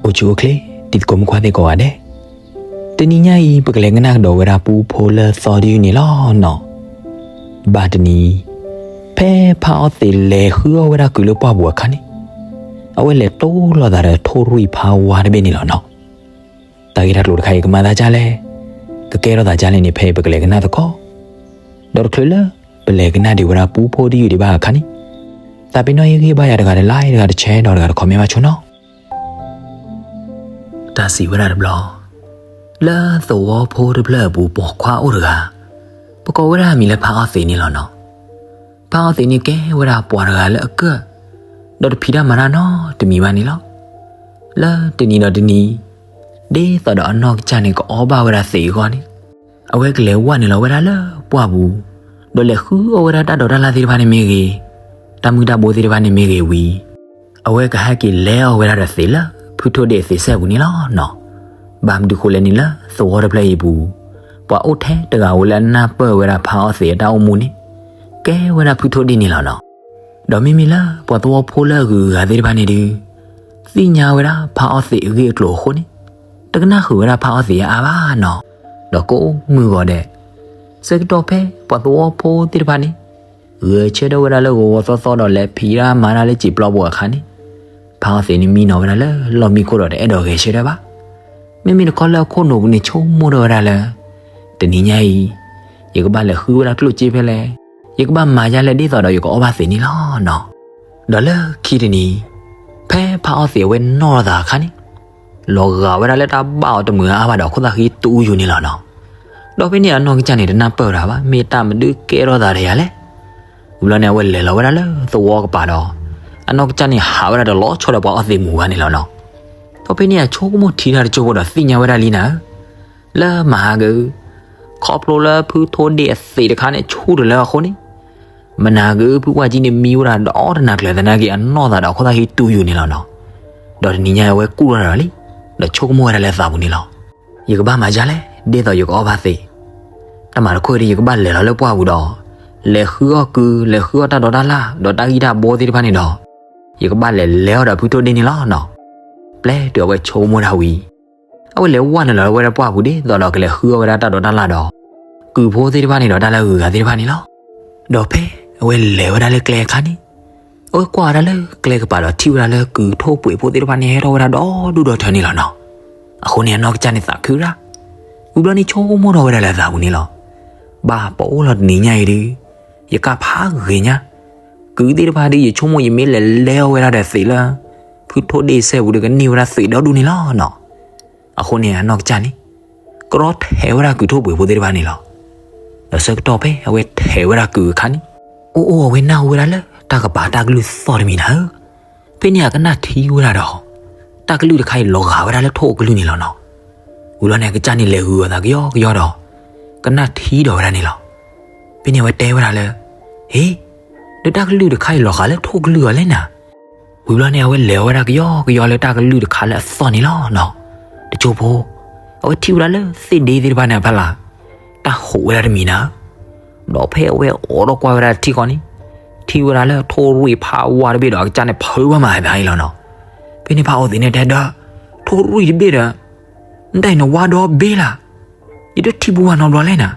အိၣ်ဆူၣ်အိၣ်ချ့ တံၤသကိးမုၣ်ခွါသ့ၣ်ကိးဂၤဒဲး, တနံၤညါအံၤ ပကလဲၤကနၣ်ကဒီးဝဲဒၣ်ပူဖိလၢသီတယုၢ်န့ၣ်လီၤနီၤ. ဘၣ်တနံၤ, ဖဲဖါအီသံးလဲၤဃုအီၣ်ဝဲဒၣ်ကုၤလၢပှၢ်ပူၤအခါန့ၣ်, အဝဲလဲၤတိၢ်လိာ်သးဒီးထိၣ်ရွံၣ်ဖါဝါတဘ့ၣ်န့ၣ်လီၤနီၤ. တၢ်ဂ့ၢ်တၢ်ကျိၤတခါအံၤ ကမၤသးဒ်လဲၣ်, ကကဲထီၣ်သးဒ်လဲၣ်န့ၣ် ဖဲအံၤပကလဲၤကနၣ်သကိး, ဒီးတချုးလၢ ပလဲၤကနၣ်ဒံးဝဲဒၣ်ပူဖိတယုၢ်ဒံးဘၣ်အခါန့ၣ်, သးပ့ၤနီၣ်ဟ့ၣ်ဂံၢ်ဘါယၤတဂၤဒီး like တဂၤဒီး share ဒီးတဂၤဒီး comment ဘၣ်ဆိနီၤ. တၢ်စံးဝဲဒၣ်တဘျီ, လၢသဝီဖိတဖျၢၣ်အပူၤ ပိာ်ခွါအိၣ်တဂၤ, ပကိးဝဲဒၣ်အမံၤလၢဖါအီသံးန့ၣ်လီၤနီၤ. ဖါအီသံးန့ၣ်ကဲဝဲဒၣ်ပှၤတဂၤလၢအကၢၣ်, ဒီးတဖံးတၢ်မၤတၢ်နီတမံၤဘၣ်န့ၣ်လီၤ. လၢတနံၤဒီးတနံၤ, ဒ်သိးဒီးအနီၢ်ကစၢ်န့ၣ် ကအီၣ်ဘၣ်ဝဲဒၣ်သံးအဂီၢ်န့ၣ်, အဝဲကလဲၤဝဲနုာ်လီၤဝဲဒၣ်လၢပှၢ်ပူၤ, ဒီးလဲၤဃုအီၣ်ဝဲဒၣ်တၢ်ဒိးတၢ်လၣ်သ့ၣ်တဖၣ်န့ၣ်မ့ၢ်ဂ့ၤ, တၢ်မုၢ်တၢ်ဘိသ့ၣ်တဖၣ်န့ၣ်မ့ၢ်ဂ့ၤဝံၤ, အဝဲကဟဲက့ၤလဲၤအီၣ်ဝဲဒၣ်ဒီးသံးလၢ ဖုထိၣ်ဒ့ၣ်အသံးစဲပူၤန့ၣ်လီၤနီၤ. ဘၣ်မနုၤဃိလဲၣ်န့ၣ် လၢသဝီတဖျၢၣ်အံၤအပူၤ, ပှၤအိၣ်ထဲတဂၤဧိၤလၢအနၢ်ပၢၢ်ဝဲဒၣ်ဖါအီသံးအတၢ်အိၣ်မူန့ၣ်, ကဲဝဲဒၣ်ဖုထိၣ်ဒ့ၣ်န့ၣ်လီၤနီၤ. ဒီးမ့မ့ၢ်လၢပှၤသဝီဖိလၢအဂုၤအဂၤသ့ၣ်တဖၣ်န့ၣ်ဒုး, သ့ၣ်ညါဝဲဒၣ်ဖါအီသံးအဂ့ၢ်အကျိၤအဃိန့ၣ်, တကနၣ်ဃုာ်ဝဲဒၣ်ဖါအီသံးအါအါဘၣ်နီၤ. ဒီးကိးမုၢ်ဂီၤဒဲး, ဆၢကတီၢ်ဖဲပှၤသဝီဖိသ့ၣ်တဖၣ်န့ၣ်, ဂဲၤဆၢထၢၣ်ဝဲဒၣ်လၢဂီၤဂီၤသီသီဒီးလဲၤဖံးတၢ်မၤတၢ်လၢစံာ်ပျီပူၤအခါန့ၣ်, ဖါအီသံးန့ၣ်မံနီၤဝဲဒၣ်လၢလီၢ်မံခိၣ်ဒီးတအဲၣ်ဒိးဂဲၤဆၢထၢၣ်ဘၣ်. မ့မ့ၢ်တခီလၢအခိၣ်နူာ်ပူၤန့ၣ် ဆိကမိၣ်ထီၣ်ဝဲဒၣ်လၢ တနံၤညါအံၤ, ယကဘၣ်လဲၤဃုဝဲဒၣ်ကျိၣ်စ့ဖဲလဲၣ်, ယကဘၣ်မၤယါလဲၣ်ဒ်သိးဒီးယကအီၣ်ဘၣ်သံးန့ၣ်လီၤနီၤ. ဒီးလၢခံတနံၤ, ဖဲဖါအီသံးအဝဲနီၢ်လီၤသးအခါန့ၣ်, လီၤဂာ်ဝဲဒၣ်လၢတၢ်ဘၣ်အီၤတမုာ်အါဘၣ်ဒီးခိၣ်သၣ်ဃံတူယူၤန့ၣ်လီၤနီၤ. ဒီးဖဲန့ၣ်အနီၢ်ကစၢ်န့ၣ်တနၢ်ပၢၢ်ဝဲဒၣ်ဘၣ် မ့ၢ်တၢ်မနုၤကဲထီၣ်သးဒီးယၤလဲၣ်. ဝံၤဘျီန့ၣ် အဝဲလဲၤလီၤဝဲဒၣ်လၢသဝီကပၤဒီး, အနီၢ်ကစၢ်န့ၣ်ဟးဝဲဒၣ်တလီၤဆီဒီးပှၤအီသံးမူၤဘၣ်န့ၣ်လီၤနီၤ. ဒီးဖဲန့ၣ်အဆိကမိၣ်ထံတၢ်တစိၢ်ဖိဒီးသ့ၣ်ညါဝဲဒၣ်လံနၤဧၢ, လၢမဟါက ခီဖျိလၢဖုထိၣ်ဒ့ၣ်အသံးတခါန့ၣ်ဆူၣ်တလၢအဃိန့ၣ်, မနၤက ဖုဝါကံန့ၣ်မံဝဲဒၣ်ဒီးတနၤကျၢၤသနာ်က့ အနီၢ်သးဒီးအခိၣ်သၣ်ဃံတူယူၤန့ၣ်လီၤနီၤ. ဒီးတနံၤညါအဝဲကူၣ်ထီၣ်ဒီးလံ, ဒီးဆိကမိၣ်ဝဲဒၣ်လၢသးပူၤန့ၣ်လီၤ. ယကဘၣ်မၤဒ်လဲၣ် ဒ်သိးယကအီၣ်ဘၣ်သံး, တၢ်မၤတခီအံၤဒီး ယကဘၣ်လဲၤလီၤလၢပှၢ်ပူၤဒီး, လဲၤဃုအီၣ်ကုၤ လဲၤဃုအီၣ်တၢ်ဒိးတၢ်လၣ် ဒီးတၢ်ဂံၢ်တၢ်ဘါသ့ၣ်တဖၣ်န့ၣ်ဒီး, ယကဘၣ်လဲၤလဲၤအီၤဒီးဖုထိၣ်ဒ့ၣ်န့ၣ်လီၤနီၤ. ပျဲတုၤအဝဲဆိကမိၣ်တၢ်ဝံၤ, အဝဲလဲၤဝဲနုာ်လီၤဝဲဒၣ်ပှၢ်ပူၤဒ်သိးဒီးကလဲၤဃုအီၣ်ဝဲဒၣ်တၢ်ဒိးတၢ်လၣ်ဒီး, ကုၤဖိသ့ၣ်တဖၣ်န့ၣ်ဒီးတၢ်လၢအဂုၤအဂၤသ့ၣ်တဖၣ်န့ၣ်လီၤ. ဒီးဖဲအဝဲလဲၤဝဲဒၣ်လၢကျဲအခါန့ၣ်, အဝဲကွၢ်ဝဲဒၣ်လၢကျဲကပၤဒီးထံၣ်ဝဲဒၣ်လၢကုၤထိၣ်ပှ့ၤဖိသ့ၣ်တဖၣ်န့ၣ် ဟဲထီၣ်ဝဲဒၣ်ဒီဒူၣ်ဒီထၢန့ၣ်လီၤနီၤ. အဃိန့ၣ်အနီၢ်ကစၢ်န့ၣ်သးခုဒၣ်, ဝံၤဘျီန့ၣ်ဆိကမိၣ်ထီၣ်ဝဲဒၣ်လၢသးပူၤန့ၣ်လီၤ. ဘၣ်ပအိၣ်လီၤတနံၤညါအံၤဒုး, ယကၢ်ဖးဂ့ၤညါ, ကုၤသ့ၣ်တဖၣ်ဒုး ယဆိကမိၣ်ယမ့ၢ်လဲၤလဲၤအီၣ်ဝဲဒၣ်ဒီးသံးလၢ ဖုထိၣ်ဒ့ၣ်စဲပူၤဒီး ကန့ၢ်ဝဲဒၣ်သံးဒီဒူၣ်န့ၣ်လီၤနီၤ. အဃိန့ၣ်အနီၢ်ကစၢ်န့ၣ်, ကရီထဲးဝဲဒၣ်ကုၤထိၣ်ပှ့ၤဖိသ့ၣ်တဖၣ်န့ၣ်လီၤ. ဒီးဆၢကတီၢ်ဖဲအဝဲထဲးဝဲဒၣ်ကုၤအခါန့ၣ်, အိၣ်အိၣ်အဝဲနၢ်ဟူဝဲဒၣ်လၢတၢ်ကပၤတၢ်ကလုၢ်သီၣ်တမံၤနၤဧၢ. ဖဲန့ၣ်အကနၣ်ထံဝဲဒၣ်ဒီး, တၢ်ကလုၢ်တခါအံၤလီၤဂာ်ဝဲဒၣ်လၢထိၣ်အကလုၢ်န့ၣ်လီၤနီၤ. ဝံၤဘျီန့ၣ်အကစၢ်န့ၣ်လဲၤဂုာ်အီၤသးကယီကယီဒီး, ကနၣ်ထံဒီးဝဲဒၣ်န့ၣ်လီၤ. ဖဲန့ၣ်အဝဲတဲဝဲဒၣ်လၢ, ဟ့, ဒီးတၢ်ကလုၢ်တခါအံၤလီၤဂာ်လၢထိၣ်ကလုၢ်အီၤလဲၣ်နၤ. ဝံၤဘျီန့ၣ်အဝဲလဲၤဝဲဒၣ်ကယီကယီလၢတၢ်ကလုၢ်တခါလၢအသီၣ်န့ၣ်လီၤနီၤ. တစိၢ်ဖိ, အဝဲထံၣ်ဝဲဒၣ်လၢသ့ၣ်ဒ့သ့ၣ်တဖၣ်န့ၣ်အဖီလာ်, တၢ်ဟူးဝဲဒၣ်တမံၤနၤဧၢ. ဒီးဖဲအဝဲအိးထီၣ်ကွၢ်ဝဲဒၣ်ထံဃီန့ၣ်, ထံၣ်ဝဲဒၣ်လၢထိၣ်ရွံၣ်ဖးဝါတဘ့ၣ်ဒီးအကစၢ်န့ၣ်ဖုးဘၣ်မၤအသးအံၤလီၤနီၤ. ဖဲန့ၣ်ဖးအီသံးန့ၣ်တဲဒီး, ထိၣ်ရွံၣ်တဘ့ၣ်ဒီး, နတၢ်အံၤနဝါဒီဘ့ၣ်လၢ်, ယတထံၣ်ပူၤဘၣ်နီတဘျီလဲၣ်နၤ.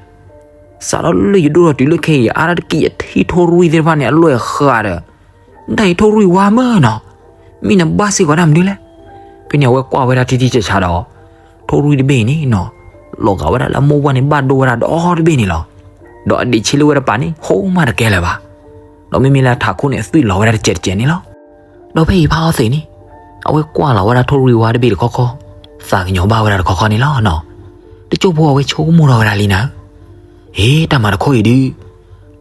စးထီၣ်လၢယဒိၣ်ထီၣ်တုၤလၢခဲအံၤ ယအါတက့ၢ်ယထံၣ်ထိၣ်ရွံၣ်သ့ၣ်တဖၣ်န့ၣ် အလွဲၢ်ဃာ်ဒီး, နတၢ်အံၤထိၣ်ရွံၣ်ဝါမ့ၢ်နီၤ, မ့ၢ်နဘၣ်စ့ၢ်ကီးတၢ်မနုၤလဲၣ်. ဖဲန့ၣ်အဝဲကွၢ်ဝဲဒၣ်ထံထံဆးဆးဒီး, ထိၣ်ရွံၣ်တဘ့ၣ်အံၤန့ၣ်နီၤ, လီၤဂာ်ဝဲဒၣ်လၢအမိၢ်ပှၢ်န့ၣ်ဘၣ်ဒိဝဲဒၣ်ဒီတဘ့ၣ်န့ၣ်လီၤ. ဒီးအဒံးဆံးလၢဝဲတပၤန့ၣ် ဟိမးတကဲလၢၤဘၣ်. ဒီးမ့မ့ၢ်လၢအထးခိၣ်န့ၣ် အသွံၣ်လီၤဝဲဒၣ်တစဲးတစဲးန့ၣ်လီၤ. ဒီးဖဲအံၤဖးအီသံးန့ၣ်, အဝဲကွၢ်လီၤဝဲဒၣ်ထိၣ်ရွံၣ်ဝါတဘ့ၣ်တခီခီ, သးကညီၤဘၣ်ဝဲဒၣ်တခီခီန့ၣ်လီၤနီၤ. တစိၢ်ဖိအဝဲဆိကမိၣ်ထီၣ်ဝဲဒၣ်လံနၤဧၢ, ဟ့ တၢ်မၤတခီအံၤဒုး,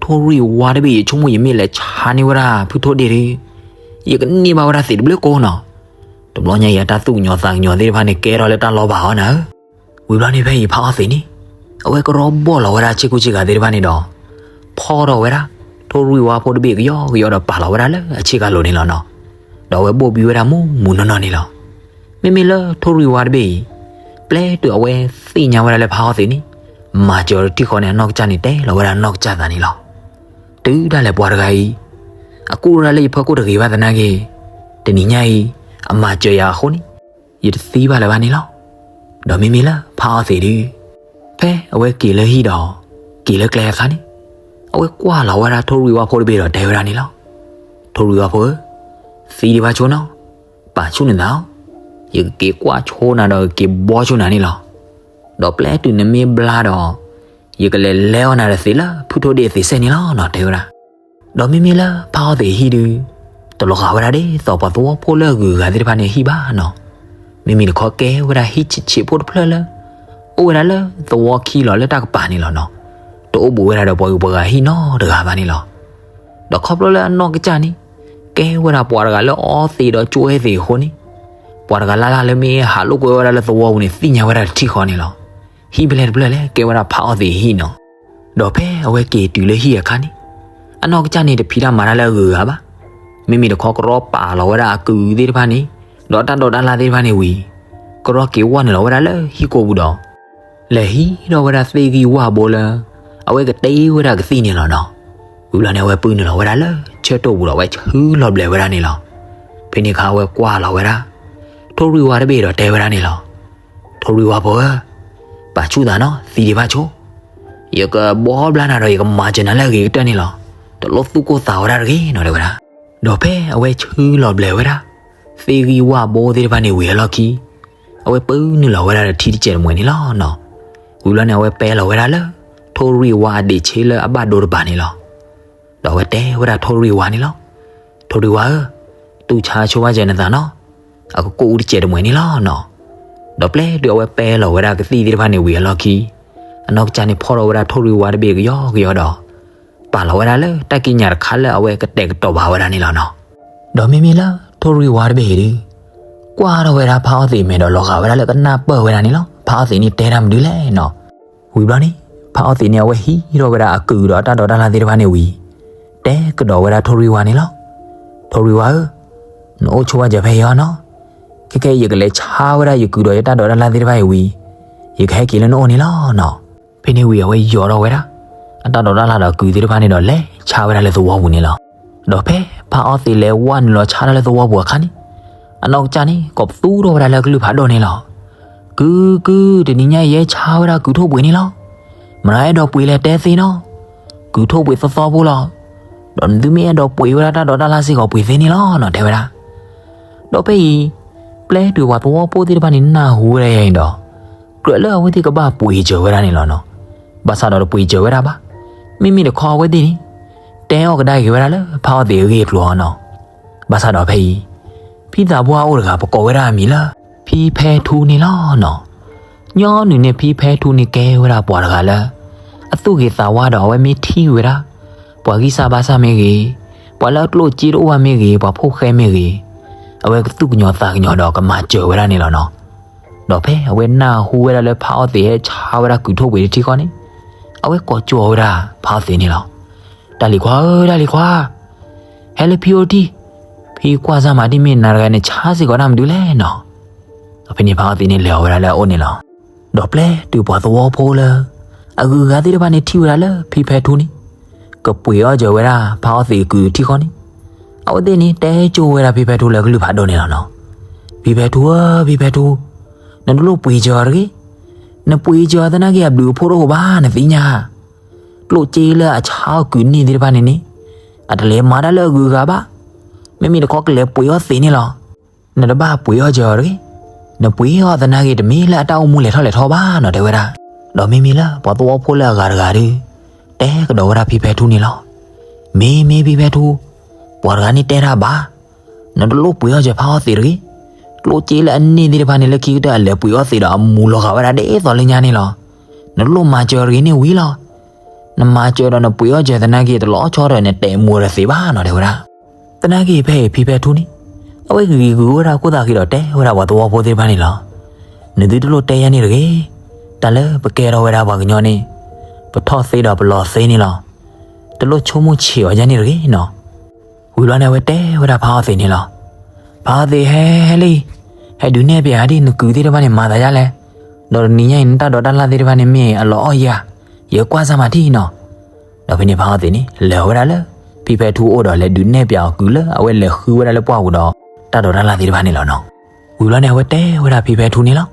ထိၣ်ရွံၣ်ဝါတဘ့ၣ် ယဆိကမိၣ်ယမ့ၢ်လဲၤဆါန့ၢ်ဝဲဒၣ်ဖုထိၣ်ဒ့ၣ်ဒီး, ယကန့ၢ်ဘၣ်ဝဲဒၣ်သံးတဘျုးကိာ်နီၤ. တဘျီညါအံၤ အတၢ်သူၣ်ကညီၤသးကညီၤသ့ၣ်တဖၣ်န့ၣ် ကဲထီၣ်လၢတၢ်လီၤဘၣ်အီၤနၤဧၢ. ဝံၤဘျီန့ၣ်ဖဲအံၤဖးအီသံးန့ၣ်, အဝဲကရီဘီၣ်လီၤဝဲဒၣ်ဆ့ကူဆ့ကၤသ့ၣ်တဖၣ်န့ၣ်ဒီး, ဖီၣ်ထီၣ်ဝဲဒၣ်, ထိၣ်ရွံၣ်ဝါဖိတဘ့ၣ်ကယီကယီဒီးပာ်လီၤဝဲဒၣ်လၢအဆ့ကၤလိၤန့ၣ်လီၤနီၤ. ဒီးအဝဲဘိၣ်ဘံဝဲဒၣ်မူးမူးနီၢ်နီၢ်န့ၣ်လီၤ. မ့မ့ၢ်လၢထိၣ်ရွံၣ်ဝါတဘ့ၣ်အံၤ, ပျဲတုၤအဝဲသ့ၣ်ညါဝဲဒၣ်လၢဖးအီသံးန့ၣ်, မၤစၢၤအီၤတထံၣ်ဃီန့ၣ် အနီၢ်ကစၢ်န့ၣ်တဲလီၤဝဲဒၣ်အနီၢ်ကစၢ်သးန့ၣ်လီၤ. တုၤဒၣ်လဲာ်ပှၤတဂၤအံၤ, အကူၣ်ထီၣ်ဒၣ်လၢယဖီခိၣ်တဂ့ၤဘၣ်သနာ်က့, တနံၤညါအံၤ, အမၤစၢၤယၤအဃိန့ၣ်, ယတသံဘၣ်လၢၤဘၣ်န့ၣ်လီၤ. ဒီးမ့မ့ၢ်လၢဖးအီသံးဒုး, ဖဲအဝဲက့ၤလၢဟံၣ်ဒီး က့ၤလၢကျဲအခါန့ၣ်, အဝဲကွၢ်လီၤဝဲဒၣ်ထိၣ်ရံၣ်ဝါဖိတဘ့ၣ်ဒီးတဲဝဲဒၣ်န့ၣ်လီၤ. ထိၣ်ရံၣ်ဝါဖိဧၢ, သံဒံးဘၣ်ဆိနီၤ, ပာ်ဆူၣ်နသးအီၤ, ယကက့ၤကွၢ်ဆိနၤဒီးက့ၤဘီဆိနၤန့ၣ်လီၤ. ဒီးပျဲတုၤနမ့ၢ်ဘျါဒီး ယကလဲၤလဲအီၣ်နၤဒီးသံးလၢဖုထိၣ်ဒ့ၣ်အသံးစဲန့ၣ်လီၤနီၤ တဲဝဲဒၣ်. ဒီးမ့မ့ၢ်လၢဖးအီသံးအဟံၣ်ဒုး, တလီၤဂာ်ဝဲဒၣ်ဒ်သိးပှၤသဝီဖိလၢအဂုၤအဂၤသ့ၣ်တဖၣ်န့ၣ်အဟံၣ်ဘၣ်နီၤ. မ့မ့ၢ်တခီကဲဝဲဒၣ်ဟံၣ်ဆံးဆံးဖိတဖျၢၣ်လၢ အိၣ်ဝဲဒၣ်လၢသဝီခံလီၤလၢတၢ်ကပၤန့ၣ်လီၤနီၤ. တအိၣ်ဘူးဝဲဒၣ်ဒီးပှၤဂုၤပှၤဂၤဟံၣ်နီတဂၤဘၣ်န့ၣ်လီၤ. ဒီးခီဖျိလၢအနီၢ်ကစၢ်န့ၣ်, ကဲဝဲဒၣ်ပှၤတဂၤလၢအီသံးဒီးကၠိဝဲသံးအဃိန့ၣ်, ပှၤတဂၤလၢ်လၢ်လၢမ့ၢ်ဟးလိာ်ကွဲဝဲဒၣ်လၢသဝီပူၤန့ၣ် သ့ၣ်ညါဝဲဒၣ်တထံၣ်ဃီန့ၣ်လီၤ. ဟံၣ်ဖဲလဲၣ်တဖျၢၣ်လဲၣ်ကဲဝဲဒၣ်ဖးအီသံးအဟံၣ်နီၤ. ဒီးဖဲအဝဲက့ၤတုၤလၢဟံၣ်အခါန့ၣ်, အနီၢ်ကစၢ်န့ၣ်တဖံးတၢ်မၤတၢ်လၢအဂုၤအဂၤဘၣ်. မ့မ့ၢ်တခီကရီပာ်လီၤဝဲဒၣ်အကုးသ့ၣ်တဖၣ်န့ၣ်, ဒီးတၢ်ဒိးတၢ်လၢ်သ့ၣ်တဖၣ်န့ၣ်ဝံၤ, ကရီက့ၤဝဲနုာ်လီၤဝဲဒၣ်လၢဟံၣ်ကိာ်ပူၤဒီး လဲၤဟံးထီၣ်ဝဲဒၣ်သ့ၣ်ဂံၢ်ဝၣ်ဘိလၢ အဝဲကတ့ဝဲဒၣ်ကသံၣ်န့ၣ်လီၤနီၤ. ဝံၤဘျီန့ၣ် အဝဲပုၢ်နုာ်လီၤဝဲဒၣ်လၢဆၢတိၢ်ပူၤဒီးအဝဲဆှၢလီၤဘျဲးဝဲဒၣ်န့ၣ်လီၤ. ဖဲန့ၣ်အခါအဝဲကွၢ်လီၤဝဲဒၣ် ထိၣ်ရံၣ်ဝါတဘ့ၣ်ဒီးတဲဝဲဒၣ်န့ၣ်လီၤ. ထိၣ်ရံၣ်ဝါဖိဧၢ, ပာ်ဆူၣ်သးနီၤ သံဒံးဘၣ်ဆိ, ယကဘီဘျါနၤဒီးယကမၤစၢၤနၤလၢအဂ့ၤကတၢၢ်န့ၣ်လီၤ. တလိၣ်သူၣ်ကိၢ်သးဝဲဒၣ်တဂ့ၤနီၤ တဲဝဲဒၣ်. ဒီးဖဲအဝဲဆှၢလီၤဘျဲးဝဲဒၣ် သ့ၣ်ဂံၢ်ဝၣ်ဘိသ့ၣ်တဖၣ်န့ၣ်ဝံၤအလီၢ်ခံ အဝဲပုၢ်နုာ်လီၤဝဲဒၣ်ဒီးထံတစဲးတမှဲၤန့ၣ်လီၤနီၤ. ဝံၤဘျီန့ၣ် အဝဲပဲလီၤဝဲဒၣ်လၢ ထိၣ်ရံၣ်ဝါအဒ့းဆ့လၢအဘၣ်ဒိတပၤန့ၣ်လီၤ. ဒီးအဝဲတဲဝဲဒၣ်ထိၣ်ရံၣ်ဝါန့ၣ်လီၤ. ထိၣ်ရံၣ်ဝါဧၢ, တူၢ်ဆါဆိဘၣ်စၢၤနသးနီၤ, အကကိၣ်အူတစဲးတမှဲၤန့ၣ်လီၤနီၤ. ဒီးပျဲတုၤအဝဲပဲလီၤဝဲဒၣ်ကသံၣ်သ့ၣ်တဖၣ်န့ၣ်ဝံၤအလီၢ်ခံ အနီၢ်ကစၢ်န့ၣ်ဖီၣ်ထီၣ်ဝဲဒၣ်ထိၣ်ရံၣ်ဝါတဘ့ၣ်ကယီကယီဒီး ပာ်လီၤဝဲဒၣ်လၢတၢ်ကံးညာ်တခါလၢအဝဲကတဲာ်ကတီၤဘၣ်ဝဲဒၣ်န့ၣ်လီၤနီၤ. ဒီးမ့မ့ၢ်လၢထိၣ်ရံၣ်ဝါတဘ့ၣ်အံၤဒုး ကွၢ်ထီၣ်ဝဲဒၣ်ဖးအီသံးမဲာ်ဒီးလီၤဂာ်ဝဲဒၣ်လၢကနၢ်ပၢၢ်ဝဲဒၣ်န့ၣ်လီၤ. ဖးအီသံးန့ၣ်တဲတၢ်မနုၤလဲၣ်နီၤ. ဝံၤဘျီန့ၣ် ဖးအီသံးန့ၣ် အဝဲဟံးထီၣ်ဝဲဒၣ်အကုးဒီးအတၢ်ဒိးတၢ်လၢ်သ့ၣ်တဖၣ်န့ၣ်ဝံၤ တဲကဒီးဝဲဒၣ်ထိၣ်ရံၣ်ဝါန့ၣ်လီၤ. ထိၣ်ရံၣ်ဝါဧၢ, နအိၣ်ဆိဘၣ်စၢၤဖဲအံၤအီၤနီၤ. ခဲကဲယကလဲၤဆါဝဲဒၣ်ယကုးဒီးယတၢ်ဒိးတၢ်လၢ်သ့ၣ်တဖၣ်အံၤဝံၤ ယကဟဲက့ၤလၢနအိၣ်န့ၣ်လီၤနီၤ. ဖဲန့ၣ်ဝံၤအဝဲယီၤထီၣ်ဝဲဒၣ် အတၢ်ဒိးတၢ်လၢ်ဒီးအကုးသ့ၣ်တဖၣ်န့ၣ်ဒီးလဲၤဆါဝဲဒၣ်လၢသဝီပူၤန့ၣ်လီၤ. ဒီးဖဲဖးအီသံးလဲၤဝဲနုာ်လီၤဆါထီၣ်လၢသဝီပူၤအခါန့ၣ် အနီၢ်ကစၢ်န့ၣ် ကိးပသူထီၣ်ဝဲဒၣ်လၢကလုၢ်ဖးဒိၣ်န့ၣ်လီၤ. ကုၤ ကုၤ တနံၤညါအံၤယဟဲဆါဝဲဒၣ်ကုးထိၣ်ပှ့ၤန့ၣ်လီၤ. မနုၤအဲၣ်ဒိးပှ့ၤလဲၣ်တဲသ့နီၤ. ကုးထိၣ်ပှ့ၤသီသီဖိလီၤ. ဒီးနသုမ့ၢ်အဲၣ်ဒိးပှ့ၤဝဲဒၣ်တၢ်ဒိးတၢ်လၢ်စ့ၢ်ကီးပှ့ၤသ့န့ၣ်လီၤနီၤ တဲဝဲဒၣ်. ဒီးဖဲအံၤ ပျဲတုၤပှၤသဝီဖိသ့ၣ်တဖၣ်န့ၣ်နၢ်ဟူဝဲဒၣ်အံၤဒီး ကြၢးလၢအဝဲသ့ၣ်ကဘၣ်ပှ့ၤစၢၤဝဲဒၣ်န့ၣ်လီၤနီၤ. ဘၣ်ဆၣ်ဒီးတပှ့ၤစၢၤဝဲဒၣ်ဘၣ်. မ့မ့ၢ်တခီအဝဲသ့ၣ်န့ၣ် တဲအီၣ်ကဒါက့ၤဝဲဒၣ်လၢဖးအီသံးအဂ့ၢ်အကျိၤအီၤနီၤ. ဘၣ်ဆၣ်ဒီးဖဲအံၤ ဖံသးပှၢ်အိၣ်တဂၤ ပကိးဝဲဒၣ်အမံၤလၢ ဖံဖဲထူန့ၣ်လီၤနီၤ. ညီနုၢ်န့ၣ်ဖံဖဲထူန့ၣ်ကဲဝဲဒၣ်ပှၤတဂၤလၢ အသူၣ်ဂ့ၤသးဝါဒီးအဝဲမ့ၢ်ထံၣ်ဝဲဒၣ် ပှၤဂံၢ်စၢ်ဘါစၢ်မ့ၢ်ဂ့ၤ, ပှၤလၢအကျိၣ်စ့တအိၣ်ဘၣ်မ့ၢ်ဂ့ၤ, ပှၤဖိဃဲမ့ၢ်ဂ့ၤ, အဝဲကသူၣ်ကညီၤသးကညီၤဒီးကမၤစၢၤဝဲဒၣ်န့ၣ်လီၤနီၤ. ဒီးဖဲအဝဲနၢ်ဟူဝဲဒၣ်လၢဖးအီသံးဟဲဆါဝဲဒၣ်ကုးထိၣ်ပှ့ၤတထံဃီန့ၣ်, အဝဲကိးကၠီဝဲဒၣ်ဖးအီသံးန့ၣ်လီၤ. တၢ်လံၤခွါဧၢ, တၢ်လံၤခွါ, ဟဲလၢဖံအိၣ်တထံၣ်, ဖံကွၢ်စၢ်မၤတံၢ်မ့ၢ်နၤတဂၤန့ၣ် ဆါစ့ၢ်ကီးတၢ်မနုၤလဲၣ်နီၤ. ဒီးဖဲန့ၣ်ဖးအီသံးန့ၣ်လဲၤအီၤဝဲဒၣ်လၢအအိၣ်န့ၣ်လီၤ. ဒီးပျဲတုၤပှၤသဝီဖိလၢ အဂုၤအဂၤသ့ၣ်တဖၣ်န့ၣ်ထံၣ်ဝဲဒၣ်လၢဖံဖဲထူန့ၣ် ကပှ့ၤအီၣ်စၢၤဝဲဒၣ်ဖးအီသံးအကုးတထံဃီန့ၣ်, အဝဲသ့ၣ်န့ၣ်တဲကၠိဝဲဒၣ်ဖံဖဲထူလၢကလုၢ်ဖးဒိၣ်န့ၣ်လီၤနီၤ. ဖံဖဲထူဧၢ, ဖံဖဲထူ, နတလိၣ်ပှ့ၤစၢၤအီၤတဂ့ၤ. နပှ့ၤစၢၤအီၤသနာ်က့အဘျုးအဖှိၣ်တအိၣ်ဘၣ် နသ့ၣ်ညါ. ကျိၣ်စ့လၢအဆါအီၣ်ကုးန့ၢ်သ့ၣ်တဖၣ်န့ၣ်န့ၣ် အတလဲၤမၤတၢ်လၢအဂုၤအဂၤဘၣ်. မ့မ့ၢ်တခီကလဲၤပှ့ၤအီၣ်သံးန့ၣ်လီၤ. နတဘၣ်ပှ့ၤအီၣ်စၢၤအီၤတဂ့ၤ. နပှ့ၤအီၣ်သနာ်က့တမ့ၢ်လၢအတၢ်အိၣ်မူလဲၤထီၣ်လဲၤထီဘၣ်နီၤ တဲဝဲဒၣ်. ဒီးမ့မ့ၢ်လၢပှၤသဝီဖိလၢအဂၤတဂၤဒီး တဲကဒီးဝဲဒၣ်ဖံဖဲထူန့ၣ်လီၤ. မ့ၢ်မ့ၢ်ဖံဖဲထူ, ပှၤတဂၤန့ၣ်တဲတၢ်ဘၣ်. နတလိၣ်ပှ့ၤအီၣ်စၢၤဖးအီသံးတဂ့ၤ. ကျိၣ်စ့လၢအန့ၢ်သ့ၣ်တဖၣ်န့ၣ် လၢခံကတၢၢ်အလဲၤပှ့ၤအီၣ်သံးဒီးအမူၤလီၤဂာ်ဝဲဒၣ်ဒ်သိးလၢညါန့ၣ်လီၤ. နတလိၣ်မၤစၢၤတဂ့ၤန့ၣ်ဝံၤလီၤ. နမၤစၢၤဒီးနပှ့ၤအီၣ်စၢၤသနာ်က့ တလီၤဆီဒီးနတဲာ်မူၤဒီးသံးဘၣ်နီၤ တဲဝဲဒၣ်. သနာ်က့ဖဲအံၤဖံဖဲထူန့ၣ် အဝဲဂ့ၤဂ့ၤဂုၤဝဲဒၣ်ခိၣ်သးဃံဒီးတဲဝဲဒၣ်ပှၤသဝီဖိသ့ၣ်တဖၣ်န့ၣ်လီၤ. နသုတလိၣ်တဲယၤန့ၣ်တဂ့ၤ. တၢ်လၢပကဲထီၣ်ဝဲဒၣ်ပှၤကညီန့ၣ် ပထီၣ်သ့ဒီးပလီၤသ့န့ၣ်လီၤ. တလိၣ်ဆိကမိၣ်ဆံးအီၤယၤန့ၣ်တဂ့ၤနီၤ. ဝံၤဘျီန့ၣ် အဝဲတဲဝဲဒၣ်ဖးအီသံးန့ၣ်လီၤ. ဖးအီသံး ဟဲ ဟဲလံ, ဟဲဒုးနဲၣ်ပျးဒ်နကုၤသ့ၣ်တဖၣ်န့ၣ် မၤသးယါလဲၣ်. ဒီးတနံၤညါအံၤ နတၢ်ဒိးတၢ်လၢ်သ့ၣ်တဖၣ်န့ၣ် မ့ၢ်အလီၤအီၣ်ယၤ, ယကွၢ်စၢ်မၤထံၣ်နီၤ. ဒီးဖဲန့ၣ်ဖးအီသံးန့ၣ် လဲၤဝဲဒၣ်လၢ ဖံဖဲထူအအိၣ်ဒီး လဲၤဒုးနဲၣ်ပျးအီၤကုၤလၢအဝဲလဲၤဃုဝဲဒၣ်လၢပှၢ်ပူၤဒီး တၢ်ဒိးတၢ်လၢ်သ့ၣ်တဖၣ်န့ၣ်လီၤနီၤ. ဝံၤဘျီန့ၣ် အဝဲတဲဝဲဒၣ်ဖံဖဲထူန့ၣ်လီၤ.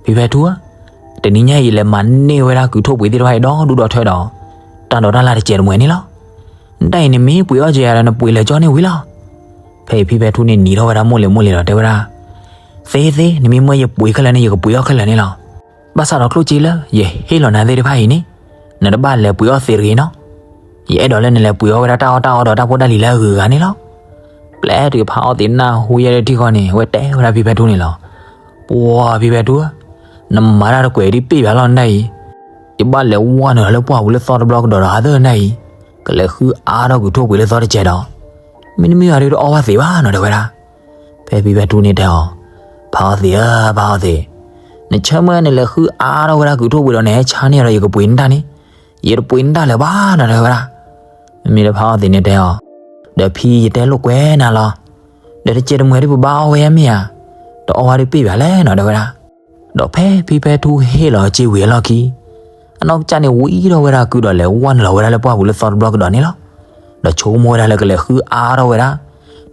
ဖံဖဲထူဧၢ, တနံၤညါအံၤလဲၤမၤန့ၢ်ဝဲဒၣ်ကုၢ်ထိၣ်ပှ့ၤသ့ၣ်တဖၣ်အံၤဒီဒူၣ်ဒီထၢဒီး တၢ်ဒိးတၢ်လၣ်တစဲးတမှဲၤန့ၣ်လီၤ. နတၢ်အံၤနမ့ၢ်ပှ့ၤအီၣ်က့ၤယၤဒီး နပှ့ၤလၢာ်ကၠီန့ၣ်ဝံၤလီၤ. ဖဲအံၤဖံဖဲထူန့ၣ်နံၤထီၣ်ဝဲဒၣ်မိၢ်လ့ၤမိၢ်လ့ၤဒီးတဲဝဲဒၣ်, သ့သ့, နမ့ၢ်မၢယပှ့ၤခဲလၢာ်န့ၣ် ယကပှ့ၤအီၣ်ခဲလၢာ်န့ၣ်လီၤ. ဘၣ်ဆၣ်ဒီးကျိၣ်စ့လၢယဟ့ၣ်လီၤနၤသ့ၣ်တဖၣ်အံၤန့ၣ်, နတဘၣ်လဲၤပှ့ၤအီၣ်သ့တဂ့ၤနီၤ. ယအဲၣ်ဒိးလၢနလဲၤပှ့ၤအီၣ်ဝဲဒၣ်တၢ်အီၣ်တၢ်အီဒီးတၢ်ဖိတၢ်လံၤလၢအဂုၤအဂၤန့ၣ်လီၤ. ပျဲတုၤဖးအီၣ်သ့ၣ်နၢ်ဟူယဲၢ်ထံၣ်ဃီန့ၣ် အဝဲတဲဝဲဒၣ်ဖံဖဲထူန့ၣ်လီၤ. ပှၤဖံဖဲထူဧၢ, နမၤတၢ်တကွဲးဒ်ပ့ၢ်ဘၣ်လီၤနတၢ်အံၤ, ယဘၣ်လဲၤဝၢ်နုာ်လီၤလၢပှၢ်ပူၤလၢသီတဘျီကဒီးဒီးအသၢနတၢ်အံၤ, ကလဲၤဃုအါထီၣ်ကုၢ်ထိၣ်ပှ့ၤလၢသီတစဲးဒီး, မ့တမ့ၢ်ဘၣ်ဒီးတအီၣ်ဘၣ်သ့ဘၣ်နီၤ တဲဝဲဒၣ်. ဖဲဖံဖဲထူန့ၣ်တဲအီၤ, ဖးအီၣ်သ့ၣ်ဧၢ, ဖးအီၣ်သ့ၣ်, နဆၢမၢနလဲၤဃုအါထီၣ်ဝဲဒၣ်ကုၢ်ထိၣ်ပှ့ၤဒီးနဟဲဆါန့ၢ်ဒီးယကပှ့ၤနတၢ်န့ၣ်, ယတပှ့ၤနတၢ်လၢၤဘၣ်နီၤ တဲဝဲဒၣ်. မ့မ့ၢ်လၢဖးအီၣ်သ့ၣ်န့ၣ်တဲအီၤ, ဒီးဖံယတဲလိာ်ကွဲနၤလီၤ. ဒီးတစဲးတမှဲၤဒ်ပဘၣ်အီၣ်ဝဲယါမ့ၢ်ဧါ, တအီၣ်ဘၣ်ဒ်ပ့ၢ်ဘၣ်လဲၣ်နီၤ တဲဝဲဒၣ်. ဒီးဖဲဖံဖဲထူဟ့ၣ်လီၤစ့ဝံၤအလီၢ်ခံ, အနီၢ်ကစၢ်န့ၣ်ဝံၤဒီးဝဲဒၣ်ကုၢ်ဒီးလဲၤဝၢ်နုာ်လီၤဝဲဒၣ်လၢပှၢ်ပူၤလၢသီတဘျီကဒီးန့ၣ်လီၤ. ဒီးဆိကမိၣ်ဝဲဒၣ်လၢကလဲၤဃုအါထီၣ်ဝဲဒၣ်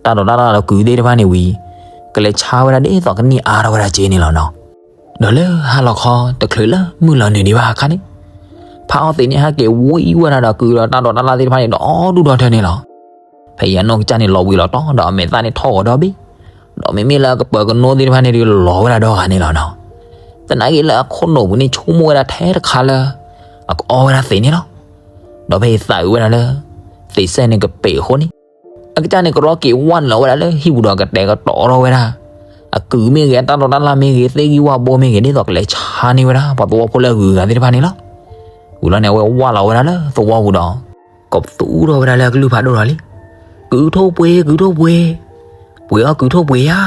တၢ်ဒိးတၢ်လၣ်ဒီးကုၢ်သ့ၣ်တဖၣ်န့ၣ်ဝံၤ, ကလဲၤဆါဝဲဒၣ်ဒ်သိးကန့ၢ်အါထီၣ်ဝဲဒၣ်စ့န့ၣ်လီၤနီၤ. ဒီးလၢဟါလီၤခီ တချုးလၢမုၢ်လီၤနုာ်ဒံးဘၣ်အခါန့ၣ်, ဖးအီၣ်သ့ၣ်န့ၣ် ဟဲက့ၤဝံဝဲဒၣ်ဒီးကုၢ်ဒီးတၢ်ဒိးတၢ်လၣ်သ့ၣ်တဖၣ်န့ၣ် ဒီဒူၣ်ဒီထၢန့ၣ်လီၤ. ဖဲအံၤအနီၢ်ကစၢ်န့ၣ်လီၤဘှံးလီၤတီၤဒီးအမဲာ်သၣ်န့ၣ်ထီၣ်ဂီၤဒီဘ့ၣ်, ဒီးမ့မ့ၢ်လၢအကပၢၤကနိသ့ၣ်တဖၣ်န့ၣ်ဒီးလီၤဝဲဒၣ်ဒီဂၤန့ၣ်လီၤနီၤ. သနာ်က့လၢအခိၣ်နူာ်ပူၤန့ၣ် ဆိကမိၣ်ဝဲဒၣ်ထဲတခါလၢ အကအီၣ်ဝဲဒၣ်သ့ၣ်န့ၣ်လီၤ. ဒီးဖဲအံၤသးအုးဝဲဒၣ်လၢ သ့ၣ်စဲန့ၣ်ကပ့ၤအဃိန့ၣ်, အကစၢ်န့ၣ်ကရီက့ၤဝၢ်နုာ်လီၤဝဲဒၣ်လၢဟံၣ်ပူၤဒီးကတဲာ်ကတီၤထီၣ်ဝဲဒၣ် အကုၢ်မ့ၢ်ဂ့ၤ အတၢ်ဒိးတၢ်လၣ်မ့ၢ်ဂ့ၤ သ့ၣ်ဂံၢ်ဝၣ်ဘိမ့ၢ်ဂ့ၤ ဒ်သိးကလဲၤဆါန့ၢ်ဝဲဒၣ် ပှၤသဝီဖိလၢအဂုၤအဂၤသ့ၣ်တဖၣ်န့ၣ်လီၤ. ဝံၤလီၤန့ၣ် အဝဲဝၢ်လီၤဝဲဒၣ်လၢသဝီပူၤဒီး ကိးပသူထီၣ်ဝဲဒၣ်လၢအကလုၢ်ဖးဒိၣ်ဒီးလံ, ကုၢ်ထိၣ်ပှ့ၤ ကုၢ်ထိၣ်ပှ့ၤ, ပှ့ၤအီၣ်ကုၢ်ထိၣ်ပှ့ၤယါ.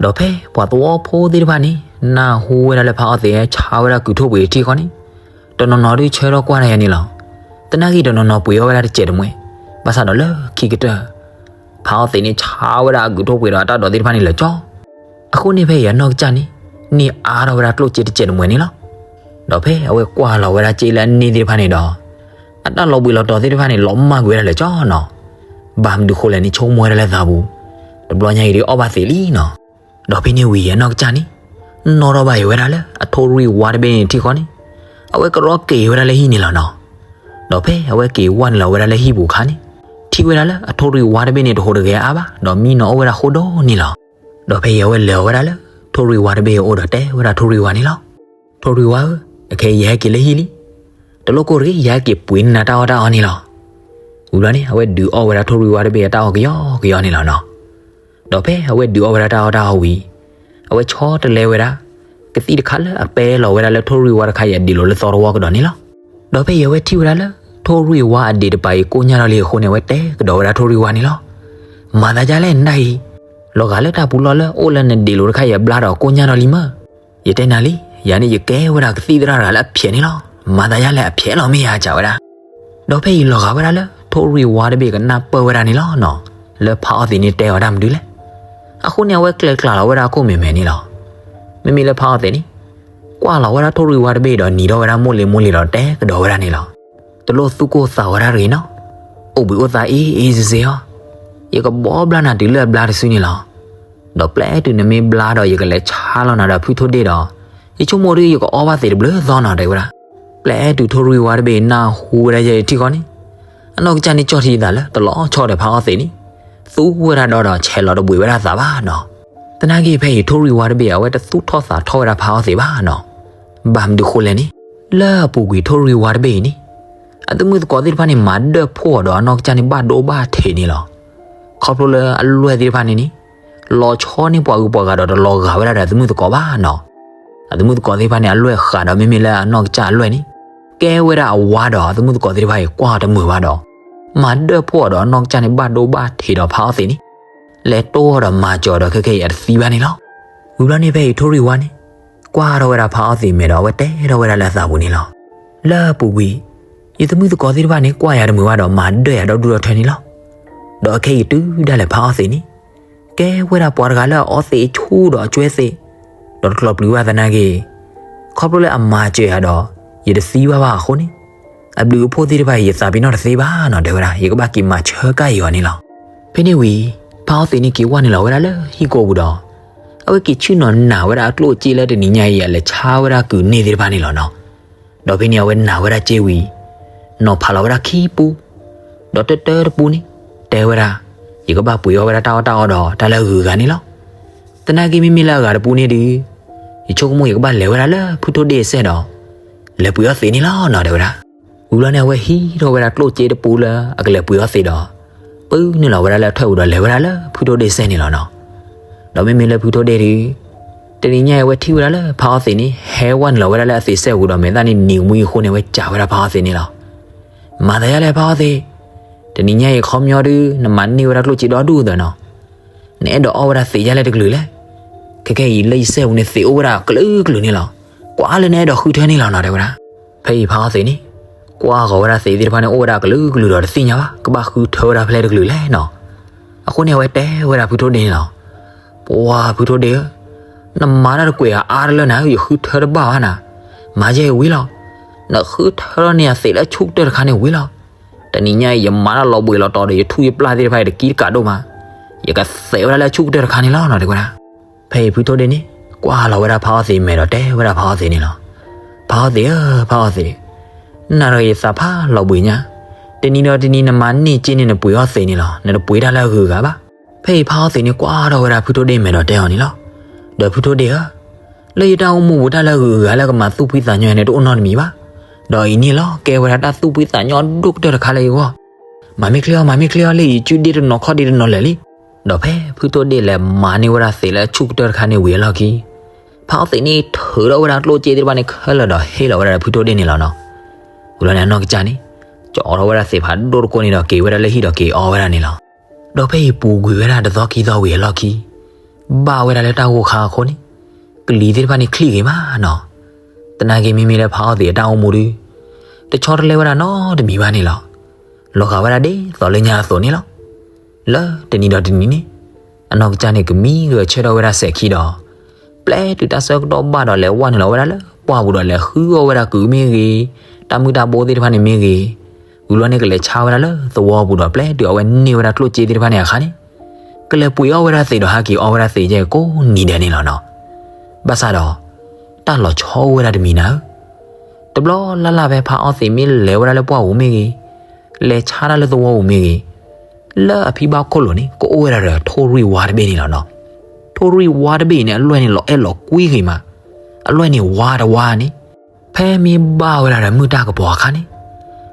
ဒီးဖဲပှၤသဝီဖိသ့ၣ်တဖၣ်န့ၣ် နၢ်ဟူဝဲဒၣ်လၢဖးအီၣ်သ့ၣ်ဆါဝဲဒၣ်ကုၢ်ထိၣ်ပှ့ၤထံၣ်ဃီန့ၣ်, တနီၤနီၤဒုးဆၢထီၣ်ကွၢ်တၢ်ယၤန့ၣ်လီၤ. သနာ်က့တနီၤနီၤပှ့ၤအီၣ်ဝဲဒၣ်တစဲးတမှဲၤ, ဘၣ်ဆၣ်ဒီးလၢခံကတၢၢ် ဖးအီၣ်သ့ၣ်န့ၣ်ဆါဝဲဒၣ်အကုၢ်ထိၣ်ပှ့ၤဒီးအတၢ်ဒိးသ့ၣ်တဖၣ်န့ၣ်လၢာ်ကၠီ. အဃိန့ၣ်ဖဲအံၤအနီၢ်ကစၢ်န့ၣ် န့ၢ်အါထီၣ်ဝဲဒၣ်ကျိၣ်စ့တစဲးတမှဲၤန့ၣ်လီၤ. ဒီးဖဲအဝဲကွၢ်လီၤဝဲဒၣ်စ့လၢအန့ၢ်သ့ၣ်တဖၣ်န့ၣ်ဒီး အတၢ်လီၤဘှံးလီၤတီၤသ့ၣ်တဖၣ်န့ၣ် လီၤမၢ်ကွံာ်ဝဲဒၣ်လၢာ်ကၠီနီၤ. ဘၣ်မနုၤဃိလဲၣ်န့ၣ် ဆိကမိၣ်ဝဲဒၣ်လၢသးပူၤ, တဘျီညါအံၤဒုးအီၣ်ဘၣ်သ့ၣ်လံနီၤ. ဒီးဖဲန့ၣ်ဝံၤအနီၢ်ကစၢ်န့ၣ် နီၣ်ထီၣ်ဘၣ်အံၤဝဲဒၣ်လၢအထိၣ်ရံၣ်ဝါတဘ့ၣ်န့ၣ်ထံၣ်ဃီန့ၣ်, အဝဲကရီက့ၤဝဲဒၣ်လၢဟံၣ်န့ၣ်လီၤနီၤ. ဒီးဖဲအဝဲက့ၤဝၢ်နုာ်လီၤဝဲဒၣ်လၢဟံၣ်ပူၤအခါန့ၣ်, ထံၣ်ဝဲဒၣ်လၢအထိၣ်ရံၣ်ဝါတဘ့ၣ်န့ၣ် တဟူးတဂဲၤအါဘၣ် ဒီးမံနီၤအိၣ်ဝဲဒၣ်ဃိဒိၣ်န့ၣ်လီၤ. ဒီးဖဲအံၤအဝဲလဲၤဝဲဒၣ်လၢထိၣ်ရံၣ်ဝါတဘ့ၣ်အအိၣ်ဒီးတဲဝဲဒၣ်ထိၣ်ရံၣ်ဝါန့ၣ်လီၤ. ထိၣ်ရံၣ်ဝါဧၢ, အခဲအံၤယဟဲက့ၤလၢဟံၣ်လံ. တလိၣ်ကိၢ်တဂ့ၤ, ယဟဲက့ၤပှ့ၤန့ၢ်နၤတၢ်အီၣ်တၢ်အီန့ၣ်လီၤ. ဝံၤလီၤန့ၣ် အဝဲဒုးအီၣ်ဝဲဒၣ်ထိၣ်ရံၣ်ဝါတဘ့ၣ်အတၢ်အီၣ်ကယီကယီန့ၣ်လီၤနီၤ. ဒီးဖဲအဝဲဒုးအီၣ်ဝဲဒၣ်တၢ်အီၣ်တၢ်အီဝံၤ, အဝဲဆီတလဲဝဲဒၣ် ကသံၣ်တခါလၢအပဲလီၤဝဲဒၣ်လၢထိၣ်ရံၣ်ဝါတခါအံၤအဒ့ၣ်လိာ်လၢသီတဝီကဒီးန့ၣ်လီၤ. ဒီးဖဲအံၤအဝဲထံၣ်ဝဲဒၣ်လၢ ထိၣ်ရံၣ်ဝါအဒ့ၣ်တပၤအံၤကိညၢ်ထီၣ်လံအဃိန့ၣ် အဝဲတဲကဒီးဝဲဒၣ်ထိၣ်ရံၣ်ဝါန့ၣ်လီၤ. မၤသးဒ်လဲၣ်နဒၣ်အံၤ, လီၤဂာ်လၢတၢ်ပူၤလီၢ်လၢအိၣ်လၢနဒ့ၣ်လိာ်တခါအံၤအဘျါဒီးကိညၢ်ထီၣ်လံမၢ်. ယတဲနၤလံ, ယၤန့ၣ်ယကဲဝဲဒၣ်ကသံၣ်သရၣ်တဂၤလၢအဖျဲးန့ၣ်လီၤ. မၤသးဒ်လဲၣ်အဖျဲးလီၤမ့ၢ်ယၤစံးဝဲဒၣ်. ဒီးဖဲအံၤလီၤဂာ်ဝဲဒၣ်လၢ ထိၣ်ရံၣ်ဝါတဘ့ၣ်ကနၢ်ပၢၢ်ဝဲဒၣ်န့ၣ်လီၤနီၤ, လၢဖးအီၣ်သ့ၣ်န့ၣ်တဲအီၤတၢ်မနုၤလဲၣ်. အဃိန့ၣ် အဝဲကျဲၤကျါလီၤဝဲဒၣ်အခိၣ်မဲာ်မဲာ်န့ၣ်လီၤ. မ့မ့ၢ်လၢဖးအီၣ်သ့ၣ်န့ၣ် ကွၢ်လီၤဝဲဒၣ်ထိၣ်ရံၣ်ဝါတဘ့ၣ်ဒီးနံၤထီၣ်ဝဲဒၣ်မိၢ်လ့ၤမိၢ်လ့ၤဒီးတဲကဒီးဝဲဒၣ်န့ၣ်လီၤ. တလိၣ်သူၣ်ကိၢ်သးဂီၤတၢ်တဂ့ၤနီၤ, အိၣ်ဘှံးအိၣ်သါအ့ၣ်အ့ၣ်စ့စ့အီၤ, ယကဘီဘျါနၤတုၤလၢအဘျါတစုန့ၣ်လီၤ. ဒီးပျဲတုၤနမ့ၢ်ဘျါဒီးယကလဲၤဆါလီၤနၤဒီးဖုထိၣ်ဒ့ၣ်ဒီး, ယဆိကမိၣ်ဒ်ယကအီၣ်ဘၣ်သ့ၣ်တဘျုးသီနီၤ တဲဝဲဒၣ်. ပျဲတုၤထိၣ်ရံၣ်ဝါတဘ့ၣ်နၢ်ဟူဝဲဒၣ်ယဲၢ်ထံၣ်ဃီန့ၣ်, အနီၢ်ကစၢ်န့ၣ်ကၠီၣ်ထံသးလၢတလီၤဆီဒီးဖးအီၣ်သ့ၣ်န့ၣ်, သူဝဲဒၣ်ဒီဒီးဆဲးလီၤတဘှံးဝဲဒၣ်သးဘၣ်နီၤ. သနာ်က့ဖဲအံၤထိၣ်ရံၣ်ဝါတဘ့ၣ်အဝဲတသူၣ်ထီၣ်သးထီၣ်ဝဲဒၣ်ဖးအီၣ်သ့ၣ်ဘၣ်နီၤ. ဘၣ်မနုၤဃိလဲၣ်န့ၣ်, လၢအပူၤကွံာ်ထိၣ်ရံၣ်ဝါတဘ့ၣ်အံၤန့ၣ်, အသုးမုၢ်သကိးသ့ၣ်တဖၣ်န့ၣ် မၤဒၢၣ်ဖှိၣ်အီၤဒီးအနီၢ်ကစၢ်န့ၣ်ဘၣ်ဒိဘၣ်ထံးန့ၣ်လီၤ. ခီဖျိလၢအလွဲၢ်သ့ၣ်တဖၣ်န့ၣ်န့ၣ်, လီၤဆီန့ၢ်ပှၤဂုၤပှၤဂၤဒီးတလီၤဂာ်ဝဲဒၣ်ဒီးအသုးမုၢ်သကိးဘၣ်နီၤ. အသုးမုၢ်သကိးသ့ၣ်တဖၣ်န့ၣ် အလွဲၢ်ဃးဒီးမ့မ့ၢ်လၢအနီၢ်ကစၢ်အလွဲၢ်န့ၣ်, ကဲဝဲဒၣ်အဝါဒီးအသုးမုၢ်သကိးသ့ၣ်တဖၣ်အံၤကွၢ်အီၤတမုာ်ဘၣ်ဒီး, မၤဒၢၣ်ဖှိၣ်အီၤဒီးအနီၢ်ကစၢ်န့ၣ်ဘၣ်ဒိဘၣ်ထံးဒီးဖးအီၣ်သ့ၣ်န့ၣ်, လဲၤတိၢ်အီၤဒီးမၤစၢၤအီၤဒီးခဲခဲအံၤအတသံဘၣ်န့ၣ်လီၤ. ဝံၤဘျီန့ၣ်ဖဲအံၤထိၣ်ရံၣ်ဝါန့ၣ်, ကွၢ်ထီၣ်ဝဲဒၣ်ဖးအီၣ်သ့ၣ်မဲာ်ဒီးအဝဲတဲထီၣ်ဝဲဒၣ်လၢအသးပူၤန့ၣ်လီၤ. လၢအပူၤကွံာ်, ယသုးမုၢ်သကိးသ့ၣ်တဖၣ်န့ၣ် ကွၢ်ယၤတမုာ်ဘၣ်ဒီးမၤဒၢၣ်ယၤဒီဒူၣ်ဒီထၢန့ၣ်လီၤ. ဒီးအခဲအံၤတုၤဒၣ်လဲာ်ဖးအီၣ်သ့ၣ်န့ၣ်, ကဲဝဲဒၣ်ပှၤတဂၤလၢအအီသ့ၣ်ဆူၣ်ဒီးအကွဲသ့ၣ်, ဒီးတကျီၢ်ပျံၤဘၣ်သနာ်က့, ခီဖျိလၢအမၤစၢၤယၤဒီး, ယတသံဘၣ်ဘၣ်အဃိန့ၣ်, အဘျုးအဖှိၣ်သ့ၣ်တဖၣ်အံၤယသးပ့ၤနီၣ်တသ့ဘၣ်နီၤ တဲဝဲဒၣ်, ယကဘၣ်က့ၤမၤဆၢကၣ်အီၤန့ၣ်လီၤ. ဖဲန့ၣ်ဝံၤ, ဖးအီၣ်သ့ၣ်န့ၣ်က့ၤဝဲနုာ်လီၤဝဲဒၣ်လၢဟံၣ်ကိာ်ပူၤဒီး, အဝဲက့ၤဆ့ၣ်နီၤနာ်ဝဲဒၣ်အကျိၣ်အစ့လၢတနံၤညါအံၤ အလဲၤဆါဝဲဒၣ်ကုာ်န့ၢ်သ့ၣ်တဖၣ်န့ၣ်လီၤနီၤ. ဒီးဖဲန့ၣ် အဝဲနာ်ဝဲဒၣ်စ့ဝံၤ နီၤဖးလီၤဝဲဒၣ်ခံပူ, ဒီးတၢတၢတပူန့ၣ် တဲဝဲဒၣ်, ယကဘၣ်ပှ့ၤအီၣ်ဝဲဒၣ်တၢ်အီၣ်တၢ်အီဒီးတၢ်လၢအဂုၤအဂၤန့ၣ်လီၤ. သနာ်က့မ့မ့ၢ်လၢအဂၤတပူန့ၣ်ဒီး ယဆိကမိၣ်ယကဘၣ်လဲၤဝဲဒၣ်လၢဖုထိၣ်ဒ့ၣ်အစဲၣ်ဒီး လဲၤပှ့ၤအီၣ်သ့းန့ၣ်လီၤနီၤ တဲဝဲဒၣ်. ဝံၤလီၤန့ၣ် အဝဲဟံးထီၣ်ဝဲဒၣ်ကျိၣ်စ့တပူလၢအကလဲၤပှ့ၤအီၣ်သ့းဒီး ပုၢ်နုာ်လီၤဝဲဒၣ်လၢအထၢၣ်ပူၤဒီးလဲၤဝဲဒၣ်လၢဖုထိၣ်ဒ့ၣ်စဲၣ်န့ၣ်လီၤနီၤ. ဒီးမ့မ့ၢ်လၢဖုထိၣ်ဒ့ၣ်ဒီး တနံၤညါအံၤ အဝဲထံၣ်ဝဲဒၣ်လၢဖးအီၣ်သ့းန့ၣ် ဟဲဝဲနုာ်လီၤဝဲဒၣ်လၢအသ့းစဲၣ်ပူၤဒီး မဲာ်သၣ်န့ၣ်နံၤကမှံအဃိန့ၣ် အဝဲစံးဝဲဒၣ်ဖးအီၣ်သ့းန့ၣ်လီၤ. မၤသးဒ်လဲၣ်ဖးအီၣ်သ့း, တနံၤညါအံၤခီပညီဒုး နမၤန့ၢ်ဝဲဒၣ်ကျိၣ်စ့ဒီဒူၣ်သၢနီၤ. နအဲၣ်ဒိးအီၣ်ဝဲဒၣ်သ့းဒ်လဲၣ်တကလုာ်လဲၣ်. ခဲကနံၣ်အံၤလၢယစဲၣ်ပူၤန့ၣ် သ့းအိၣ်ဝဲဒၣ်ကလုာ်ကလုာ်န့ၣ်လီၤ. ကွၢ်လၢနအဲၣ်ဒိးဃုထၢန့ၣ်လီၤနီၤ တဲဝဲဒၣ်. ဖဲအံၤဖးအီၣ်သ့းန့ၣ် ကွၢ်ဃီၤဝဲဒၣ်သ့းသ့ၣ်တဖၣ်န့ၣ် အိၣ်ဝဲဒၣ်ကလုာ်ကလုာ်ဒီးတသ့ၣ်ညါဘၣ် ကဘၣ်ဃုထၢဝဲဒၣ်ဖဲလဲၣ်တကလုာ်လဲၣ်နီၤ. အဃိန့ၣ် အဝဲတဲဝဲဒၣ်ဖုထိၣ်ဒ့ၣ်န့ၣ်လီၤ. ပှၤဖုထိၣ်ဒ့ၣ်ဧၢ, နမၤတၢ်တကွဲးအါအါတလၢနၤဧၢ, ယဃုထၢတဘၣ်ဘၣ်နၤ. မၤယဲအံၤဝံၤလီၤ. နဃုထၢထီၣ်န့ၢ်ယသ့းလၢအဆူၣ်ကတၢၢ်တခါန့ၣ်ဝံၤလီၤ. တနံၤညါအံၤယမၤတၢ်လီၤဘှံးလီၤတီၤဒီး ယထူၣ်ယပျၢ်သ့ၣ်တဖၣ်အံၤ တကံတကးဒိၣ်မး, ယကသဲးဝဲဒၣ်လၢအဆူၣ်ကတၢၢ်တခါန့ၣ်လီၤနီၤ တဲဝဲဒၣ်. ဖဲအံၤဖုထိၣ်ဒ့ၣ်န့ၣ် ကွၢ်လီၤဝဲဒၣ်ဖးအီၣ်သ့းမဲာ်ဒီးတဲဝဲဒၣ်ဖးအီၣ်သ့းန့ၣ်လီၤ. ဖးအီၣ်သ့းဧၢ, ဖးအီၣ်သ့း, နၤဒီးယသးဖးလီၤဘှံးညါ, တနံၤဒီးတနံၤနမၤန့ၢ်စ့န့ၣ် နပှ့ၤအီၣ်သ့းန့ၣ်လီၤ. နတပှ့ၤတၢ်လၢအဂုၤအဂၤဘၣ်. ဖဲအံၤဖးအီၣ်သ့းန့ၣ် ကွၢ်ထီၣ်ဝဲဒၣ်ဖုထိၣ်ဒ့ၣ်မဲာ်ဒီးတဲအီၤန့ၣ်လီၤ. ဒီးဖုထိၣ်ဒ့ၣ်ဧၢ, လၢယတၢ်အိၣ်မူပူၤ တၢ်လၢအဂုၤအဂၤလၢကမၤသူၣ်ဖှံသးညီယၤန့ၣ် တအိၣ်နီတမံၤဘၣ်. ဒီးအံၤန့ၣ်လီၤ ကဲဝဲဒၣ်တၢ်သူၣ်ဖှံသးညီဒိၣ်ကတၢၢ်တခါလၢယဂီၢ်. မၤမ့ၢ်ချ့အီၤ, မၤမ့ၢ်ချ့အီၤ, လၢယစုဒ့တနီၤခီၣ်ဒ့တနီၤလဲၣ်လံ. ဒီးဖဲဖုထိၣ်ဒ့ၣ်လဲၤမၤန့ၢ်ဝဲဒၣ်သ့းလၢအဆူၣ်ကတၢၢ်တခါန့ၣ်ဝံၤအလီၢ်ခံ ဖးအီၣ်သ့းန့ၣ်ထုးထီၣ်ဝဲဒၣ်ကျိၣ်စ့သ့ၣ်တဖၣ်န့ၣ်ခဲလၢာ်ဒီး ဟ့ၣ်လီၤဝဲဒၣ်ဒီးဖုထိၣ်ဒ့ၣ်န့ၣ်လီၤနီၤ. ဝံၤလီၤန့ၣ် အနီၢ်ကစၢ်န့ၣ် ကၠီထီၣ်ဝဲဒၣ်သ့းဖးဒိၣ်တကိၢ်န့ၣ်ဒီး က့ၤဝဲဒၣ်လၢဟံၣ်ဒီးက့ၤအီဝဲဒၣ်န့ၣ်လီၤ. ဒီးဖဲအံၤပူၤကွံာ်ဝဲဒၣ်တသီခံသီဝံၤအလီၢ်ခံ ဘၣ်ဝဲဒၣ်လၢတၢ်ဂိၢ်ခါအဃိန့ၣ် ကလံၤသ့ၣ်တဖၣ်န့ၣ်ချံၣ်ဂ့ၤမးနီၤ. သနာ်က့မ့မ့ၢ်လၢဖးအီၣ်သ့းအတၢ်အိၣ်မူဒီး တဆီတလဲဝဲဒၣ်နီတမံၤဘၣ်န့ၣ်လီၤ. လီၤဂာ်ဝဲဒၣ်ဒ်သိးလၢညါအသိးန့ၣ်လီၤ. လၢတနံၤဒီးတနံၤန့ၣ် အနီၢ်ကစၢ်န့ၣ်ကမံဂၢၢ်ဆၢထီၣ်ဝဲဒၣ်စဲးခံဒီး ပျဲတုၤတၢ်ဆၢကတီၢ်ဘၣ်ဒီး လဲၤဝဲနုာ်လီၤဝဲဒၣ်လၢပှၢ်ပူၤဒီးလဲၤဃုအီၣ်ဝဲဒၣ်ကုာ်မ့ၢ်ဂ့ၤ, တၢ်မုၢ်တၢ်ဘိသ့ၣ်တဖၣ်န့ၣ်မ့ၢ်ဂ့ၤ, ဝံၤလီၤန့ၣ်ကလဲၤဆါဝဲဒၣ်လၢသဝီပူၤဒီး ပျဲတုၤအဝဲန့ၢ်ဝဲဒၣ်ကျိၣ်စ့သ့ၣ်တဖၣ်န့ၣ်အခါန့ၣ် ကလဲၤပှ့ၤအီၣ်ဝဲဒၣ်သ့းဒီးဟဲက့ၤအီဝဲဒၣ်သ့းယဲၢ်ကိးနံၤဒဲးန့ၣ်လီၤနီၤ. ဘၣ်ဆၣ်ဒီး တၢ်လီၤဆီအိၣ်ဝဲဒၣ်တမံၤနၤဧၢ, တဘျီလၢ်လၢ်ဖဲဖးအီၣ်သ့းမ့ၢ်လဲၤဝဲဒၣ်လၢပှၢ်ပူၤမ့ၢ်ဂ့ၤ, လဲၤဆါတၢ်လၢသဝီပူၤမ့ၢ်ဂ့ၤ, လၢအဖံဘၣ်ခိၣ်လိၤန့ၣ် ကအိၣ်ဝဲဒၣ်ဒီးထိၣ်ရံၣ်ဝါတဘ့ၣ်န့ၣ်လီၤနီၤ. ထိၣ်ရံၣ်ဝါတဘ့ၣ်အံၤန့ၣ် အလွဲၢ်န့ၣ်လီၤအဲၣ်လီၤကွံဂ့ၤမး, အလွဲၢ်န့ၣ်ဝါတဝါန့ၣ် ဖဲမ့ၢ်ဘၣ်ဝဲဒၣ်ဒီးမုၢ်တၢ်ကပီၤအခါန့ၣ်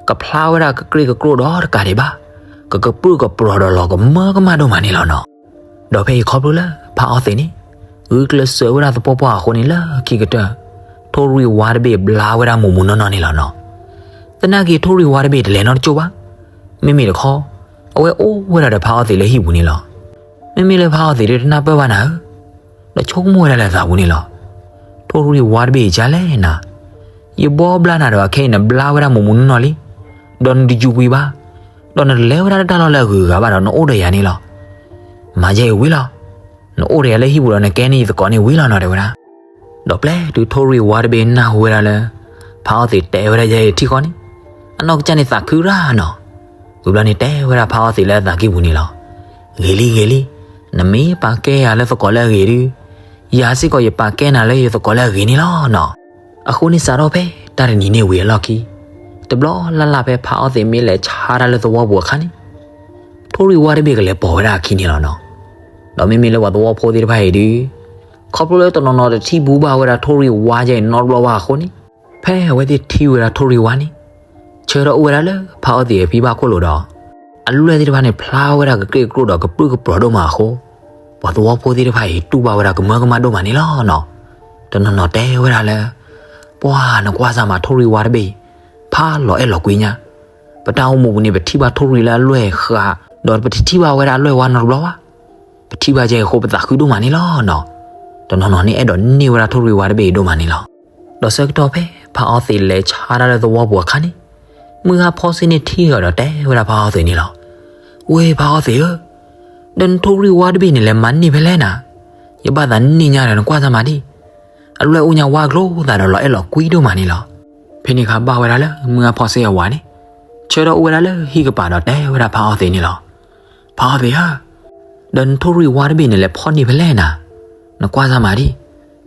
ကဖျါဝဲဒၣ်ကကြ့ၢ်ကကြိၣ်ဒီးတကးဒံးဘၣ်, ကကပြုၢ်ကပြီၤဒီးလီၤကမၢကမၣ်ဒိၣ်မးန့ၣ်လီၤနီၤ. ဒီးဖဲအံၤခီဖျိလၢဖးအီၣ်သ့းန့ၣ် ဂုာ်ကျဲးစၢးဝဲဒၣ်သပှၢ်ပှၢ်အဃိန့ၣ် လၢခံကတၢၢ် ထိၣ်ရံၣ်ဝါတဘ့ၣ်ဘျါဝဲဒၣ်မူးမူးနီၢ်နီၢ်န့ၣ်လီၤနီၤ. သနာ်က့ထိၣ်ရံၣ်ဝါတဘ့ၣ်တလဲၤနီတကၠိၢ်ဘၣ်. မ့မ့ၢ်တခီ အဝဲအိၣ်ဝဲဒၣ်ဒီးဖးအီၣ်သ့းလၢဟံၣ်ပူၤန့ၣ်လီၤ. မ့မ့ၢ်လၢဖးအီၣ်သ့းဒီးတနၢ်ပၢၢ်ဘၣ်နၤဧၢ, ဒီးဆိကမိၣ်ဝဲဒၣ်လၢအသးပူၤန့ၣ်လီၤ. ထိၣ်ရံၣ်ဝါတဘ့ၣ်အံၤကလဲၣ်နၤ, ယဘီဘျါနၤဒီးအခဲအံၤနဘျါဝဲဒၣ်မူးမူးနီၢ်နီၢ်လံ, ဒီးနတယူၤကွံာ်ဘၣ်, ဒီးနတလဲၤဝဲဒၣ်လၢတၢ်လီၢ်လၢအဂုၤအဂၤဘၣ်ဒီးနအိၣ်ဒီးယၤန့ၣ်လီၤ. မၤယဲအံၤဝံၤလီၤ. နအိၣ်ဒီးယၤလၢဟံၣ်ပူၤဒီးနကဲန့ၢ်ယသကိးန့ၣ်ဝံၤလီၤနီၤ တဲဝဲဒၣ်. ဒီးပျဲတုၤထိၣ်ရံၣ်ဝါတဘ့ၣ်နၢ်ဟူဝဲဒၣ်လၢ ဖးအီၣ်သ့းတဲဝဲဒၣ်ယဲအံၤထံၣ်ဃီန့ၣ် အနီၢ်ကစၢ်န့ၣ်သးခုရၣ်နီၤ. ဝံၤဘျီန့ၣ်တဲဝဲဒၣ်ဖးအီၣ်သ့းလၢအသးကံၢ်ပူၤန့ၣ်လီၤ. ဂ့ၤလံဂ့ၤလံ, နမ့ၢ်ပာ်ကဲယၤလၢသကိးလၢအဂ့ၤဒီး ယၤစ့ၢ်ကီးယပာ်ကဲနၤလၢယသကိးလၢအဂ့ၤန့ၣ်လီၤနီၤ. အဃိန့ၣ်စးထီၣ်ဖဲတၢ်တနံၤန့ၣ်ဝံၤအလီၢ်ခံ တဘျီလၢ်လၢ်ဖဲဖးအီၣ်သ့းမ့ၢ်လဲၤဆါတၢ်လၢသဝီပူၤအခါန့ၣ် ထိၣ်ရံၣ်ဝါတဘ့ၣ်ကလဲၤပိာ်ဝဲဒၣ်အခံန့ၣ်လီၤနီၤ. ဒီးမ့မ့ၢ်လၢပှၤသဝီဖိသ့ၣ်တဖၣ်အံၤဒီး ခီဖျိလၢတနီၤနီၤတထံၣ်ဘူးဘၣ်ဝဲဒၣ်ထိၣ်ရံၣ်ဝါယဲအံၤနီတဘျီဘၣ်အဃိန့ၣ် ဖဲအဝဲသ့ၣ်ထံၣ်ဝဲဒၣ်ထိၣ်ရံၣ်ဝါန့ၣ် ဆၢထၢၣ်အိၣ်ဝဲဒၣ်လၢဖးအီၣ်သ့းအဖံဘၣ်ခိၣ်လိၤဒီး အလွဲၢ်သ့ၣ်တဖၣ်န့ၣ်ဖျါဝဲဒၣ်ကကြ့ၢ်ကကြိၣ်ဒီးကပြုၢ်ကပြီၤဒိၣ်မးအဃိ ပှၤသဝီဖိသ့ၣ်တဖၣ်အံၤတူၢ်ဘၣ်ဝဲဒၣ်ကမၢကမၣ်ဒိၣ်မးန့ၣ်လီၤနီၤ. တနီၤနီၤတဲဝဲဒၣ်လၢ ပှၤနကွၢ်စၢ်မးထိၣ်ရံၣ်ဝါတဘ့ၣ်အံၤ ဖးလီၤအဲၣ်လီၤကွံညါ, ပတၢ်အိၣ်မူပူၤန့ၣ် ပထံၣ်ဘၣ်ထိၣ်ရံၣ်လၢအလွဲၢ်ဃး ဒီးပတထံၣ်ဘၣ်ဝဲဒၣ်အလွဲၢ်ဝါနီတဘျီဘၣ်. ပထံၣ်ဘၣ်ယဲအံၤအဃိ ပသးခုဒိၣ်မးန့ၣ်လီၤနီၤ. တနီၤနီၤန့ၣ်အဲၣ်ဒိးန့ၢ်ဝဲဒၣ်ထိၣ်ရံၣ်ဝါတဘ့ၣ်အံၤဒိၣ်မးန့ၣ်လီၤ. ဒီးဆၢကတီၢ်ဖဲဖးအီၣ်သ့းလဲၤဆါတၢ်လၢသဝီပူၤအခါန့ၣ် မုၢ်ဂၢ်ဖီစ့န့ၣ်ထံၣ်အီၤဒီးတဲဝဲဒၣ်ဖးအီၣ်သ့းန့ၣ်လီၤ. ဝ့ၢ်ဖးအီၣ်သ့းဧၢ, ဒီးနထိၣ်ရံၣ်ဝါတဘ့ၣ်န့ၣ် လဲၤမၤန့ၢ်ဖဲလဲၣ်နၤ, ယဘၣ်သးန့ၢ်ညါဒီးနကွၢ်စၢ်မးဒံး, အလွဲၢ်အိၣ်ညါဝါကျိၤသးဒီးလီၤအဲၣ်လီၤကွံဒိၣ်မးန့ၣ်လီၤ. ဖဲန့ၣ်အခါဘၣ်ဝဲဒၣ်လၢမုၢ်ဂၢ်ဖီစ့အဝၤန့ၣ် ဆၢထၢၣ်အိၣ်ဝဲဒၣ်လၢဟံၣ်ကပၤဒီးတဲဝဲဒၣ်ဖးအီၣ်သ့းန့ၣ်လီၤ. ဖးအီၣ်သ့းဧၢ, ဒီးနထိၣ်ရံၣ်ဝါတဘ့ၣ်န့ၣ် လဲၤဖီၣ်န့ၢ်ဖဲလဲၣ်နၤ, နကွၢ်စၢ်မၤဒံး,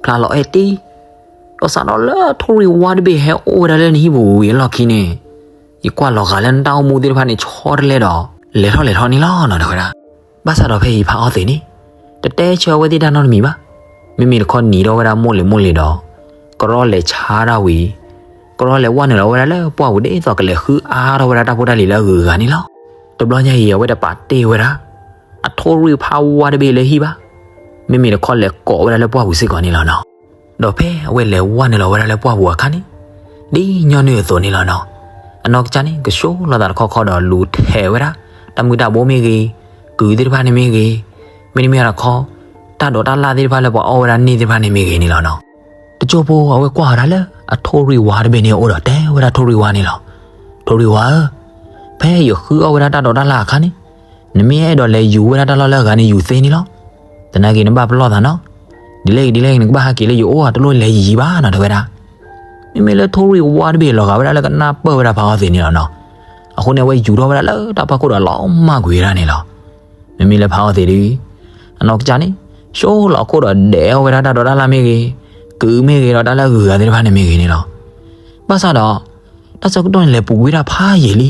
ဖျါလီၤအဲၣ်တံၢ်, ဒီးစးထီၣ်လၢထိၣ်ရံၣ်ဝါတဘ့ၣ်ဟဲအိၣ်ဝဲဒၣ်လၢနဟံၣ်ပူၤဝံၤအလီၢ်ခံန့ၣ်, ယကွၢ်လီၤဂာ်လၢနတၢ်အိၣ်မူသ့ၣ်တဖၣ်န့ၣ် ဆီတလဲဒီး လဲၤထီၣ်လဲၤထီၣ်န့ၣ်လီၤနီၤ တဲဝဲဒၣ်. ဘၣ်ဆၣ်ဒီးဖဲအံၤဖးအီသံးန့ၣ် တတဲဆၢအဝဲသ့ၣ်တၢ်နီတမံၤဘၣ်. မ့မ့ၢ်တခီနံၤထီၣ်ဝဲဒၣ်မိၢ်လ့ၤမိၢ်လ့ၤဒီး ကရီလဲၤဆါတၢ်ဝံၤ, ကရီလဲၤဝဲနုာ်လီၤဝဲဒၣ်လၢပှၢ်ပူၤဒ်သိးကလဲၤဃုအါထီၣ်ဝဲဒၣ်တၢ်ဖိတၢ်လံၤလၢအဂုၤအဂၤန့ၣ်လီၤ. တဘျီညါအံၤ အဝဲတပာ်တ့ၢ်ဝဲဒၣ် အထိၣ်ရံၣ်ဖးဝါတဘ့ၣ်လၢဟံၣ်ဘၣ်. မ့မ့ၢ်တခီလဲၤကိးဝဲဒၣ်လၢပှၢ်ပူၤစ့ၢ်ကီးန့ၣ်လီၤနီၤ. ဒီးဖဲအဝဲလဲၤဝဲနုာ်လီၤဝဲဒၣ်လၢပှၢ်ပူၤအခါန့ၣ်, ဒ်ညီနုၢ်အသိးန့ၣ်လီၤနီၤ, အနီၢ်ကစၢ်န့ၣ် ကဆိလိာ်သးတခီခီဒီးလူၤထဲးဝဲဒၣ် တၢ်မုၢ်တၢ်ဘိမ့ၢ်ဂ့ၤ, ကုၤသ့ၣ်တဖၣ်န့ၣ်မ့ၢ်ဂ့ၤ, မ့တမ့ၢ်တခီ တၢ်ဒိးတၢ်လၣ်သ့ၣ်တဖၣ်လၢပှၤအီၣ်ဝဲဒၣ်န့ၣ်သ့ၣ်တဖၣ်န့ၣ်မ့ၢ်ဂ့ၤန့ၣ်လီၤနီၤ. တစိၢ်ဖိအဝဲကွၢ်ဝဲဒၣ်လၢ အထိၣ်ရံၣ်ဝါတဘ့ၣ်န့ၣ်အအိၣ်ဒီးတဲဝဲဒၣ်ထိၣ်ရံၣ်ဝါန့ၣ်လီၤ. ထိၣ်ရံၣ်ဝါဧၢ, ဖဲယဃုအီၣ်ဝဲဒၣ်တၢ်ဒိးတၢ်လၣ်အခါန့ၣ်, နမ့ၢ်အဲၣ်ဒိးလဲၤယူၤဝဲဒၣ်တၢ်လီၢ်လၢအဂၤန့ၣ် ယူၤသ့န့ၣ်လီၤ. သနာ်က့နဘၣ်ပလီၢ်သးနီၤ, ဒ်လဲၣ်ဂ့ၤဒ်လဲၣ်ဂ့ၤ နကဘၣ်ဟဲက့ၤလၢယအိၣ်ဧါ, တလိၣ်လဲၤယံၤဘၣ်နီၤ တဲဝဲဒၣ်. မ့မ့ၢ်လၢထိၣ်ရံၣ်ဝါတဘ့ၣ်လီၤဂာ်ဝဲဒၣ်လၢကနၢ်ပၢၢ်ဝဲဒၣ်ဖးအီသံးန့ၣ်လီၤနီၤ. အဃိန့ၣ် အဝဲယူၤထီၣ်ဝဲဒၣ်လၢတၢ်ဖီခိၣ်ဒီးလီၤမၢ်ကွံာ်ဝဲဒၣ်န့ၣ်လီၤ. မ့မ့ၢ်လၢဖးအီသံးဒီး အနီၢ်ကစၢ်န့ၣ် ဆိလီၤအခိၣ်ဒီးဒဲးအီၣ်ဝဲဒၣ်တၢ်ဒိးတၢ်လၣ်မ့ၢ်ဂ့ၤ, ကုၤမ့ၢ်ဂ့ၤဒီးတၢ်လၢအဂုၤအဂၤသ့ၣ်တဖၣ်န့ၣ်မ့ၢ်ဂ့ၤန့ၣ်လီၤ. ဘၣ်ဆၣ်ဒီး တၢ်ဆၢကတီၢ်န့ၣ်လဲၤပူၤကွံာ်ဝဲဒၣ်ဖးယံာ်လံ.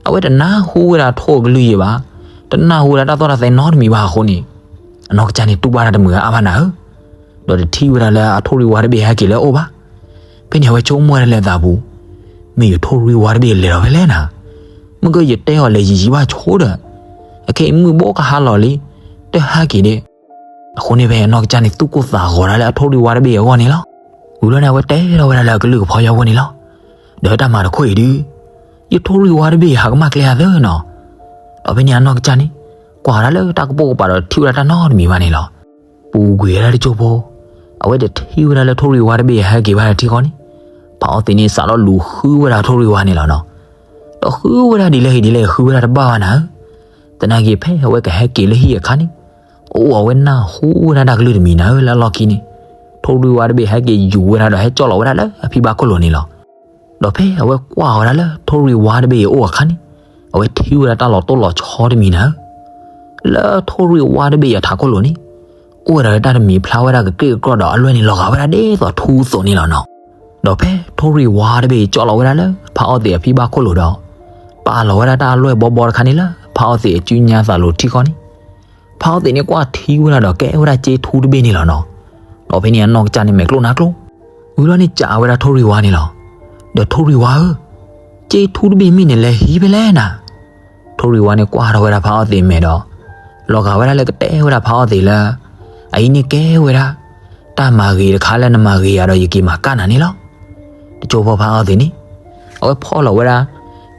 အဝဲတနၢ်ဟူဝဲဒၣ်ထိၣ်အကလုၢ်ယံာ်ဘၣ်, တနၢ်ဟူဝဲဒၣ်တၢ်သီၣ်တၢ်သဲနီတမံၤဘၣ်အဃိန့ၣ်, အနီၢ်ကစၢ်န့ၣ်တူၢ်ဘၣ်တၢ်တမုာ်အါဘၣ်နၤဧၢ, ဒီးတထံၣ်ဝဲဒၣ်လၢအထိၣ်ရံၣ်ဝါတဘ့ၣ်ဟဲက့ၤလၢအအိၣ်ဘၣ်. ဖဲန့ၣ်အဝဲဆိကမိၣ်ဝဲဒၣ်လၢအသးပူၤ, မ့ၢ်ယထိၣ်ရံၣ်ဝါတဘ့ၣ်လဲၤဒီးဖဲလဲၣ်နၤ, မ့ၢ်ကယတဲအီၤလဲၤယံၤယံၤဘၣ်ဆိဒီး, အခဲအံၤမုၢ်ဘိကဟါလီၤလံ, တဟဲက့ၤဒ့ၣ်. အဃိန့ၣ်ဖဲအနီၢ်ကစၢ်န့ၣ်သူၣ်ကိၢ်သးဂီၤဒၣ်လၢအထိၣ်ရံၣ်ဝါတဘ့ၣ်အဂီၢ်န့ၣ်လီၤ. ဝံၤလီၤန့ၣ် အဝဲတဲထီၣ်ဝဲဒၣ်လၢအကလုၢ်ကဖီယီဖိန့ၣ်လီၤ. ဒီးတၢ်မၤတခီအံၤဒုး, ယထိၣ်ရံၣ်ဝါတဘ့ၣ်ဟးကမၣ်ကျဲအသၢနီၤ. ဒီးဖဲန့ၣ်အနီၢ်ကစၢ်န့ၣ် ကွၢ်ဝဲဒၣ်လၢတၢ်ကပိာ်ကပၤဒီးတထံၣ်ဝဲဒၣ်တၢ်နီတမံၤဘၣ်န့ၣ်လီၤ. ပူၤကွံာ်ဝဲဒၣ်တစိၢ်ဖိ, အဝဲတထံၣ်ဝဲဒၣ်လၢထိၣ်ရံၣ်ဝါတဘ့ၣ်ဟဲက့ၤဘၣ်ဒီးထံဃီန့ၣ်, ဖးအီသံးန့ၣ်စးထီၣ်လူၤဃုဝဲဒၣ်ထိၣ်ရံၣ်ဝါန့ၣ်လီၤနီၤ. ဒီးဃုဝဲဒၣ်ဒ်လဲၣ်ဂ့ၤဒ်လဲၣ်ဂ့ၤ ဃုဝဲဒၣ်တဘၣ်ဘၣ်နၤဧၢ. သနာ်က့ဖဲအဝဲကဟဲက့ၤလၢဟံၣ်အခါန့ၣ်, အိၣ်အဝဲနၢ်ဟူဝဲဒၣ်တၢ်ကလုၢ်တမံၤနၤဧၢ လၢအလီၢ်ခံန့ၣ်, ထိၣ်ရံၣ်ဝါတဘ့ၣ်ဟဲက့ၤယူၤဝဲဒၣ်ဒီးဟဲကၠီၣ်လီၤဝဲဒၣ်လၢအဖံဘၣ်ခိၣ်လိၤန့ၣ်လီၤ. ဒီးဖဲအဝဲကွၢ်ဝဲဒၣ်လၢထိၣ်ရံၣ်ဝါတဘ့ၣ်အအိၣ်အခါန့ၣ်, အဝဲထံၣ်ဝဲဒၣ်တၢ်လီၤတိၢ်လီၤဆီတမံၤနၤဧၢ. လၢထိၣ်ရံၣ်ဝါတဘ့ၣ်အထးခိၣ်လိၤန့ၣ်, အိၣ်ဝဲဒၣ်လၢတၢ်တမံၤဖျါဝဲဒၣ်ကကြ့ၢ်ကကြီၢ်ဒီးအလွဲၢ်န့ၣ်လီၤဂာ်ဝဲဒၣ်ဒ်သိးထူအသိးန့ၣ်လီၤနီၤ. ဒီးဖဲထိၣ်ရံၣ်ဝါတဘ့ၣ်ကၠီၣ်လီၤဝဲဒၣ်လၢဖးအီသံးအဖံဘၣ်ခိၣ်လိၤဒီး, ပာ်လီၤဝဲဒၣ်တၢ်အလွဲၢ်ဘီဘီတခါန့ၣ်လၢဖးအီသံးအစုညါသးလိၤထံဃီန့ၣ်, ဖးအီသံးန့ၣ်ကွၢ်ထံဝဲဒၣ်ဒီးကဲဝဲဒၣ်စ့ထူတဘ့ၣ်န့ၣ်လီၤနီၤ. ဒီးဖဲန့ၣ်အနီၢ်ကစၢ်န့ၣ်မဲာ်ကျိၣ်နါကျိၣ်, ဝံၤလီၤန့ၣ်စံးဝဲဒၣ်ထိၣ်ရံၣ်ဝါန့ၣ်လီၤ. ဒီးထိၣ်ရံၣ်ဝါဧၢ, စ့ထူတဘ့ၣ်မ့ၢ်နလဲၤဟံးဖဲလဲၣ်နၤ. ထိၣ်ရံၣ်ဝါန့ၣ်ကွၢ်ထီၣ်ဝဲဒၣ်ဖးအီသံးမဲာ်ဒီး, လီၤဂာ်ဝဲဒၣ်လၢကတဲဝဲဒၣ်ဖးအီသံးလၢ, အအံၤန့ၣ်ကဲဝဲဒၣ်, တၢ်မၤဂ့ၤတခါလၢနမၤဂ့ၤယၤဒီးယက့ၤမၤကၣ်နၤန့ၣ်လီၤ. တစိၢ်ဖိဖးအီသံးန့ၣ်, အဝဲဖီၣ်လီၤဝဲဒၣ်,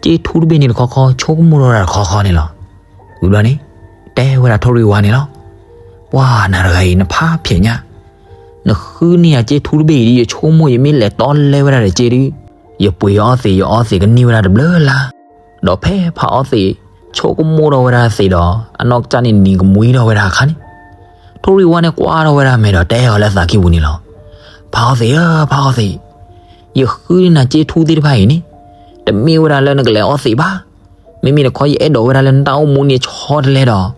စ့ထူတဘ့ၣ်န့ၣ်တခီခီ ဆိကမိၣ်ထီၣ်ဝဲဒၣ်တခီခီန့ၣ်လီၤ. ဝံၤဘျီန့ၣ်, တဲဝဲဒၣ်ထိၣ်ရံၣ်ဝါန့ၣ်လီၤ. ပှၤနၤတဂၤအံၤနဖးဖျဲးညါ, နဃုန့ၢ်ယၤစ့ထူတဘ့ၣ်အံၤဒ် ယဆိကမိၣ်ယမ့ၢ်လဲၤတီလဲဝဲဒၣ်ဒီးစ့ဒု, ယပှ့ၤအီသံးယအီသံးကန့ၢ်ဝဲဒၣ်တဘျုးလါ. ဒီးဖဲဖးအီသံး, ဆိကမိၣ်ထီၣ်ဝဲဒၣ်သံးဒီး အနီၢ်ကစၢ်န့ၣ်နံၤကမှံထီၣ်ဝဲဒၣ်အခါန့ၣ်, ထိၣ်ရံၣ်ဝါန့ၣ်ကွၢ်ထီၣ်ဝဲဒၣ်မဲာ်ဒီးတဲအီၤလၢအသးကံၢ်ပူၤန့ၣ်လီၤ. ဖးအီသံးဧၢ, ဖးအီသံး, ယဃုန့ၢ်နၤစ့ထူသ့ၣ်တဖၣ်အံၤန့ၣ်, တမ့ၢ်ဝဲဒၣ်လၢနကလဲၤအီသံးဘၣ်. မ့မ့ၢ်တခီယအဲၣ်ဒိးဝဲဒၣ်လၢနတၢ်အိၣ်မူန့ၣ်ဆီတလဲဒီး,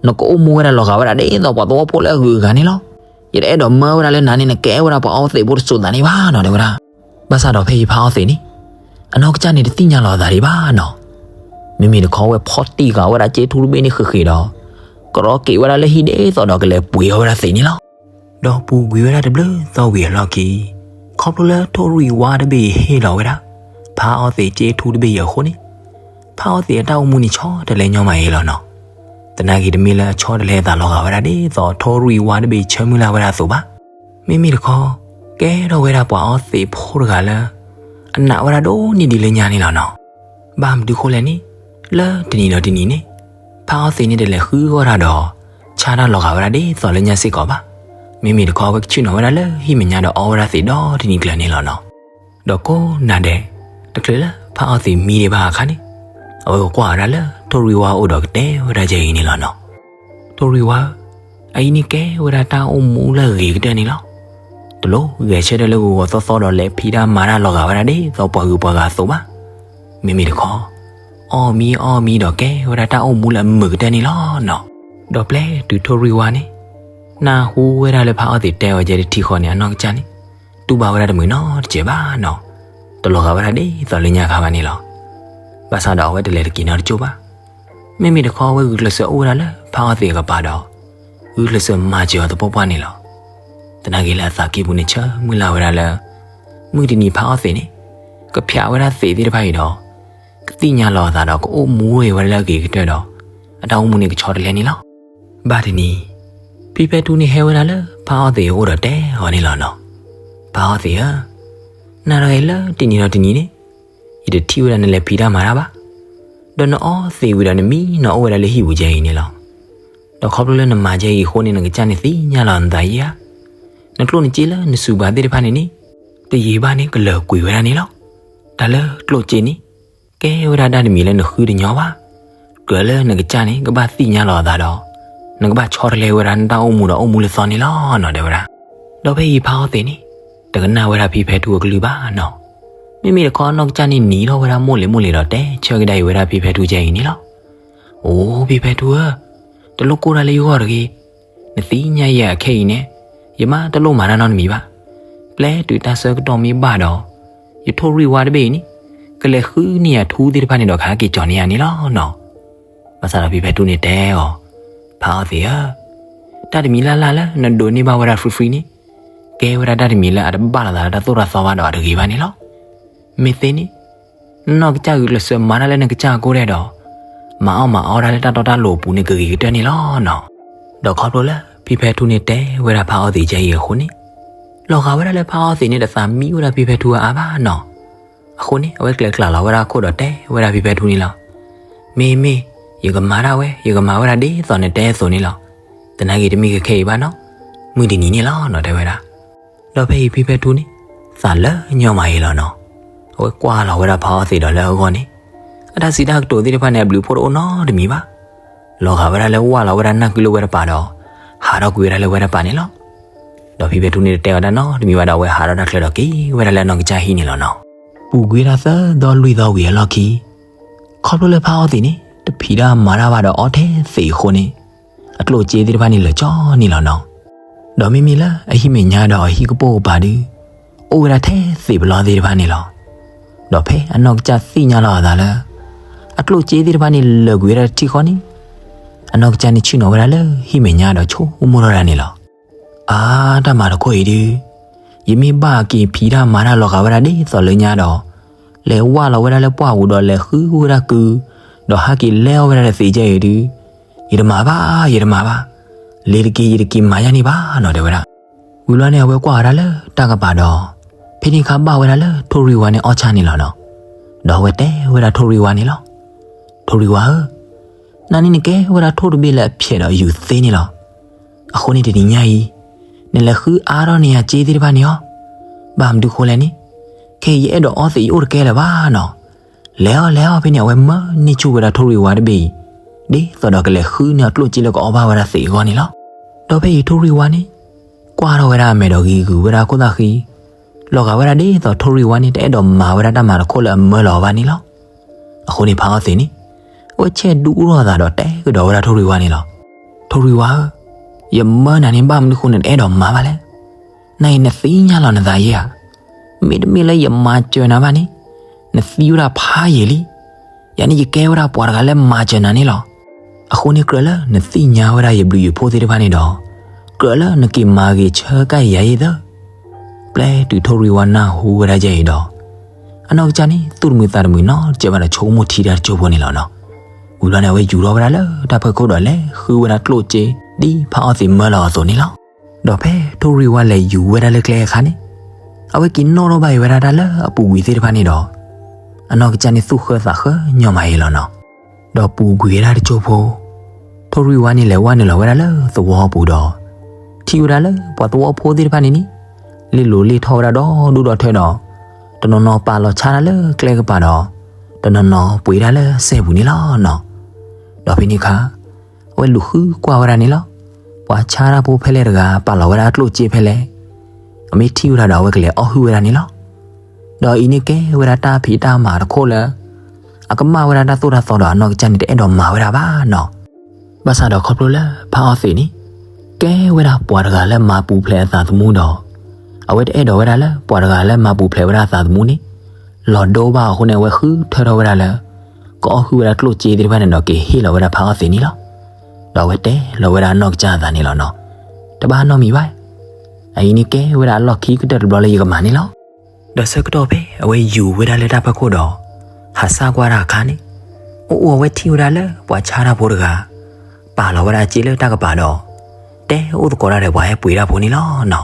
နကအိၣ်မူဝဲဒၣ်လီၤဂာ်ဝဲဒၣ်ဒ်သိးပှၤသဝီဖိလၢအဂုၤအဂၤန့ၣ်လီၤ. ယတအဲၣ်ဒိးမၢဝဲဒၣ်လၢနၤန့ၣ် နကဲဝဲဒၣ်ပှၤအီသံးဖိတစိၤသးန့ၣ်ဘၣ်နီၤ တဲဝဲဒၣ်. ဘၣ်ဆၣ်ဒီးဖဲအံၤဖးအီသံးန့ၣ်, အနီၢ်ကစၢ်န့ၣ်တသ့ၣ်ညါလီၤအသးဒံးဘၣ်နီၤ. မ့မ့ၢ်တခီဝဲဖီၣ်တံၢ်ဃာ်ဝဲဒၣ်စ့ထူတဘ့ၣ်န့ၣ်ဃ့ၢ်ဃ့ၢ်ဒီး, ကရီက့ၤဝဲဒၣ်လၢဟံၣ်ဒ်သိးဒီးကလဲၤပှ့ၤအီဝဲဒၣ်သံးန့ၣ်လီၤ. ဒီးပူၤကွံာ်ဝဲဒၣ်တဘျုးသီဝံၤအလီၢ်ခံ, ခီဖျိလၢထိၣ်ရံၣ်ဝါတဘ့ၣ်ဟ့ၣ်လီၤဝဲဒၣ်, ဖးအီသံးစ့ထူတဘ့ၣ်အံၤအဃိန့ၣ်, ဖးအီသံးအတၢ်အိၣ်မူန့ၣ်ဆီတလဲညီမးအံၤလီၤနီၤ. သနာ်က့တမ့ၢ်လၢအဆီတလဲအသးလီၤဂာ်ဝဲဒၣ်ဒ်သိးထိၣ်ရံၣ်ဝါတဘ့ၣ်ဆၢမုၢ်လၢ်ဝဲဒၣ်အသိးဘၣ်. မ့မ့ၢ်တခီ, ကဲထီၣ်ဝဲဒၣ်ပှၤအီသံးဖိတဂၤလၢ အနာ်ဝဲဒၣ်ဒိၣ်န့ၢ်ဒံးလၢညါန့ၣ်လီၤနီၤ. ဘၣ်မနုၤဃိလဲၣ်န့ၣ်, လၢတနံၤဒီးတနံၤန့ၣ်, ဖးအီသံးန့ၣ်တလဲၤဃုအီၣ်တၢ်ဒီး ဆါတၢ်လီၤဂာ်ဝဲဒၣ်ဒ်သိးလၢညါစ့ၢ်ကီးဘၣ်. မ့မ့ၢ်တခီအဝဲကဆ့ၣ်နီၤဝဲဒၣ်လၢဟံၣ်မဲာ်ညါဒီးအီဝဲဒၣ်သံးဒီတနံၤကျၢၤန့ၣ်လီၤနီၤ. ဒီးကိးနၤဒဲး, တချုးလၢဖးအီသံးမံဒံးဘၣ်အခါန့ၣ်, အဝဲကကွၢ်ဝဲဒၣ်လၢထိၣ်ရံၣ်ဝါအအိၣ်ဒီးကတဲဝဲဒၣ်ယဲအံၤန့ၣ်လီၤနီၤ. ထိၣ်ရံၣ်ဝါဧၢ, အအံၤန့ၣ်ကဲဝဲဒၣ်တၢ်အိၣ်မူလၢအဂ့ၤကတၢၢ်န့ၣ်လီၤ. တလိၣ်ဂဲၤဆၢထၢၣ်လၢဂီၤဂီၤသီသီဒီးလဲၤဖံးတၢ်မၤတၢ်လီၤဂာ်ဝဲဒၣ်ဒ်သိးပှၤဂုၤပှၤဂၤအသိးဘၣ်. မ့မ့ၢ်တခီ, အီၣ်မံအီၣ်မံဒီးကဲဝဲဒၣ်တၢ်အိၣ်မူလၢအမုာ်ကတၢၢ်န့ၣ်လီၤနီၤ. ဒီးပျဲတုၤထိၣ်ရံၣ်ဝါန့ၣ် နၢ်ဟူဝဲဒၣ်လၢဖးအီၣ်သံးတဲအီၤကဲတထံၣ်ဃီန့ၣ် အနီၢ်ကစၢ်န့ၣ် တူၢ်ဘၣ်ဝဲဒၣ်တမုာ်နီတစဲးဘၣ်နီၤ, တလီၤဂာ်ဝဲဒၣ်ဒ်သိးလၢညါခါဘၣ်န့ၣ်လီၤ. ဘၣ်ဆၣ်ဒီးအဝဲတလဲၤတက့ၤနီတကၠိၢ်ဘၣ်. မ့မ့ၢ်တခီအဝဲဂုာ်ကျဲးစၢးအိၣ်ဝဲဒၣ်လၢဖးအီၣ်သံးအကပၤဒီး ဂုာ်ကျဲးစၢးမၤစၢၤအီၤသပှၢ်ပှၢ်န့ၣ်လီၤ. သနာ်က့လၢအသးကံၢ်ပူၤန့ၣ်ဆၢမုၢ်လၢ်ဝဲဒၣ်လၢ မုၢ်တနံၤဖးအီၣ်သံးန့ၣ် ကဖျးဝဲဒၣ်သံးသ့ၣ်တဖၣ်အံၤဒီး ကသ့ၣ်ညါလီၤအသးဒီး ကအိၣ်မူဝဲဝဲဒၣ်လၢအဂ့ၤကတၢၢ်ဒီး အတၢ်အိၣ်မူန့ၣ်ကဆီတလဲန့ၣ်လီၤ. ဘၣ်တနံၤ ဖံဖဲထူန့ၣ်ဟဲဝဲဒၣ်လၢဖးအီၣ်သံးအအိၣ်ဒီးတဲအီၤန့ၣ်လီၤနီၤ, ဖးအီၣ်သံးဧၢ, နၤဒီးယဲလၢတနံၤဒီးတနံၤန့ၣ် ယတထံၣ်ဝဲဒၣ်နလဲၤဖံးတၢ်မၤတၢ်ဘၣ်, ဒီးနအီၣ်သံးဝံၤဒီးနမံနီၤအိၣ်ဝဲဒၣ်လၢဟံၣ်ပူၤကဲအံၤန့ၣ်လီၤ. ဒီးခီဖျိလၢနမၤကဲအံၤအဃိန့ၣ် နကစၢ်န့ၣ်သ့ၣ်ညါလီၤနသးယံာ်ဧါ. နကျိၣ်နစ့လၢနစူၤပၤသ့ၣ်တဖၣ်န့ၣ်န့ၣ် တယံာ်ဘၣ်န့ၣ်ကလၢာ်ကွံာ်ဝဲဒၣ်န့ၣ်လီၤ. တၢ်လၢကျိၣ်စ့န့ၣ် ကဲဝဲဒၣ်တၢ်တမံၤလၢနဃုတညီဘၣ်. ကြၢးလၢနကစၢ်န့ၣ် ကဘၣ်သ့ၣ်ညါလီၤအသးဒီး နကဘၣ်ဆီတလဲဝဲဒၣ်နတၢ်အိၣ်မူဒီးအိၣ်မူလၢသီန့ၣ်လီၤနီၤ တဲဝဲဒၣ်. ဒီးဖဲအံၤဖးအီၣ်သံးန့ၣ် တကနၣ်ဝဲဒၣ်ဖံဖဲထူအကလုၢ်ဘၣ်နီၤ. မ့မ့ၢ်တခီအနီၢ်ကစၢ်န့ၣ်နံၤထီၣ်ဝဲဒၣ်မိၢ်လံၤမိၢ်လံၤဒီး တဲဆၢကဒါအံၤဝဲဒၣ်ဖံဖဲထူကဲအံၤန့ၣ်လီၤ. အိ ဖံဖဲထူဧၢ, တလိၣ်ကိၢ်တၢ်လၢယဂီၢ်တဂ့ၤ. နသ့ၣ်ညါယၤအခဲအံၤန့ၣ် ယမါတလိၣ်မၤတၢ်နီတမံၤဘၣ်. ပျဲတုၤတၢ်ဆၢကတီၢ်မ့ၢ်ဘၣ်ဒီး ယထိၣ်ရံၣ်ဝါတဘ့ၣ်အံၤန့ၣ် ကလဲၤဃုန့ၢ်ယၤထူသ့ၣ်တဖၣ်န့ၣ်ဒီး ကဟဲက့ၤကၠီၤန့ၢ်ယၤန့ၣ်လီၤနီၤ. ဘၣ်ဆၣ်ဒီးဖံဖဲထူန့ၣ်တဲအီၤ, ဖးအီၣ်သံးဧၢ, တၢ်တမံၤလၢ်လၢ်လၢနဒိးန့ၢ်ဘၣ်ဝဲဒၣ် free free န့ၣ် ကဲဝဲဒၣ်တၢ်တမံၤလၢအတဘၣ်လိာ်သးလၢတၢ်သိၣ်တၢ်သီဘၣ်ဒီးအတဂ့ၤဘၣ်န့ၣ်လီၤ. မ့ၢ်သ့န့ၣ် နနီၢ်ကစၢ်ဂုာ်ကျဲးစၢးမၤတၢ်လၢနကစၢ်အဂီၢ်ဒီး မၤအီၣ်မၤအီတၢ်လၢတၢ်တီတၢ်လိၤအပူၤန့ၣ် ကဂ့ၤကတၢၢ်န့ၣ်လီၤနီၤ. ဒီးခီဖျိလၢဖံဖဲထူန့ၣ်တဲဝဲဒၣ်ဖးအီၣ်သံးကဲအံၤအဃိန့ၣ် လီၤဂာ်ဝဲဒၣ်လၢဖးအီၣ်သံးန့ၣ် တသးမံဝဲဒၣ်ဖံဖဲထူအါအါဘၣ်နီၤ. အဃိန့ၣ် အဝဲကျဲးကျးလီၤဝဲဒၣ်အခိၣ်ဒီးတဲဝဲဒၣ်ဖံဖဲထူန့ၣ်လီၤ. မ့ၢ်မ့ၢ်, ယကမၤဒၣ်ဝဲ, ယကမၤဝဲဒၣ်ဒ်သိးနတဲအသိးန့ၣ်လီၤ. သနာ်က့တမ့ၢ်ခဲခဲအံၤဘၣ်နီၤ, မုၢ်တနံၤန့ၣ်လီၤနီၤ တဲဝဲဒၣ်. ဒီးဖဲအံၤဖံဖဲထူန့ၣ် သးလၢညီမးအံၤလီၤနီၤ. အဝဲကွၢ်လီၤဝဲဒၣ်ဖးအီၣ်သံးဒီးလၢအဂီၢ်န့ၣ် အတၢ်စံးတၢ်ကတိၤသ့ၣ်တဖၣ်န့ၣ် အဘျုးအဖှိၣ်တအိၣ်နီတမံၤဘၣ်. လီၤဂာ်ဝဲဒၣ်လၢဝၢ်လီၤဝဲဒၣ်နၢ်ကုလၢဝဲတပၤဒီး ဟးထီၣ်ကွံာ်ဝဲဒၣ်လၢဝဲတပၤန့ၣ်လီၤ. ဒီးဖံဖဲထူန့ၣ်တတဲအီၤတၢ်နီတမံၤဘၣ်ဒီး အဝဲဟးထီၣ်တၢ်ချၢဒီးက့ၤဝဲဒၣ်လၢအနီၢ်ကစၢ်ဟံၣ်န့ၣ်လီၤနီၤ. ပူၤကွံာ်ဝဲဒၣ်သၢသီလွံၢ်သီဝံၤအလီၢ်ခံ ခီဖျိလၢဖးအီၣ်သံးန့ၣ် တဖံးတၢ်မၤတၢ်ဘၣ်ဒီးအီၣ်ထဲသံးအဃိန့ၣ် အကျိၣ်စ့သ့ၣ်တဖၣ်န့ၣ်လၢာ်ကၠီန့ၣ်လီၤနီၤ. ဒီးမ့မ့ၢ်လၢအဟံၣ်မဲာ်ညါဒီးအဟံၣ်ကပိာ်ကပၤဒု အိၣ်ဝဲဒၣ်ထဲသံးပလီသ့ၣ်တဖၣ်န့ၣ်လီၤ. ဒီးဖဲအနီၢ်ကစၢ်သ့ၣ်ညါလီၤအသးလၢ အကျိၣ်စ့သ့ၣ်တဖၣ်န့ၣ်လၢာ်ကွံာ်ဝဲဒၣ်တထံၣ်ဃီန့ၣ် အနီၢ်ကစၢ်န့ၣ်ဆ့ၣ်နီၤဝဲဒၣ်လၢဟံၣ်မဲာ်ညါဒီးဆိကမိၣ်ထီၣ်ဝဲဒၣ်န့ၣ်လီၤ. အါ တၢ်မၤတခိၣ်အံၤဒု ယမ့ၢ်ဘၣ်က့ၤဖံးတၢ်မၤတၢ်လီၤဂာ်ဝဲဒၣ်ဒ်သိးလၢညါဒီး လဲၤဝၢ်လီၤဝဲဒၣ်လၢပှၢ်ပူၤဒီးလဲၤဃုဝဲဒၣ်ကု ဒီးဟးက့ၤလဲအီၣ်ဝဲဒၣ်ဒီးသံးကဲအံၤဒု ယတမၤဘၣ် ယတမၤဘၣ်. လ့ၤတက့ၤ ယတက့ၤမၤယါန့ၣ်ဘၣ်နီၤ တဲဝဲဒၣ်. ဝံၤဘျီန့ၣ် အဝဲကွၢ်ဝဲဒၣ်လၢတၢ်ကပၤဒီး ဖဲန့ၣ်အခါဘၣ်ဝဲဒၣ်လၢထိၣ်ရံၣ်ဝါန့ၣ်အီၣ်ဆၣ်န့ၣ်လီၤနီၤ. ဒီးအဝဲတဲဝဲဒၣ်ထိၣ်ရံၣ်ဝါန့ၣ်လီၤ. ထိၣ်ရံၣ်ဝါဧၢ, နၤန့ၣ်နကဲဝဲဒၣ်ထိၣ်တဘ့ၣ်လၢအဖျဲးဒီးယူၤသ့န့ၣ်လီၤ. အဃိန့ၣ်တနံၤညါအံၤ နလဲၤဃုအါထီၣ်န့ၢ်ယၤစ့သ့ၣ်တဖၣ်န့ၣ်အီၤ. ဘၣ်မနုၤဃိလဲၣ်န့ၣ် ခဲအံၤယအဲၣ်ဒိးအီသံးယအိၣ်တကဲလၢၤဘၣ်နီၤ. လဲၤအီၤ လဲၤအီၤ ဖဲန့ၣ် အဝဲမၢန့ၢ်ဆူၣ်ဝဲဒၣ်ထိၣ်ရံၣ်ဝါတဘ့ၣ်အံၤ ဒ်သိးဒီးကလဲၤဃုန့ၢ်အကျိၣ်စ့လၢကအီၣ်ဘၣ်ဝဲဒၣ်သံးအဂီၢ်န့ၣ်လီၤ. ဒီးဖဲအံၤထိၣ်ရံၣ်ဝါန့ၣ် ကွၢ်ထီၣ်ဝဲဒၣ်အမဲာ်ဒီးဂံၤဂုၤဝဲဒၣ်ခိၣ်သၣ်ဃံ လီၤဂာ်ဝဲဒၣ်ဒ်သိးထိၣ်ရံၣ်ဝါန့ၣ် တအဲၣ်ဒိးမၤဝဲဒၣ်တၢ်မၤတခိၣ်လၢအမၢလီၤအီၤဘၣ်န့ၣ်လီၤ. အဃိန့ၣ်ဖးအီသံးန့ၣ် အဝဲဆဲးဒူထီၣ်အသးဒီးတဲကဒီးဝဲဒၣ်ထိၣ်ရံၣ်ဝါန့ၣ်လီၤ. ထိၣ်ရံၣ်ဝါဧၢ, ယမၢနၤန့ၣ် ဘၣ်မနုၤဃိနတအဲၣ်ဒိးမၤဘၣ်လဲၣ်. နၤအံၤနသ့ၣ်ညါလီၤနသးယဲဧါ. မ့တမ့ၢ်လၢယမၤစၢၤနၤဘၣ်န့ၣ် နသံဝဲဒၣ်ဖးယံာ်လံ. ယၤန့ၣ်ယကဲဝဲဒၣ်ပှၤတဂၤလၢမၤစၢၤနၤန့ၣ်လီၤ. အဃိန့ၣ်ကြၢးလၢနသ့ၣ်ညါဝဲဒၣ်ယဘျုးယဖှိၣ်သ့ၣ်တဖၣ်န့ၣ်ဒီး ကြၢးလၢနက့ၤမၤဂ့ၤဆၢကၣ်ယၤယဲသၢ ပျဲတုၤထိၣ်ရံၣ်ဝါနၢ်ဟူဝဲဒၣ်ယဲအံၤဒီး အနီၢ်ကစၢ်န့ၣ် သူၣ်တမုာ်သးတမုာ်နီတစဲးဘၣ်ဒီး ဆိကမိၣ်ထံတၢ်တစိၢ်ဖိန့ၣ်လီၤနီၤ. ဝံၤဘျီန့ၣ် အဝဲယူၤထီၣ်ဝဲဒၣ်လၢတၢ်ဖီခိၣ်ဒီးလဲၤဃုဝဲဒၣ်ကျိၣ်စ့ ဒ်ဖးအီသံးမၢလီၤအသိးန့ၣ်လီၤ. ဒီးဖဲထိၣ်ရံၣ်ဝါလဲၤယူၤဝဲဒၣ်လၢကျဲအခါန့ၣ် အဝဲက့ၤနီၣ်ထီၣ်ဘၣ်အံၤဝဲဒၣ်တၢ်လၢအပူၤကွံာ်သ့ၣ်တဖၣ်န့ၣ်ဒီး အနီၢ်ကစၢ်န့ၣ်သူၣ်ဃၢသးဃၢညီမးအံၤလီၤနီၤ. ဒီးပူၤကွံာ်ဝဲဒၣ်တစိၢ်ဖိ ထိၣ်ရံၣ်ဝါန့ၣ်လဲၤဝဲနုာ်လီၤဝဲဒၣ်လၢသဝီပူၤဒီး ထံၣ်ဝဲဒၣ်လၢပှၤသဝီဖိသ့ၣ်တဖၣ်န့ၣ်န့ၣ် လ့လိာ်လ့ထီၣ်ဝဲဒၣ်ဒီဒူၣ်ဒီထၢဒီး တနီၤနီၤပာ်လီၤဆါတၢ်လၢကျဲကပၤဒီး တနီၤနီၤပှ့ၤတၢ်လၢစဲပူၤန့ၣ်လီၤနီၤ. ဒီးဖဲန့ၣ်အခါ အဝဲလူၤဃုကွၢ်ဝဲဒၣ်န့ၣ်လီၤ. ပှၤဆါတၢ်ဖိဖဲလဲၣ်တဂၤ ပာ်လီၤဝဲဒၣ်ကျိၣ်စ့ဖဲလဲၣ် အမ့ၢ်ထံၣ်ဝဲဒၣ်ဒီးအဝဲကလဲၤအီၣ်ဟုၣ်ဝဲဒၣ်န့ၣ်လီၤ. ဒီးအံၤန့ၣ်ကဲဝဲဒၣ်တၢ်ဖံးတၢ်မၤတခိၣ်လၢ အကမၣ်ဝဲဒၣ်တၢ်သိၣ်တၢ်သီဒီးအနီၢ်ကစၢ်န့ၣ်တအဲၣ်ဒိးမၤဝဲဒၣ်ဘၣ်နီၤ. ဘၣ်ဆၣ်ဒီးခီဖျိလၢဖးအီသံးန့ၣ် ကဲဝဲဒၣ်ပှၤတဂၤလၢမၤပူၤဖျဲးအသးသမူဒီး အဝဲတအဲၣ်ဒိးဝဲဒၣ်လၢပှၤတဂၤလၢမၤပူၤဖျဲးဝဲဒၣ်အသးသမူန့ၣ် လီၤဒိဘၣ်အဃိန့ၣ် အဝဲဃုထၢထီၣ်ဝဲဒၣ်လၢ ကအီၣ်ဟုၣ်ဝဲဒၣ်ကျိၣ်စ့သ့ၣ်တဖၣ်န့ၣ်ဒီးက့ၤဟ့ၣ်လီၤဝဲဒၣ်ဖးအီၣ်သ့းန့ၣ်လီၤ. ဒီးအဝဲတဲလီၤဝဲဒၣ်အနီၢ်ကစၢ်အသးန့ၣ်လီၤနီၤ. တဘၣ်နီတမံၤဘၣ်. အအံၤန့ၣ်ကဲဝဲဒၣ်အလီၢ်ခံကတၢၢ်တဘျီလၢယကမၤန့ၣ်လီၤ. ဒီးဆၢကတီၢ်ဖဲအဝဲယူၤဝဲဒၣ်လၢတၢ်ဖီခိၣ်ဒီး ဟးဆှဲးကွၢ်တၢ်အခါန့ၣ်, အိၣ်အိၣ်အဝဲထံၣ်ဝဲဒၣ်လၢပှၤဆါတၢ်ဖိတဂၤ ပာ်လီၤဝဲဒၣ်စ့လၢတၢ်ကပၤဒီး တဲအိၣ်သကိးတၢ်ဒီးပှၤဟဲပှ့ၤတၢ်ဖိန့ၣ်လီၤနီၤ.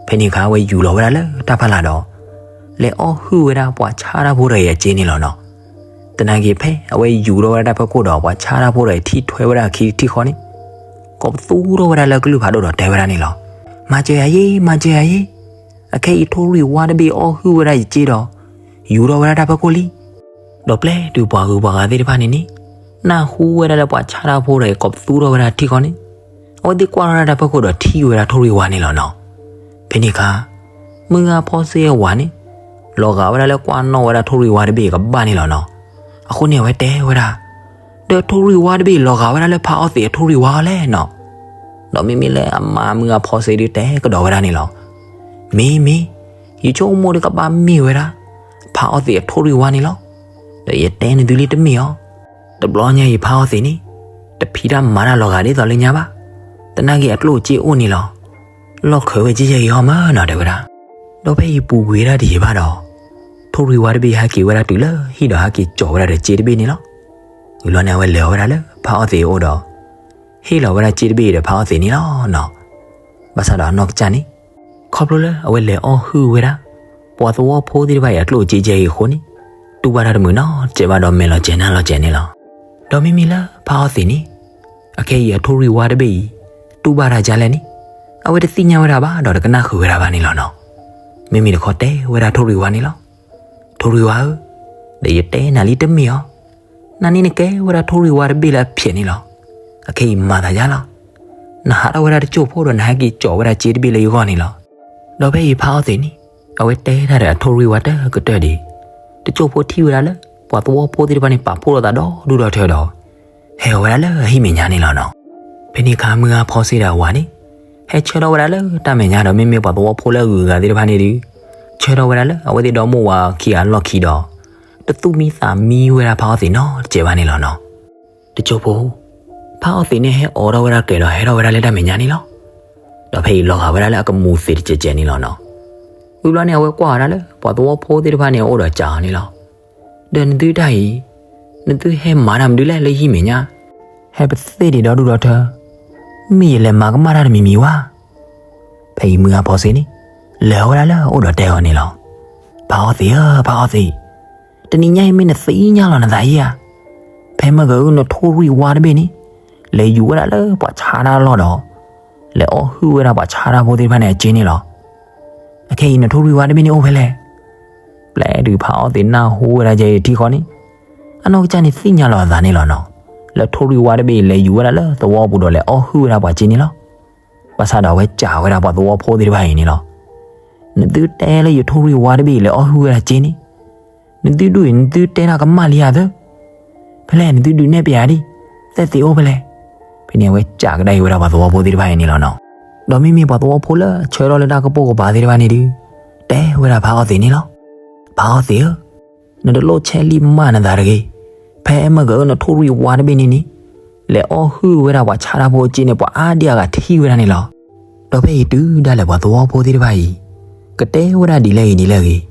ဖဲန့ၣ်အခါအဝဲယူၤလီၤဝဲဒၣ်လၢတၢ်ဖီလာ်ဒီး လဲၤအီၣ်ဟုၣ်ဝဲဒၣ်ပှၤဆါတၢ်ဖိတဂၤအံၤအစ့န့ၣ်လီၤနီၤ. သနာ်က့ဖဲအဝဲယူၤထီၣ်ဝဲဒၣ်တၢ်ဖီခိၣ်ဒီး ပှၤဆါတၢ်ဖိတဂၤအံၤထံၣ်ထွဲဝဲဒၣ်အခံတထံၣ်ဃီန့ၣ်, ကိးပသူထီၣ်ဝဲဒၣ်လၢအကလုၢ်ဖးဒိၣ်ဒီးတဲဝဲဒၣ်န့ၣ်လီၤ. မၤစၢၤယၤယ့, မၤစၢၤယၤယ့. အခဲအံၤထိၣ်ရံၣ်ဝါတဘ့ၣ်အီၣ်ဟုၣ်ဝဲဒၣ်ယစ့ဒီး ယူၤထီၣ်ဝဲဒၣ်တၢ်ဖီခိၣ်လံ. ဒီးပျဲတုၤပှၤဂုၤပှၤဂၤသ့ၣ်တဖၣ်န့ၣ်န့ၣ် နၢ်ဟူဝဲဒၣ်လၢပှၤဆါတၢ်ဖိတဂၤအံၤကိးပသူထီၣ်ဝဲဒၣ်ထံၣ်ဃီန့ၣ်, အဝဲသ့ၣ်ကွၢ်ထီၣ်ဝဲဒၣ်တၢ်ဖီခိၣ်ဒီးထံၣ်ဝဲဒၣ်ထိၣ်ရံၣ်ဝါန့ၣ်လီၤနီၤ. ဖဲန့ၣ်အခါ မုၢ်ဂၤဖီစ့အဝၤန့ၣ် လီၤဂာ်ဝဲဒၣ်လၢကွၢ်နီၣ်ဝဲဒၣ်ထိၣ်ရံၣ်ဝါတဘ့ၣ်အကဘၣ်န့ၣ်လီၤနီၤ. အဃိန့ၣ်အဝဲတဲဝဲဒၣ်, ဒီးထိၣ်ရံၣ်ဝါတဘ့ၣ်လီၤဂာ်ဝဲဒၣ်လၢဖးအီၣ်သ့းအထိၣ်ရံၣ်ဝါအီၤလဲၣ်နီၤ. ဒီးမ့မ့ၢ်လၢအမါမုၢ်ဂၤဖီစ့ဒုးတဲကဒီးဝဲဒၣ်န့ၣ်လီၤ. မ့ၢ်မ့ၢ်, ယဆိကမိၣ်ဒုးကဘၣ်မ့ၢ်ဝဲဒၣ် ဖးအီၣ်သ့းအထိၣ်ရံၣ်ဝါန့ၣ်လီၤ. ဒီးယတဲနသုလံတမ့ၢ်အီၤ. တဘျီညါအံၤဖးအီၣ်သ့းန့ၣ် တဖံးတၢ်မၤတၢ်လီၤဂာ်ဒ်သိးလၢညါဘၣ်. သနာ်က့အကျိၣ်အစ့အိၣ်န့ၣ်လီၤ. လီၢ်ခၢးဝဲကယဲၢ်အံၤဟီမၢနီၤ တဲဝဲဒၣ်. ဒီးဖဲအံၤပူၤကွံာ်ဝဲဒၣ်တယံာ်ဘၣ်ဒီး ထိၣ်ရံၣ်ဝါတဘ့ၣ်ဟဲက့ၤဝဲဒၣ်တုၤလၢဟံၣ်ဒီးဟဲက့ၤကၠီၤဝဲဒၣ်ဒီးစ့တဘ့ၣ်န့ၣ်လီၤ. ဝံၤဘျီန့ၣ် အဝဲလဲၤဝဲဒၣ်လၢဖးအီၣ်သ့းအအိၣ်ဒီး ဟ့ၣ်လီၤဝဲဒၣ်စ့တဘ့ၣ်ဒီးဖးအီၣ်သ့းန့ၣ်လီၤနီၤ. ဘၣ်ဆၣ်ဒီးအနီၢ်ကစၢ်န့ၣ် ခီဖျိလၢအဝဲလဲၤအီၣ်ဟုၣ်ဝဲဒၣ် ပှၤသဝီဖိသ့ၣ်တဖၣ်အံၤအကျိၣ်အစ့ကဲအံၤအဃိန့ၣ် တူၢ်ဘၣ်တၢ်တမုာ်နီတစဲးဘၣ်ဒီးမဲာ်လီၤစဲၤနါလီၤစဲၤန့ၣ်လီၤ. ဒီးမ့မ့ၢ်လၢဖးအီၣ်သ့းန့ၣ် အခဲအံၤအထိၣ်ရံၣ်ဝါတဘ့ၣ်အံၤ တူၢ်ဘၣ်တၢ်ဒ်လဲၣ်န့ၣ် အဝဲတသ့ၣ်ညါဝဲဒၣ်ဘၣ်ဒီးတကနၣ်ဃုာ်ဝဲဒၣ်ဘၣ်န့ၣ်လီၤနီၤ. မ့မ့ၢ်တခီတဲဝဲဒၣ်ထိၣ်ရံၣ်ဝါန့ၣ်လီၤ. ထိၣ်ရံၣ်ဝါဧၢ, ဒီးယတဲနၤလံတမ့ၢ်အီၤ. နန့ၣ်နကဲဝဲဒၣ်ထိၣ်ရံၣ်ဝါတဘ့ၣ်လၢအဖျဲးန့ၣ်လီၤ. အခဲအံၤမၤသးယါလီၤ. နဟးထီၣ်ဝဲဒၣ်တစိၢ်ဖိဒီးနဟဲက့ၤကၠီၤဝဲဒၣ်စ့တဘ့ၣ်လၢယဂီၢ်န့ၣ်လီၤ. ဒီးဖဲအံၤဖးအီၣ်သ့းန့ၣ် အဝဲတဲတၢ်ဒီးအထိၣ်ရံၣ်ဝါတကတၢၢ်ဒံး, တစိၢ်ဖိထံၣ်ဝဲဒၣ်လၢ ပှၤသဝီဖိသ့ၣ်တဖၣ်န့ၣ် ပာ်ဖှိၣ်လိာ်သးဒီဒူၣ်ဒီထၢဒီး ဟဲဝဲဒၣ်လၢအဟံၣ်မဲာ်ညါန့ၣ်လီၤနီၤ. ဖဲန့ၣ်အခါမုၢ်ဂၤဖီစ့ဒီးအဝၤန့ၣ် ဟဲဆၢထီၣ်ဝဲဒၣ်လၢတၢ်မဲာ်ညါဒီး မ့မ့ၢ်ပှၤသဝီဖိလၢအဂုၤအဂၤသ့ၣ်တဖၣ်န့ၣ်ဒီး ဆၢထီၣ်ဝဲဒၣ်လၢအဝဲသ့ၣ်ဒီမိၢ်ဝၤခံဂၤအလီၢ်ခံဒီး တသူၣ်မံသးမံဝဲဒၣ်ဖးအီၣ်သ့းနီတစဲးဘၣ်န့ၣ်လီၤနီၤ. တစိၢ်ဖိ ဖးအီၣ်သ့းန့ၣ်ဟဲအိးထီၣ်ဝဲဒၣ်ကျဲဒီးဟဲထီၣ်ဝဲဒၣ်လၢတၢ်မဲာ်ညါန့ၣ်လီၤ. ဒီးဖဲအံၤလီၤဂာ်ဝဲဒၣ်လၢအကမူၤသ့းတစဲးစဲးန့ၣ်လီၤနီၤ. ဝံၤဘျီန့ၣ် အဝဲကွၢ်ဝဲဒၣ်လၢ ပှၤသဝီဖိသ့ၣ်တဖၣ်န့ၣ် အအိၣ်ဒီးစံးအီၤန့ၣ်လီၤ. ဒီးနသုတၢ်အံၤ နသုဟဲမၤတၢ်မနုၤလဲၣ်လၢဟံၣ်မဲာ်ညါ, ဟဲပသ့ၣ်ဒံးဒီဒူၣ်ဒီထၢ, မ့ၢ်ယလဲၤမၤကမၣ်တၢ်တမံၤမံၤဝဲ. ဖဲအံၤမုၢ်ဂၤဖီစ့န့ၣ် လဲၤဝဲဒၣ်လၢအအိၣ်ဒီးတဲအီၤန့ၣ်လီၤ. ဖးအီၣ်သ့းဧၢ, ဖးအီၣ်သ့း, တနံၤညါအံၤမ့ၢ်နသ့ၣ်ညါလီၤနသးဧါ. ဖဲမုၢ်ဂၤအုၣ်နထိၣ်ရံၣ်ဝါတဘ့ၣ်န့ၣ် လဲၤယူၤဝဲဒၣ်လၢပှၤဆါတၢ်အလီၢ်ဒီး လဲၤအီၣ်ဟုၣ်ဝဲဒၣ်ပှၤဆါတၢ်ဖိသ့ၣ်တဖၣ်န့ၣ်အစ့န့ၣ်လီၤ. အခဲအံၤနထိၣ်ရံၣ်ဝါတဘ့ၣ်န့ၣ်အိၣ်ဖဲလဲၣ်. ပျဲတုၤဖးအီၣ်သ့းနၢ်ဟူဝဲဒၣ်ကဲအံၤတထံၣ်ဃီန့ၣ် အနီၢ်ကစၢ်န့ၣ်သ့ၣ်ညါလီၤအသးန့ၣ်လီၤနီၤ. လၢထိၣ်ရံၣ်ဝါတဘ့ၣ်အံၤ လဲၤယူၤဝဲဒၣ်လၢသဝီပူၤဒီးလဲၤအီၣ်ဟုၣ်ဝဲဒၣ်ပှၤစ့န့ၣ်လီၤ. ဘၣ်ဆၣ်ဒီးအဝဲစံးဝဲဒၣ်ပှၤသဝီဖိသ့ၣ်တဖၣ်အံၤန့ၣ်လီၤ. နသုတဲလၢယထိၣ်ရံၣ်ဝါတဘ့ၣ်အံၤ လဲၤအီၣ်ဟုၣ်ဝဲဒၣ်စ့န့ၣ်, နသုဒုးအံၤ နသုတဲတၢ်ကမၣ်လံဧါသၢ. ဖဲလဲၣ်နသုဒုးနဲၣ်ပျဲဒံး, သဲၣ်သ့းအိၣ်ဖဲလဲၣ်. ဖဲန့ၣ်အဝဲစံးကဒါအံၤဝဲဒၣ်ပှၤသဝီဖိသ့ၣ်တဖၣ်အံၤန့ၣ်လီၤနီၤ. ဒီးမ့မ့ၢ်ပှၤသဝီဖိလၢအဆၢထီၣ်လၢတၢ်ကပိာ်ကပၤသ့ၣ်တဖၣ်န့ၣ်ဒီး တဲဝဲဒၣ်ဖးအီၣ်သ့းန့ၣ်လီၤ. ဖးအီၣ်သ့းဧၢ, နတလိၣ်ဆဲးလံၣ်မၢ်နသးတဂ့ၤ. ဖဲမုၢ်ဂၤအုၣ်နထိၣ်ရံၣ်ဝါတဘ့ၣ်န့ၣ်န့ၣ် လဲၤအီၣ်ဟုၣ်ဝဲဒၣ်ပှၤဆါတၢ်ဖိအစ့န့ၣ် ပှၤအါဒံအါဂၤထံၣ်ဝဲဒၣ်န့ၣ်လီၤ. ဒီးဖဲအံၤတုၤဒၣ်လဲာ်ပှၤသဝီဖိသ့ၣ်တဖၣ်အံၤ ကတဲဝဲဒၣ်ဒ်လဲၣ်ဂ့ၤဒ်လဲၣ်ဂ့ၤ,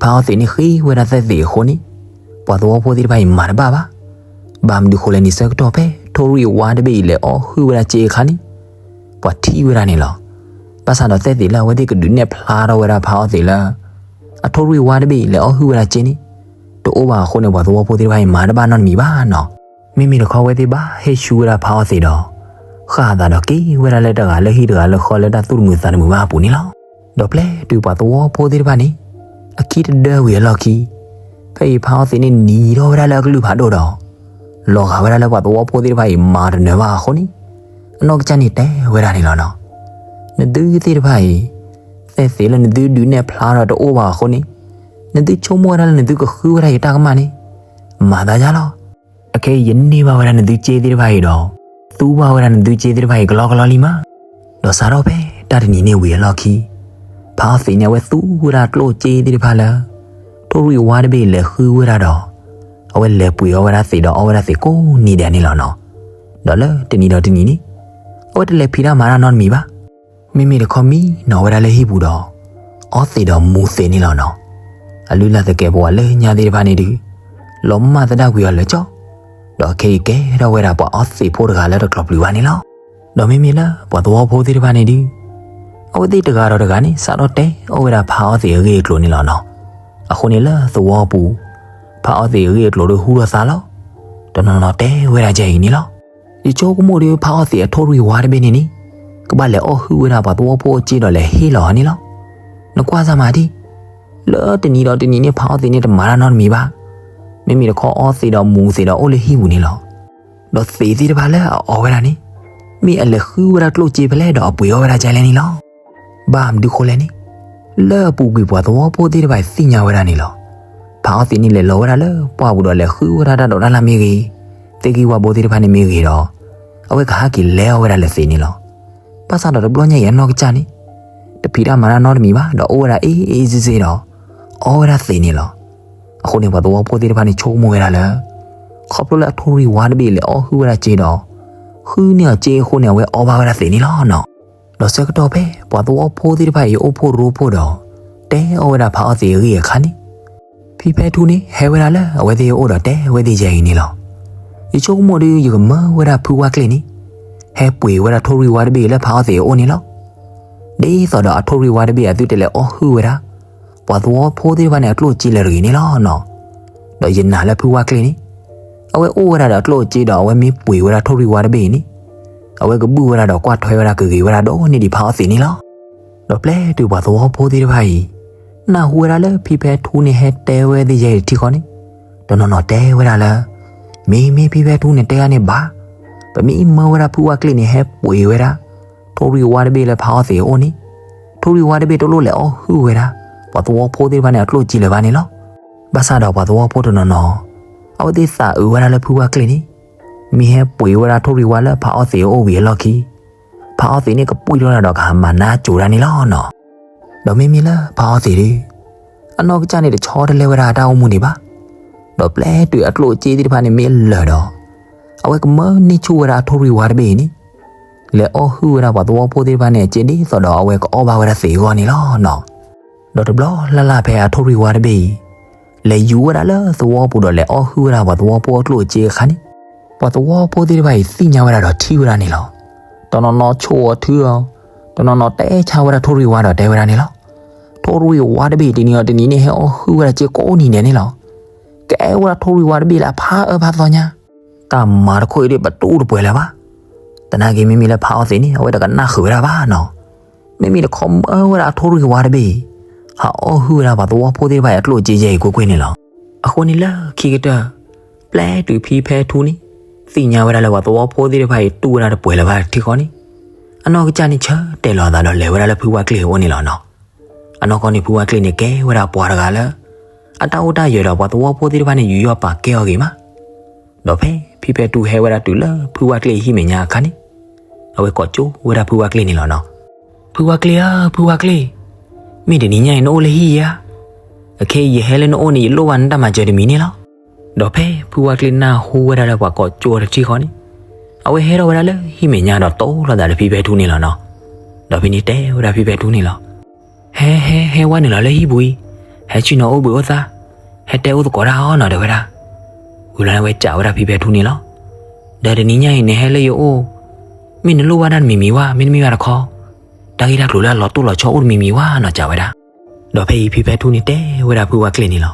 ဖးအီၣ်သ့းန့ၣ်ဃ့ဝဲဒၣ်သဲၣ်သ့းအဃိန့ၣ် ပှၤသဝီဖိသ့ၣ်တဖၣ်အံၤမၤတဘၣ်ဘၣ်. ဘၣ်မနုၤဃိလဲၣ်န့ၣ် ဆၢကတီၢ်ဖဲထိၣ်ရံၣ်ဝါတဘ့ၣ်အံၤ လဲၤအီၣ်ဟုၣ်ဝဲဒၣ်စ့အခါန့ၣ် ပှၤထံၣ်ဝဲဒၣ်န့ၣ်လီၤ. ဘၣ်ဆၣ်ဒီးသဲၣ်သ့းလၢအဝဲသ့ၣ်ကဒုးနဲၣ်ဖျါထီၣ်ဝဲဒၣ်ဖးအီၣ်သ့းလၢ အထိၣ်ရံၣ်ဝါတဘ့ၣ်အံၤ လဲၤအီၣ်ဟုၣ်ဝဲဒၣ်စ့န့ၣ် တအိၣ်ဘၣ်အဃိန့ၣ် ပှၤသဝီဖိသ့ၣ်တဖၣ်အံၤမၤတဘၣ်နီတမံၤဘၣ်နီၤ. မ့မ့ၢ်တခီအဝဲသ့ၣ်ဘၣ်ဟဲဆူဝဲဒၣ်ဖးအီၣ်သ့းဒီး ဃၣ်အသးဒီးက့ၤဝဲဒၣ်လၢတဂၤလၢဟံၣ်တဂၤလၢဃီလၢတၢ်သူၣ်တမုာ်သးတမုာ်ဘၣ်အပူၤန့ၣ်လီၤ. ဒီးပျဲတုၤပှၤသဝီဖိသ့ၣ်တဖၣ်န့ၣ် အခံတဒၢဝံၤအလီၢ်ခံ ဖဲအံၤဖးအီၣ်သ့းန့ၣ်နံၤထီၣ်ဝဲဒၣ်လၢအကလုၢ်ဖးဒိၣ်ဒီး လီၤဂာ်ဝဲဒၣ်လၢပှၤသဝီဖိသ့ၣ်တဖၣ်အံၤမၤတနၢၤဘၣ်အဃိန့ၣ် အနီၢ်ကစၢ်န့ၣ်တဲဝဲဒၣ်န့ၣ်လီၤနီၤ. နသုသ့ၣ်တဖၣ်အံၤ သဲၣ်သ့းလၢနသုဒုးနဲၣ်ဖျါထီၣ်တအိၣ်ဘၣ်အဃိန့ၣ် နသုဆိကမိၣ်ဝဲဒၣ်လၢနသုကဃုဝဲဒၣ်ယတၢ်ကမၣ်န့ၣ် မၤသးယါလီၤ. အခဲအံၤယန့ၢ်ဘၣ်ဝဲဒၣ်နသုစ့သ့ၣ်တဖၣ်အံၤဒီး သူဘၣ်ဝဲဒၣ်နသုစ့သ့ၣ်တဖၣ်အံၤကလီကလီလံမး. ဒီးစးထီၣ်ဖဲတၢ်တနံၤန့ၣ်ဝံၤအလီၢ်ခံ, ဖးအီၣ်သံးန့ၣ် အဝဲသူဝဲဒၣ်ကျိၣ်စ့သ့ၣ်တဖၣ်လၢ ထိၣ်ရံၣ်ဝါတဘ့ၣ်လဲၤဃုဝဲဒၣ်ဒီး အဝဲလဲၤပှ့ၤအီၣ်ဝဲဒၣ်သံးဒီးအီၣ်ဝဲဒၣ်သံးကိးနံၤဒဲးန့ၣ်လီၤနီၤ. ဒီးလၢတနံၤဒီးတနံၤန့ၣ် အဝဲတလဲၤဖံးတၢ်မၤတၢ်နီတမံၤဘၣ်. မ့မ့ၢ်တခီမံနီၤဝဲဒၣ်လၢဟံၣ်ပူၤဒီး အီသံးဒီးမူသံးန့ၣ်လီၤနီၤ. အလုၢ်အလၢ်သကဲးပဝးလၢညါသ့ၣ်တဖၣ်န့ၣ်ဒုး လီၤမၢ်သဒၣ်ကွံာ်အီၤလၢာ်ကၠီ, ဒီးခဲအံၤကဲထီၣ်ဝဲဒၣ်ပှၤအီသံးဖိတဂၤလၢတကျိၤပျုၤဘၣ်န့ၣ်လီၤ. ဒီးမ့မ့ၢ်လၢပှၤသဝီဖိသ့ၣ်တဖၣ်န့ၣ်ဒုး အဝဲသ့ၣ်တဂၤဒီးတဂၤန့ၣ် စးထီၣ်တဲအီၣ်ဝဲဒၣ်ဖးအီသံးအဂ့ၢ်အကျိၤန့ၣ်လီၤနီၤ. အဃိန့ၣ်လၢသဝီပူၤ ဖးအီသံးအဂ့ၢ်အကျိၤဒုးဟူထီၣ်သါလီၤ. တနီၤနီၤတဲဝဲဒၣ်ဒ်အံၤန့ၣ်လီၤ. ယဆိကမိၣ်ဒုး ဖးအီသံးအထိၣ်ရံၣ်ဝါတဘ့ၣ်န့ၣ်န့ၣ် ကဘၣ်လဲၤအီၣ်ဟုၣ်ဝဲဒၣ်ပှၤသဝီဖိအစ့ဒီးလဲၤဟ့ၣ်လီၤအီၤန့ၣ်လီၤ. နကွၢ်စၢ်မၤဒံး, လၢတနံၤဒီးတနံၤန့ၣ် ဖးအီသံးန့ၣ်တမၤတၢ်နီတမံၤဘၣ်. မ့မ့ၢ်တခီအီသံးဒီးမူသံးဒီးအိၣ်လၢဟံၣ်ပူၤန့ၣ်လီၤ. ဒီးသံးသ့ၣ်တဖၣ်လၢအအီဝဲဒၣ်န့ၣ် မ့ၢ်အလဲၤဃုဝဲဒၣ်ကျိၣ်စ့ဖဲလဲၣ်ဒီးအပှ့ၤအီၣ်ဝဲဒၣ်ဒ်လဲၣ်န့ၣ်လီၤ. ဘၣ်မနုၤဃိလဲၣ်န့ၣ်, လၢအပူၤကွံာ်ပှၤသဝီဖိသ့ၣ်တဖၣ်အံၤသ့ၣ်ညါဝဲဒၣ်န့ၣ်လီၤ. ဖးအီသံးန့ၣ်လဲၤလီၤဝဲဒၣ်လၢပှၢ်ပူၤဒီးလဲၤဃုဝဲဒၣ်တၢ်ဒိးတၢ်လၢ်မ့ၢ်ဂ့ၤ, သ့ၣ်ဂံၢ်ဝၣ်ဘိသ့ၣ်တဖၣ်န့ၣ်မ့ၢ်ဂ့ၤဒီး အဝဲကဟးက့ၤလဲၤအီၣ်ဝဲဒၣ်လၢသံးန့ၣ်လီၤ. ဘၣ်ဆၣ်ဒီးတဘျီညါအံၤအနီၢ်ကစၢ်န့ၣ် တဖံးတၢ်မၤတၢ်နီတမံၤဘၣ် ဒီးအိၣ်ဝဲဒၣ်အ့ၣ်အ့ၣ်စ့ၣ်စ့ၣ်ဒီး အီၣ်ဝဲဒၣ်သံးန့ၣ်လီၤ. အဃိန့ၣ် ပှၤသဝီဖိသ့ၣ်တဖၣ်န့ၣ်ဆိကမိၣ်ဝဲဒၣ်လၢ ခီဖျိလၢအထိၣ်ရံၣ်ဝါတဘ့ၣ်လဲၤအီၣ်ဟုၣ်ဝဲဒၣ်စ့ဒီး ဃုန့ၢ်အီၤစ့အဃိန့ၣ် အဝဲအီဘၣ်ဝဲဒၣ်သံးန့ၣ်လီၤနီၤ. ဒီးဆၢကတီၢ်ဖဲပှၤသဝီဖိသ့ၣ်တဖၣ်အံၤအိၣ်ဖှိၣ်ရိဖှိၣ်ဒီး တဲအီၣ်ဝဲဒၣ်ဖးအီသံးအဂ့ၢ်အခါန့ၣ် ဖံဖဲထူန့ၣ် ဟဲဝဲဒၣ်လၢအဝဲသ့ၣ်အအိၣ်ဒီးတဲဝဲသ့ၣ်ယဲအံၤန့ၣ်လီၤ. ယဆိကမိၣ်ဒုး ယကမၢဝဲဒၣ်ဖုဝါကျ့ၣ်န့ၣ် ဟဲပှ့ၤဝဲဒၣ်ထိၣ်ရံၣ်ဝါတဘ့ၣ်လၢဖးအီသံးအအိၣ်န့ၣ်လီၤ. ဒ်သိးဒီးအထိၣ်ရံၣ်ဝါတဘ့ၣ်အသုတလဲၤအီၣ်ဟုၣ်ဝဲဒၣ် ပှၤသဝီဖိသ့ၣ်တဖၣ်န့ၣ် အကျိၣ်အစ့လၢၤတဂ့ၤန့ၣ်လီၤနီၤ. ဒီးယနာ်လၢဖုဝါကျ့ၣ်န့ၣ် အဝဲအိၣ်ဝဲဒၣ်ဒီးအကျိၣ်အစ့ဒီး အဝဲမ့ၢ်ပှ့ၤဝဲဒၣ်ထိၣ်ရံၣ်ဝါတဘ့ၣ်အံၤန့ၣ် အဝဲကဘုၣ်ဝဲဒၣ်ဒီးကွၢ်ထွဲဝဲဒၣ်ကဂ့ၤဝဲဒၣ်ဒီးန့ၢ်ဒံးဖးအီသံးန့ၣ်လီၤ. ဒီးပျဲတုၤပှၤသဝီဖိသ့ၣ်တဖၣ်အံၤ နၢ်ဟူဝဲဒၣ်လၢဖံဖဲထူန့ၣ်ဟဲတဲဝဲသ့ၣ်ယဲအံၤတထံဃီန့ၣ် တနီၤနီၤတဲဝဲဒၣ်လၢ မ့မ့ၢ်ဖံဖဲထူန့ၣ်တဲဒၣ်န့ၣ်ဘၣ်, ပမ့ၢ်မၢဝဲဒၣ်ဖုဝါကျ့ၣ်န့ၣ် ဟဲပှ့ၤဝဲဒၣ် ထိၣ်ရံၣ်ဝါတဘ့ၣ်လၢဖးအီသံးအအိၣ်န့ၣ် ထိၣ်ရံၣ်ဝါတဘ့ၣ်တလိၣ်လဲၤအီၣ်ဟုၣ်ဝဲဒၣ် ပှၤသဝီဖိသ့ၣ်တဖၣ်န့ၣ် အကျိၣ်အစ့လၢၤဘၣ်န့ၣ်လီၤ. ဘၣ်ဆၣ်ဒီးပှၤသဝီဖိတနီၤနီၤ အဝဲသ့ၣ်သးအုးဝဲဒၣ်လၢဖုဝါကျ့ၣ်န့ၣ် မ့ၢ်ဟဲပှ့ၤဝဲဒၣ်ထိၣ်ရံၣ်ဝါလၢဖးအီသံးအအိၣ်ဝံၤအလီၢ်ခံ ဖးအီသံးန့ၣ်ကပှံၢ်ထီၣ်ဝဲဒၣ်ဒီးကဟးမၤနါစိၤဒၣ်န့ၣ်လီၤနီၤ. ဒီးမ့မ့ၢ်လၢဖးအီသံးဒုး အနီၢ်ကစၢ်န့ၣ်တဆီတလဲဝဲဒၣ်အတၢ်အိၣ်မူဒံးဘၣ်. ဒီးပျဲတုၤအကျိၣ်အစ့သ့ၣ်တဖၣ်န့ၣ်မ့ၢ်လၢာ်ဒီး အဝဲကမၢန့ၢ်ဆူၣ်ဝဲဒၣ်အထိၣ်ရံၣ်ဝါတဘ့ၣ်အံၤန့ၣ် လဲၤအီၣ်ဟုၣ်ဝဲဒၣ်ပှၤသဝီဖိသ့ၣ်တဖၣ်န့ၣ် အစ့ဒ်သိးဒီးအဝဲကအီၣ်ဘၣ်ဝဲဒၣ်သံးအဂီၢ်န့ၣ်လီၤနီၤ. ဒီးတဘျီလၢ်လၢ်ဖဲအထိၣ်ရံၣ်ဝါတဘ့ၣ်အံၤ လဲၤယူၤဝဲဒၣ်လၢသဝီပူၤဒီးလဲၤအီၣ်ဟုၣ်ဝဲဒၣ်ပှၤသဝီဖိအကျိၣ်အစ့အခါန့ၣ် ပှၤသဝီဖိသ့ၣ်တဖၣ်အံၤသ့ၣ်ညါဝဲဒၣ်ဒီးထံၣ်ဝဲဒၣ်န့ၣ်လီၤ. တနီၤနီၤဆိၣ်အီၤထုအီၤ, တနီၤနီၤတဲဆါဝဲဒၣ်ထိၣ်ရံၣ်ဝါဒီးတဲဝဲဒၣ်န့ၣ်လီၤ. ထိၣ်ရံၣ်ဝါတဘ့ၣ်တနံၤအီၤတနံၤန့ၣ် ဟဲအီၣ်ဟုၣ်ဝဲဒၣ်စ့ကိးနံၤဒဲးန့ၣ်လီၤ. ကအဲၣ်ဝဲဒၣ်ထိၣ်ရံၣ်ဝါတဘ့ၣ်လၢအဖးအၢဖးသီညါ တၢ်မၤတခီအံၤဒ်ပတူၢ်တပှဲၤလၢၤဘၣ်. သနာ်က့မ့မ့ၢ်လၢဖးအီသံးန့ၣ် အဝဲတကနၣ်ဃုာ်ဝဲဒၣ်ဘၣ်နီၤ. မ့မ့ၢ်တခီမၢဝဲဒၣ်အထိၣ်ရံၣ်ဝါတဘ့ၣ်အံၤ ဟးအီၣ်ဟုၣ်ဝဲဒၣ်ပှၤသဝီဖိသ့ၣ်တဖၣ်အံၤအကျိၣ်အစ့ယဲအံၤကွ့ၢ်ကွ့ၢ်န့ၣ်လီၤ. အဃိန့ၣ်လၢခံကတၢၢ် ပျဲတုၤဖံဖဲထူန့ၣ် သ့ၣ်ညါဝဲဒၣ်လၢပှၤသဝီဖိသ့ၣ်တဖၣ်အံၤတူၢ်ဝဲဒၣ်တပှဲၤလၢၤဘၣ်တထံဃီန့ၣ် အနီၢ်ကစၢ်န့ၣ်ဆၢတဲာ်လီၤအသးဒီးလဲၤဝဲဒၣ်လၢဖုဝါကျ့ၣ်အအိၣ်န့ၣ်လီၤနီၤ. အနီၢ်ကီၢ်န့ၣ်ဖုဝါကျ့ၣ်န့ၣ်ကဲဝဲဒၣ်ပှၤတဂၤလၢ အတၢ်အိၣ်တၢ်ယၢၤဒီးပှၤသဝီဖိသ့ၣ်တဖၣ်န့ၣ်ယူးယီၣ်ပာ်ကဲအီၤဂ့ၤမး ဒီးဖဲဖံဖဲထူဟဲဝဲဒၣ်တုၤလၢဖုဝါကျ့ၣ်ဟံၣ်မဲာ်ညါအခါန့ၣ် အဝဲကိးကၠိဝဲဒၣ်ဖုဝါကျ့ၣ်န့ၣ်လီၤနီၤ. ဖုဝါကျ့ၣ်ဧၢ ဖုဝါကျ့ၣ်, မ့ၢ်တနံၤညါအံၤနအိၣ်လၢဟံၣ်ဧါ. အခဲအံၤယဟဲလၢနအိၣ်န့ၣ် ယလိၣ်ဘၣ်နတၢ်မၤစၢၤတမံၤန့ၣ်လီၤ. ဒီးဖဲဖုဝါကျ့ၣ်နၢ်ဟူဝဲဒၣ်လၢပှၤကိးကၠိအီၤတထံဃီန့ၣ် အဝဲဟဲထီၣ်ဝဲဒၣ်လၢဟံၣ်မဲာ်ညါဒီးတိၢ်လိာ်သးဒီးဖံဖဲထူန့ၣ်လီၤနီၤ. ဒီးဖဲန့ၣ်တဲဝဲဒၣ်ဖံဖဲထူန့ၣ်လီၤ. ဟဲ ဟဲ ဟဲဝဲနုာ်လီၤလၢဟံၣ်ပူၤအံၤ, ဟဲဆ့ၣ်နီၤအိၣ်ဘှံးအိၣ်သါ, ဟဲတဲအိၣ်သကိးတၢ်အီၤနီၤ တဲဝဲဒၣ်. ဝံၤလီၤန့ၣ်အဝဲစံးဝဲဒၣ်ဖံဖဲထူန့ၣ်လီၤ. ဒီးတနံၤညါအံၤနဟဲလၢယအိၣ်, မ့ၢ်နလိၣ်ဘၣ်တၢ်တမံၤမံၤဝဲ, မ့တမ့ၢ်ဘၣ်တခီ, တၢ်ဂ့ၢ်တၢ်ကျိၤလၢအလီၤတိၢ်လီၤဆီအိၣ်တမံၤမံၤဝဲနီၤ စံးဝဲဒၣ်. ဒီးဖဲအံၤဖံဖဲထူန့ၣ်တဲဝဲဒၣ်ဖုဝါကျ့ၣ်န့ၣ်လီၤ.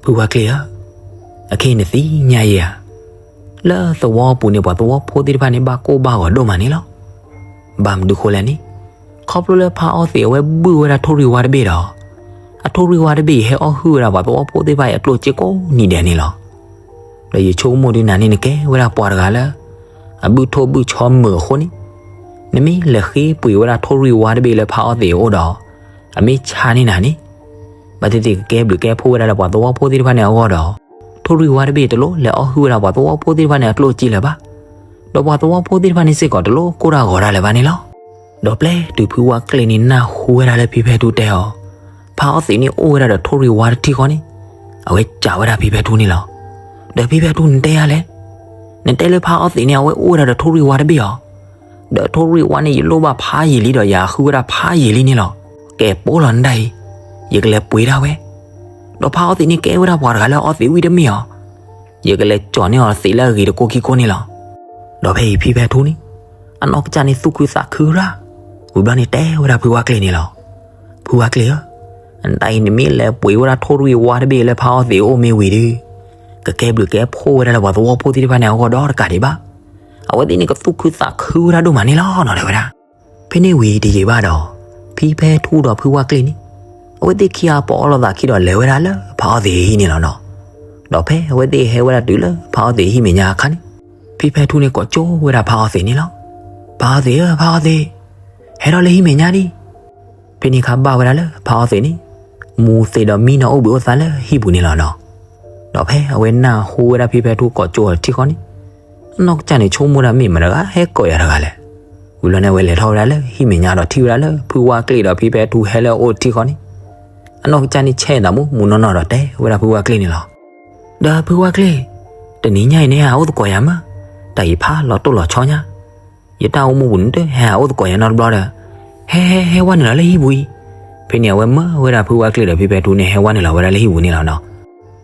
ဖုဝါကျ့ၣ်ဧၢ, အခဲအံၤနသ့ၣ်ညါယဲဧါ. လၢသဝီပူၤန့ၣ် ပှၤသဝီဖိသ့ၣ်တဖၣ်န့ၣ် ဘၣ်ကိၢ်ဘၣ်ဂီၤဒိၣ်မးန့ၣ်လီၤ. ဘၣ်မနုၤဃိလဲၣ်န့ၣ်, ခီဖျိလၢဖးအီသံးအဝဲဘုၣ်ဝဲဒၣ်ထိၣ်ရံၣ်ဝါတဘ့ၣ်ဒီး အထိၣ်ရံၣ်ဝါတဘ့ၣ်အံၤဟဲအီၣ်ဟုၣ်ဝဲဒၣ်ပှၤသဝီဖိသ့ၣ်တဖၣ်အံၤအကျိၣ်စ့ကိးနံၤဒဲးန့ၣ်လီၤ. ဒီးယဆိကမိၣ်ဒုးနၤန့ၣ်နကဲဝဲဒၣ်ပှၤတဂၤလၢ အဘုၣ်ထိၣ်ဘုၣ်ဆီမုာ်အဃိန့ၣ်, နမ့ၢ်လဲၤဃ့ပှ့ၤဝဲဒၣ်ထိၣ်ရံၣ်ဝါတဘ့ၣ်လၢဖးအီသံးအအိၣ်ဒီး အမ့ၢ်ဆါန့ၢ်နၤန့ၣ်, ဘၣ်သ့ၣ်သ့ၣ်ကကဲဘျုးကဲဖှိၣ်ဝဲဒၣ်လၢပှၤသဝီဖိသ့ၣ်တဖၣ်န့ၣ်အဂီၢ်ဒီး ထိၣ်ရံၣ်ဝါတဘ့ၣ်တလိၣ်လဲၤအီၣ်ဟုၣ်ဝဲဒၣ်ပှၤသဝီဖိသ့ၣ်တဖၣ်န့ၣ်အကျိၣ်စ့လၢၤဘၣ်. ဒီးပှၤသဝီဖိသ့ၣ်တဖၣ်န့ၣ်စ့ၢ်ကီးတလိၣ်ကိၢ်တၢ်ဂီၤတၢ်လၢၤဘၣ်န့ၣ်လီၤ. ဒီးပျဲတုၤဖုဝါကျ့ၣ်န့ၣ်နၢ်ဟူဝဲဒၣ်လၢဖံဖဲထူတဲအီၤ, ဖါအီသံးန့ၣ်အိၣ်ဝဲဒၣ်ဒီးထိၣ်ရံၣ်ဝါတထံၣ်ဃီန့ၣ်, အဝဲစံးဝဲဒၣ်ဖံဖဲထူန့ၣ်လီၤ. ဒီးဖံဖဲထူနတဲယၤလဲၣ်, နတဲလၢဖါအီသံးန့ၣ် အဝဲအိၣ်ဝဲဒၣ်ဒီးထိၣ်ရံၣ်ဝါတဘ့ၣ်အီၤ, ဒီးထိၣ်ရံၣ်ဝါန့ၣ် ယလိၣ်ဘၣ်ဖးယံာ်လံဒီးယဃုဝဲဒၣ်ဖးယံာ်လံန့ၣ်လီၤ. ကဲပိာ်လီၤနဒၣ်အံၤ, ယကလဲၤပှ့ၤဒၣ်ဝဲ, ဒီးဖါအီသံးန့ၣ်ကဲဝဲဒၣ်ပှၤတဂၤလၢအအီသံးဝံၣ်တမ့ၢ်အီၤ, ယကလဲၤကၠီၣ်န့ၢ်အီၤသံးလၢအဂ့ၤတကိးခံကိးန့ၣ်လီၤ. ဒီးဖဲအံၤဖံဖဲထူန့ၣ်, အနီၢ်ကစၢ်န့ၣ်သူၣ်ခုသးခုရၣ်, ဝံၤဘျီန့ၣ်တဲဝဲဒၣ်ဖုဝါကျ့ၣ်န့ၣ်လီၤ. ဖုဝါကျ့ၣ်ဧၢ, နဒၣ်အံၤနမ့ၢ်လဲၤပှ့ၤဝဲဒၣ်ထိၣ်ရံၣ်ဝါတဘ့ၣ်လၢဖါအီသံးအိၣ်မ့ၢ်ဝံၤဒီး, ကကဲဘျုးကဲဖှိၣ်ဝဲဒၣ်လၢပှၤသဝီဖိသ့ၣ်တဖၣ်န့ၣ်အဂီၢ်ဒီတကးဒံးဘၣ်. အဝဲသ့ၣ်န့ၣ်ကသူၣ်ခုသးခုဝဲဒၣ်ဒိၣ်မးန့ၣ်လီၤနီၤ တဲဝဲဒၣ်. ဖဲန့ၣ်ဝံၤတယံာ်ဘၣ်ဒီး, ဖံဖဲထူဒီးဖုဝါကျ့ၣ်န့ၣ်, အဝဲသ့ၣ်ခံဂၤပိာ်အီၤလိာ်သးခံဒီးလဲၤဝဲဒၣ်လၢဖါအီသံးအဟံၣ်န့ၣ်လီၤနီၤ. ဒီးဖဲအဝဲသ့ၣ်ဟဲဝဲဒၣ်တုၤလၢဖါအီသံးအဟံၣ်မဲာ်ညါအခါန့ၣ်, ဖံဖဲထူန့ၣ်ကိးကၠိဝဲဒၣ်ဖါအီသံးန့ၣ်လီၤ. ဖါအီသံးဧၢ, ဖါအီသံး, ဟဲထီၣ်လၢဟံၣ်မဲာ်ညါဒံး. ဖဲန့ၣ်အခါဘၣ်ဝဲဒၣ်လၢဖါအီသံးန့ၣ်, မူၤသံးဒီးမံနီၤအိၣ်ဘှံးအိၣ်သါလၢဟံၣ်ပူၤန့ၣ်လီၤနီၤ. ဒီးဖဲအဝဲနၢ်ဟူဝဲဒၣ်ဖံဖဲထူကိးကၠိအီၤတထံၣ်ဃီန့ၣ်, အနီၢ်ကစၢ်န့ၣ်ဆိကမိၣ်ဒၣ်မ့ၢ်မတၤတဂၤဟဲကိးယၤတဂၤလဲၣ်. ဝံၤဘျီန့ၣ်အဝဲလဲၤထီၣ်ဝဲဒၣ်လၢဟံၣ်မဲာ်ညါဒီးထံၣ်ဝဲဒၣ်လၢဖုဝါကျ့ၣ်ဒီးဖံဖဲထူဟဲလၢအအိၣ်တထံၣ်ဃီန့ၣ်, အနီၢ်ကစၢ်န့ၣ်ဆဲးသးမူမူနီၢ်နီၢ်ဒီးတဲဝဲဒၣ်ဖုဝါကျ့ၣ်န့ၣ်လီၤ. ဒီးဖုဝါကျ့ၣ်, တနံၤညါအံၤန့ၣ် ဟဲဟးအိၣ်သကိးယၤမး, တၢ်အံၤဖးလီၤတိၢ်လီၤဆီညါ, ယတၢ်အိၣ်မူပူၤန့ၣ်တဟဲဟးအိၣ်သကိးယၤ နီတဘျီဒီး, ဟဲဟဲဟဲဝဲနုာ်လီၤလၢဟံၣ်ပူၤအံၤ. ဖဲန့ၣ်အဝဲမၢဝဲဒၣ်ဖုဝါကျ့ၣ်ဒီးဖံဖဲထူန့ၣ် ဟဲဝဲနုာ်လီၤဝဲဒၣ်လၢဟံၣ်ပူၤန့ၣ်လီၤနီၤ.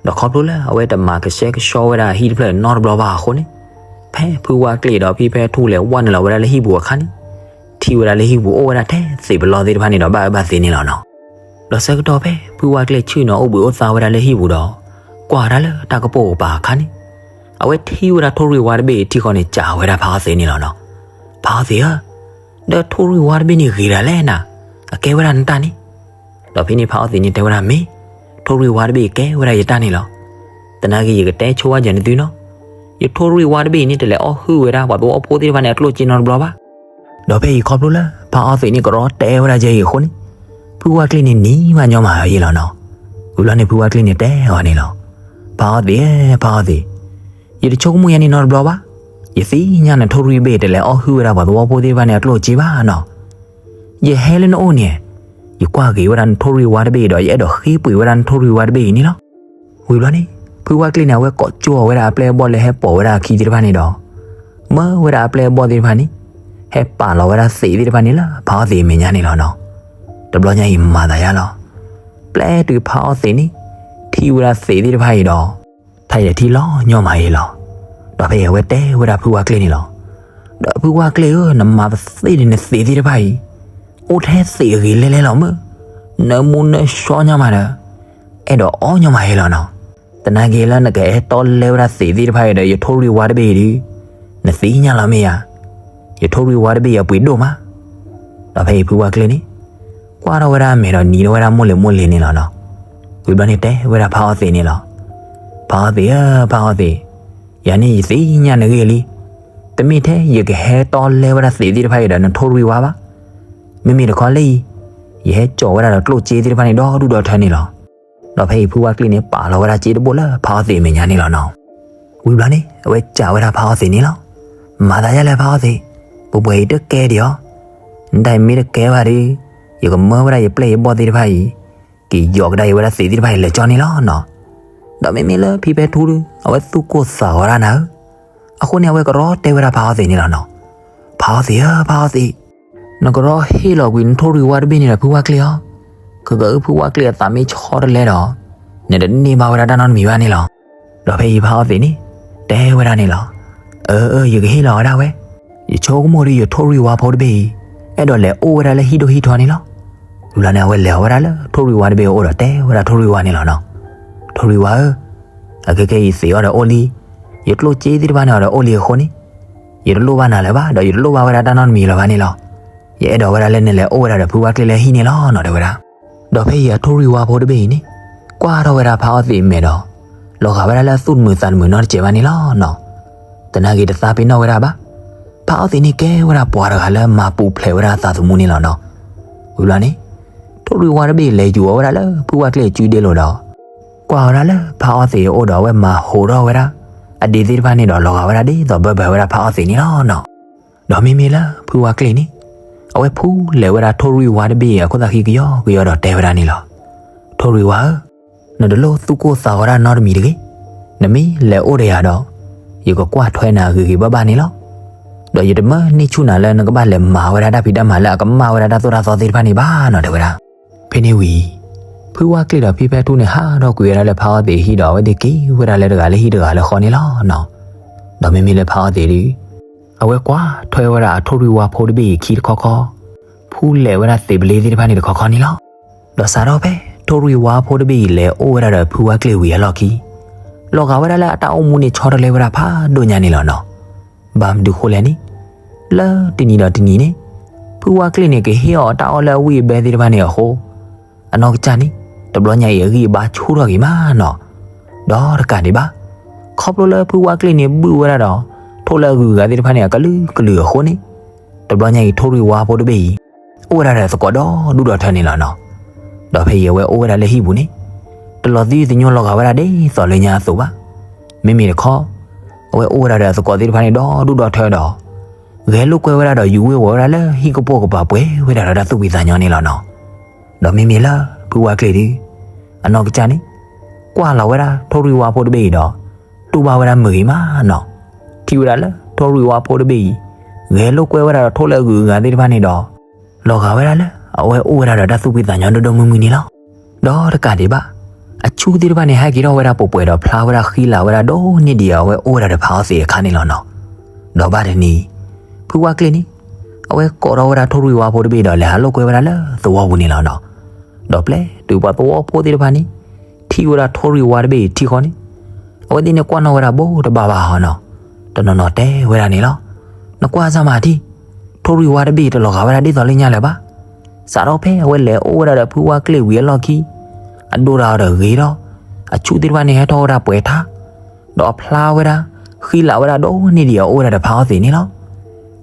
ဒီးခီဖျိလၢအဝဲတမၤကဆှဲကဆှီဝဲဒၣ်အဟံၣ်တဖျၢၣ်နီတဘျီဘၣ်အဃိန့ၣ်, ဖဲဖုဝါကျ့ၣ်ဒီးဖံဖဲထူလဲၤဝဲနုာ်လီၤဝဲဒၣ်လၢဟံၣ်ပူၤအခါန့ၣ်, ထံၣ်ဝဲဒၣ်လၢဟံၣ်ပူၤအိၣ်ဝဲဒၣ်ထဲသ့ၣ်ပလီသ့ၣ်တဖၣ်န့ၣ်ဒီးဘၣ်အၢဘၣ်သီန့ၣ်လီၤနီၤ. ဒီးဆၢကတီၢ်ဖဲဖုဝါကျ့ၣ်ဆ့ၣ်နီၤအိၣ်ဘှံးအိၣ်သါဝဲဒၣ်လၢဟံၣ်ပူၤဒီး, ကွၢ်ဝဲဒၣ်လၢတၢ်ကပိာ်ကပၤအခါန့ၣ်, အဝဲထံၣ်ဝဲဒၣ်ထိၣ်ရံၣ်ဝါတဘ့ၣ်အံၤထံၣ်ဃီန့ၣ် စံးဝဲဒၣ်ဖါအီသံးန့ၣ်လီၤနီၤ. ဖါအီသံးဧၢ, ဒီးထိၣ်ရံၣ်ဝါတဘ့ၣ်န့ၣ်ဂ့ၤဒၣ်လဲၣ်နၤ, အကဲဝဲဒၣ်နတၢ်န့ၣ်. ဒီးဖဲန့ၣ်ဖါအီသံးန့ၣ်တဲဝဲဒၣ်မ့ၢ်, ထိၣ်ရံၣ်ဝါတဘ့ၣ်အံၤကဲဝဲဒၣ်ယတၢ်န့ၣ်လီၤ. သနာ်က့ယကတဲဆိဝဲယၤနသုနီၤ, ယထိၣ်ရံၣ်ဝါတဘ့ၣ်အံၤန့ၣ် တလဲၤအီၣ်ဟုၣ်ဝဲဒၣ်ပှၤသဝီဖိသ့ၣ်တဖၣ်န့ၣ်အကျိၣ်စ့နီတဘျီဘၣ်. ဒီးဖဲအံၤခီဖျိလၢဖါအီသံးန့ၣ်ကရီတဲဝဲဒၣ်ယဲအံၤအဃိန့ၣ်, ဖုဝါကျ့ၣ်န့ၣ်နံၤဘၣ်ညီမးယဲလီၤနီၤ. ဝံၤဘျီန့ၣ်ဖုဝါကျ့ၣ်န့ၣ်တဲအီၤန့ၣ်လီၤ. ဖါအီသံးဧၢ, ဖါအီသံး, ယတဆိကမိၣ်ယၤန့ၣ်နီတဘျီဘၣ်. ယသ့ၣ်ညါနထိၣ်ရံၣ်ဘ့ၣ် တလဲၤအီၣ်ဟုၣ်ဝဲဒၣ်ပှၤသဝီဖိသ့ၣ်တဖၣ်န့ၣ်အကျိၣ်စ့ဘၣ်နီၤ. ယဟဲလၢနအိၣ်န့ၣ်, ယကွၢ်ဂ့ၤဝဲဒၣ်နထိၣ်ရံၣ်ဝါတဘ့ၣ်အံၤဒီး ယအဲၣ်ဒိးဃ့ပှ့ၤဝဲဒၣ်နထိၣ်ရံၣ်ဝါတဘ့ၣ်အံၤန့ၣ်လီၤ. ဝံၤဘျီန့ၣ်, ဖုဝါကျ့ၣ်န့ၣ် အဝဲကိးကၠိအီၤဝဲဒၣ်အပျဲၢ်အဘီၣ်လၢဟဲပိာ်ဝဲဒၣ်အခံသ့ၣ်တဖၣ်န့ၣ်ဒီး, မၢဝဲဒၣ်အပျဲၢ်အဘီၣ်သ့ၣ်တဖၣ်န့ၣ်, ဟဲပာ်လီၤဝဲဒၣ်သံးသ့ၣ်တဖၣ်န့ၣ်လၢဖါအီသံးအမဲာ်ညါန့ၣ်လီၤနီၤ. တဘျီညါအံၤမၤသးယါလီၤ. ပျဲတုၤဖါအီသံးန့ၣ်, ထံၣ်ဝဲဒၣ်သံးသ့ၣ်တဖၣ်အံၤဒီး, ထါအံၤထံၣ်လီၤညီမးအံၤလီၤ. ဒီးဖဲအံၤအဝဲတဲဝဲဒၣ်ဖုဝါကျ့ၣ်န့ၣ်လီၤ. ဒီးဖုဝါကျ့ၣ်ဧၢ, နမၤပသ့ၣ်ဒီးနသံးသ့ၣ်တဖၣ်အံၤ, အိၣ်ထဲသံးအဂ့ၤလဲၣ်လဲၣ်လီၤမၢ်, နၢမူနၢဆှီညါမးဒီး, အဲၣ်ဒိးအီၣ်ညီမးအံၤလီၤနီၤ. သနာ်က့လၢနကဟဲတီလဲဝဲဒၣ်သံးသ့ၣ်တဖၣ်အံၤဒီး ယထိၣ်ရံၣ်ဝါတဘ့ၣ်အံၤဒီး, နသ့ၣ်ညါလီၤမ့ၢ်ဧါ. ယထိၣ်ရံၣ်ဝါတဘ့ၣ်အံၤအပှ့ၤဒိၣ်မး. ဒီးဖဲအံၤဖုဝါကျ့ၣ်န့ၣ်, ကွၢ်ထီၣ်ဝဲဒၣ်အမဲာ်ဒီးနံၤထီၣ်ဝဲဒၣ်မိၢ်လ့ၤမိၢ်လ့ၤန့ၣ်လီၤနီၤ. ဝံၤဘျီန့ၣ်တဲဝဲဒၣ်ဖါအီသံးန့ၣ်လီၤ. ဖါအီသံးဧၢ, ဖါအီသံး, ယၤန့ၣ်ယသ့ၣ်ညါနဂ့ၢ်လံ. တမ့ၢ်ထဲယကဟဲတီလဲဝဲဒၣ်သံးသ့ၣ်တဖၣ်အံၤဒီးနထိၣ်ရံၣ်ဝါဘၣ်. မ့မ့ၢ်တခီလၢအံၤ, ယဟဲကၠီၣ်ဝဲဒၣ်ဒီးကျိၣ်စ့သ့ၣ်တဖၣ်န့ၣ်ဒီဒူၣ်ဒီထၢန့ၣ်လီၤ. ဒီးဖဲအံၤဖုဝါကျ့ၣ်န့ၣ်ပာ်လီၤဝဲဒၣ်စ့တဘိလၢဖါအီသံးအမဲာ်ညါန့ၣ်လီၤနီၤ. ဝံၤဘျီန့ၣ် အဝဲစံးဝဲဒၣ်ဖါအီသံးန့ၣ်လီၤ. မၤသးဒ်လဲၣ်ဖါအီသံး, ပှဲၤပှဲၤအံၤတကဲဒံးဧါ. နတၢ်အံၤမ့ၢ်တကဲဘၣ်ဒီး, ယကမၢဝဲဒၣ်ယပျဲၢ်ယဘီၣ်သ့ၣ်တဖၣ်အံၤ, က့ၤယီၤကဒါအံၤဝဲဒၣ်သံးသ့ၣ်တဖၣ်အံၤလဲၤကၠီန့ၣ်လီၤနီၤ. ဒီးမ့မ့ၢ်လၢဖံဖဲထူဒီး အဝဲသူၣ်ကိၢ်သးဂီၤဒၣ်နၤဧၢ. အဃိန့ၣ် အဝဲကရီတဲဝဲဒၣ်ဖါအီသံးန့ၣ်လီၤနီၤ. ဖါအီသံးဧၢ, ဖါအီသံး, နကရီဟ့ၣ်လီၤကွံာ်နထိၣ်ရံၣ်ဝါတဘ့ၣ်န့ၣ်ဒီးဖုဝါကျ့ၣ်ဧါ. ခဲကနံၣ်အံၤဖုဝါကျ့ၣ်အသးမ့ၢ်ဆီတလဲဒီး, နတန့ၢ်ဘၣ်ဝဲဒၣ်တၢ်နီတမံၤဘၣ်န့ၣ်လီၤ. ဒီးဖဲအံၤဖါအီသံးန့ၣ် တဲဝဲဒၣ်န့ၣ်လီၤ. အၢ အၢ ယကဟ့ၣ်လီၤဝဲဒၣ်ဝဲ, ယဆိကမိၣ်ဒီးယထိၣ်ရံၣ်ဝါဖိတဘ့ၣ်အံၤ, အဲၣ်ဒိးလဲၤအိၣ်ဝဲဒၣ်လၢဟံၣ်ဒိၣ်ဟံၣ်ထီန့ၣ်လီၤ. ဝံၤလီၤန့ၣ် အဝဲလဲၤအီၤဝဲဒၣ်လၢထိၣ်ရံၣ်ဝါတဘ့ၣ်အအိၣ်ဒီးတဲဝဲဒၣ်ထိၣ်ရံၣ်ဝါန့ၣ်လီၤနီၤ. ထိၣ်ရံၣ်ဝါဧၢ, အခဲကနံၣ်အံၤသံးအီၤဒီးအိၣ်လံ, ယကျိၣ်စ့သ့ၣ်တဖၣ်န့ၣ်အီၤဒီးအိၣ်လံအဃိန့ၣ်, ယတလိၣ်ဘၣ်နၤလၢၤဘၣ် ဒီးယတလိၣ်ဘၣ်ဝဲဒၣ်တၢ်နီတမံၤလၢၤဘၣ်န့ၣ်လီၤ. ယအဲၣ်ဒိးဝဲဒၣ်လၢနလဲၤအိၣ်ဝဲဒၣ်ဒီးဖုဝါကျ့ၣ်လၢဟံၣ်န့ၣ်လီၤနီၤ တဲဝဲဒၣ်. ဒီးဖဲအံၤအထိၣ်ရံၣ်ဝါဖိတဘ့ၣ်အံၤန့ၣ်, ကွၢ်ထီၣ်ဝဲဒၣ်ဖါအီသံးအမဲာ်ဒီး, လီၤဂာ်ဝဲဒၣ်လၢအသူၣ်တမုာ်သးတမုာ်နီတစဲးဘၣ်န့ၣ်လီၤနီၤ. သနာ်က့တသးပ့ၤနီၣ်ဝဲဒၣ်ဘၣ်. ဖါအီသံးန့ၣ်ကဲဝဲဒၣ်ပှၤတဂၤလၢမၤပူၤဖျဲးဝဲဒၣ်အသးသမူန့ၣ်လီၤနီၤ. ဝံၤဘျီန့ၣ်, ထိၣ်ရံၣ်ဝါတဘ့ၣ်လဲၤယူၤအီၤဝဲဒၣ်လၢဖုဝါကျ့ၣ်အစုဒ့လိၤဒီး, ကွၢ်ဝဲဒၣ်လၢဖါအီသံးအအိၣ်ဒီးအဝဲမၤဟိးထီၣ်ဝဲဒၣ်, အဒ့သ့ၣ်တဖၣ်န့ၣ်ဒီးလီၤဂာ်ဝဲဒၣ်ဒ်သိးဘၢဘၢဝဲဒၣ်ဖါအီသံးန့ၣ်လီၤနီၤ. ဒီးမ့မ့ၢ်လၢဖုဝါကျ့ၣ်န့ၣ်, အဝဲဖူလဲၤဝဲဒၣ်ထိၣ်ရံၣ်ဝါတဘ့ၣ်အံၤအခိၣ်သၣ်ခံကယီကယီဒီးတဲဝဲဒၣ်န့ၣ်လီၤ. ထိၣ်ရံၣ်ဝါဧၢ, နတလိၣ်သူၣ်ကိၢ်သးဂီၤတၢ်နီတမံၤတဂ့ၤ. နမ့ၢ်လဲၤအိၣ်ဒီးယၤဒီး ယကကွၢ်ထွဲနၤဂ့ၤဂ့ၤဘၣ်ဘၣ်န့ၣ်လီၤ. ဒီးယတမၢန့ၢ်ဆူၣ်နၤလၢနကဘၣ်လဲၤမၤဝဲဒၣ်တၢ်ဖံးတၢ်မၤလၢအကမၣ်ဝဲဒၣ်တၢ်သိၣ်တၢ်သီသ့ၣ်တဖၣ်န့ၣ်ဘၣ်နီၤ တဲဝဲဒၣ်. ဖဲန့ၣ်ဝံၤ ဖုဝါကျ့ၢ်ဒီးဖံဖဲထူန့ၣ် ဟးထီၣ်ကွံာ်ဝဲဒၣ်လၢဖးအီသံးအဟံၣ်ဒီး အဝဲသ့ၣ်က့ၤဝဲဒၣ်လၢတဂၤလၢဟံၣ်တဂၤလၢဃီန့ၣ်လီၤနီၤ. ဒီးမ့မ့ၢ်လၢဖးအီသံးဒီး အဝဲကွၢ်ထွဲဝဲဒၣ်အထိၣ်ရံၣ်ဝါဖိတဘ့ၣ်အံၤခံတခီခီ, ဖူလဲၤဝဲဒၣ်သ့ၣ်ပလ့သ့ၣ်တဖၣ်န့ၣ်တခီခီန့ၣ်လီၤ. ဒီးစးထီၣ်ဖဲထိၣ်ရံၣ်ဝါဖိတဘ့ၣ်အံၤလဲၤအိၣ်ဝဲဒၣ်ဒီးဖုဝါကျ့ၢ်ဝံၤအလီၢ်ခံ လီၤဂာ်ဝဲဒၣ်လၢအတၢ်အိၣ်မူန့ၣ်ဆီတလဲဝဲဒၣ်ဖးဒိၣ်ညါန့ၣ်လီၤနီၤ. ဘၣ်မနုၤဃိလဲၣ်န့ၣ်, လၢတနံၤဒီးတနံၤန့ၣ် ဖုဝါကျ့ၢ်န့ၣ် ကဟ့ၣ်အီၤတၢ်အီၣ်လၢအဝံၣ်အဘဲသ့ၣ်တဖၣ်န့ၣ်အဃိ, အနီၢ်ကစၢ်န့ၣ် တဘျီညါအံၤအဂံၢ်အဘါဆူၣ်ထီၣ်ဂ့ၤမးနီၤ. ဒီးတကးဒံးဘၣ်, ခီဖျိလၢဖုဝါကျ့ၢ်န့ၣ်ဘုၣ်ဝဲဒၣ်ဒီး ထိၣ်လၢအဂုၤအဂၤသ့ၣ်တဖၣ်န့ၣ် အကလုာ်ကလုာ်အဃိန့ၣ်, တဘျီညါအံၤ ထိၣ်ရံၣ်ဝါဖိတဘ့ၣ်အံၤ အိၣ်ဝဲဒၣ်ဒီးသကိးဒီဒူၣ်ဒီထၢန့ၣ်လီၤနီၤ. ဒီးဖဲအံၤအဝဲအိၣ်ဝဲဒၣ်လၢဟံၣ်ပူၤန့ၣ်, တလီၤသယုၢ်သညိလီၤဂာ်ဝဲဒၣ်ဒ်သိးလၢညါအသိးဘၣ်. မ့မ့ၢ်တခီ, အဝဲအိၣ်ဝဲဒၣ်ဒီးအသကိးသ့ၣ်တဖၣ်န့ၣ်ဒီဒူၣ်ဒီထၢဒီး ဂဲၤလိာ်ကွဲဝဲဒၣ်ဒီးယူၤဝ့ၤဝီၤဝဲဒၣ်လၢဟံၣ်ကပိာ်ကပၤပှဲၤဝဲဒၣ်ဒီးတၢ်သူၣ်ဖှံသးညီန့ၣ်လီၤနီၤ. ဒီးမ့မ့ၢ်လၢဖုဝါကျ့ၢ်ဒီး အနီၢ်ကစၢ်န့ၣ် ကွၢ်လီၤဝဲဒၣ်ထိၣ်ရံၣ်ဝါဖိတဘ့ၣ်အံၤဒီး တူၢ်ဘၣ်ဝဲဒၣ်မုာ်ဂ့ၤမးနီၤ. ထံၣ်ဝဲဒၣ်လၢထိၣ်ရံၣ်ဝါဖိတဘ့ၣ်အံၤ ဂဲၤလိာ်ကွဲဝဲဒၣ်ဒီးထိၣ်လၢအဂုၤအဂၤသ့ၣ်တဖၣ်န့ၣ်ဒီး လီၤဂာ်ဝဲဒၣ်လၢအဝဲအိၣ်ဝဲဒၣ်ဒီးတၢ်သူၣ်ဖှံသးညီဒိၣ်ဒိၣ်မုၢ်မုၢ်န့ၣ်လီၤ. ဒီးတကးဒံးဘၣ်, အဆူၣ်သ့ၣ်တဖၣ်န့ၣ် ဟဲက့ၤထီၣ်ဝဲဒၣ်ပှဲၤပှဲၤဒီး ဖျါဝဲဒၣ်ဃံလၤဝဲဒၣ်ဒိၣ်န့ၢ်ဒံးအဝဲအိၣ်ဝဲဒၣ်ဒီးဖးအီသံးအခါန့ၣ်လီၤနီၤ. ဒီးဘၣ်တနံၤ, ဖုဝါကျ့ၢ်န့ၣ် အဝဲကိးထီၣ်ဝဲဒၣ်ထိၣ်ရံၣ်ဝါဖိတဘ့ၣ်ဒီး လဲၤဟးလိာ်ကွဲဝဲဒၣ်လၢသဝီပူၤန့ၣ်လီၤနီၤ. ဒီးပျဲတုၤပှၤသဝီဖိသ့ၣ်တဖၣ်န့ၣ် ထံၣ်ဝဲဒၣ်ထိၣ်ရံၣ်ဝါတဘ့ၣ်အံၤထံဃီန့ၣ်, အဝဲသ့ၣ်န့ၣ်ကွၢ်နီၣ်ဝဲဒၣ်ဘိးတဘၣ်ဘၣ်အီၤနီၤ. တနီၤနီၤတဲဝဲဒၣ်န့ၣ်လီၤ. နကွၢ်စၢ်မၤထံၣ်, ထိၣ်ရံၣ်ဝါတဘ့ၣ်အံၤတလီၤဂာ်ဝဲဒၣ်ဒ်သိးလၢညါလၢၤဘၣ်. စးထီၣ်ဖဲအဝဲလဲၤအိၣ်ဝဲဒၣ်ဒီးဖုဝါကျ့ၢ်ဝံၤအလီၢ်ခံ အဒိၣ်တၢ်အီၤဒီးဂ့ၤထီၣ်, အဆူၣ်သ့ၣ်တဖၣ်န့ၣ်ဟဲထီၣ်ဝဲဒၣ်ပှဲၤထါ, ဒီးအဖျါဝဲဒၣ် ဃံလၤဝဲဒၣ်ဒိၣ်န့ၢ်ဒံးအအိၣ်ဝဲဒၣ်ဒီးဖးအီသံးန့ၣ်လီၤ.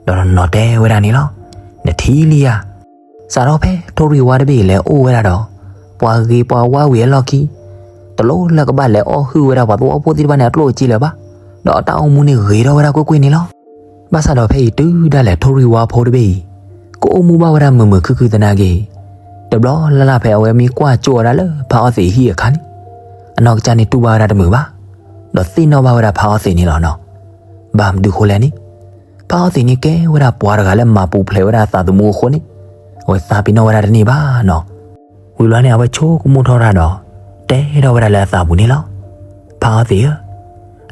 ဒီးတနီၤတဲဝဲဒၣ်န့ၣ်လီၤ. နထံၣ်လံဧါ. စးထီၣ်ဖဲထိၣ်ရံၣ်ဝါတဘ့ၣ်အံၤလဲၤအိၣ်ဝဲဒၣ်ဒီး ပှၤဂ့ၤပှၤဝါဝံၤအလီၢ်ခံ တလိၣ်လၢကဘၣ်လဲၤအီၣ်ဟုၣ်ဝဲဒၣ်ပှၤသဝီဖိသ့ၣ်တဖၣ်န့ၣ်အကျိၣ်အစ့လၢၤဘၣ်, ဒီးအတၢ်အိၣ်မူန့ၣ်ဂ့ၤထီၣ်ဝဲဒၣ်ကွ့ၢ်ကွ့ၢ်န့ၣ်လီၤ. ဘၣ်ဆၣ်ဒီးဖဲအံၤတုၤဒၣ်လဲာ်ထိၣ်ရံၣ်ဝါဖိတဘ့ၣ်အံၤ ကအိၣ်မူဘၣ်ဝဲဒၣ်မုာ်မုာ်ခုၣ်ခုၣ်သနာ်က့, တဘျီလၢ်လၢ်ဖဲအဝဲမ့ၢ်ကွၢ်ကၠိအီၤဒၣ်လၢဖးအီသံးအဟံၣ်အခါန့ၣ်, အနီၢ်ကစၢ်န့ၣ်တူၢ်ဘၣ်ဝဲဒၣ်တမုာ်ဘၣ်, ဒီးသ့ၣ်နီၣ်ဘၣ်ဝဲဒၣ်ဖးအီသံးန့ၣ်လီၤနီၤ. ဘၣ်မနုၤဃိလဲၣ်န့ၣ်, ဖးအီသံးန့ၣ်ကဲဝဲဒၣ်ပှၤတဂၤလၢမၤပူၤဖျဲးဝဲဒၣ်အသးသမူအဃိန့ၣ်, အဝဲသးပ့ၤနီၣ်ဝဲဒၣ်တန့ၢ်ဘၣ်နီၤ. ဝံၤဘျီန့ၣ် အဝဲဆိကမိၣ်ထီၣ်တၢ်ဒီး တဲထီၣ်ဝဲဒၣ်လၢအသးပူၤန့ၣ်လီၤ. ဖးအီသံးဧၢ,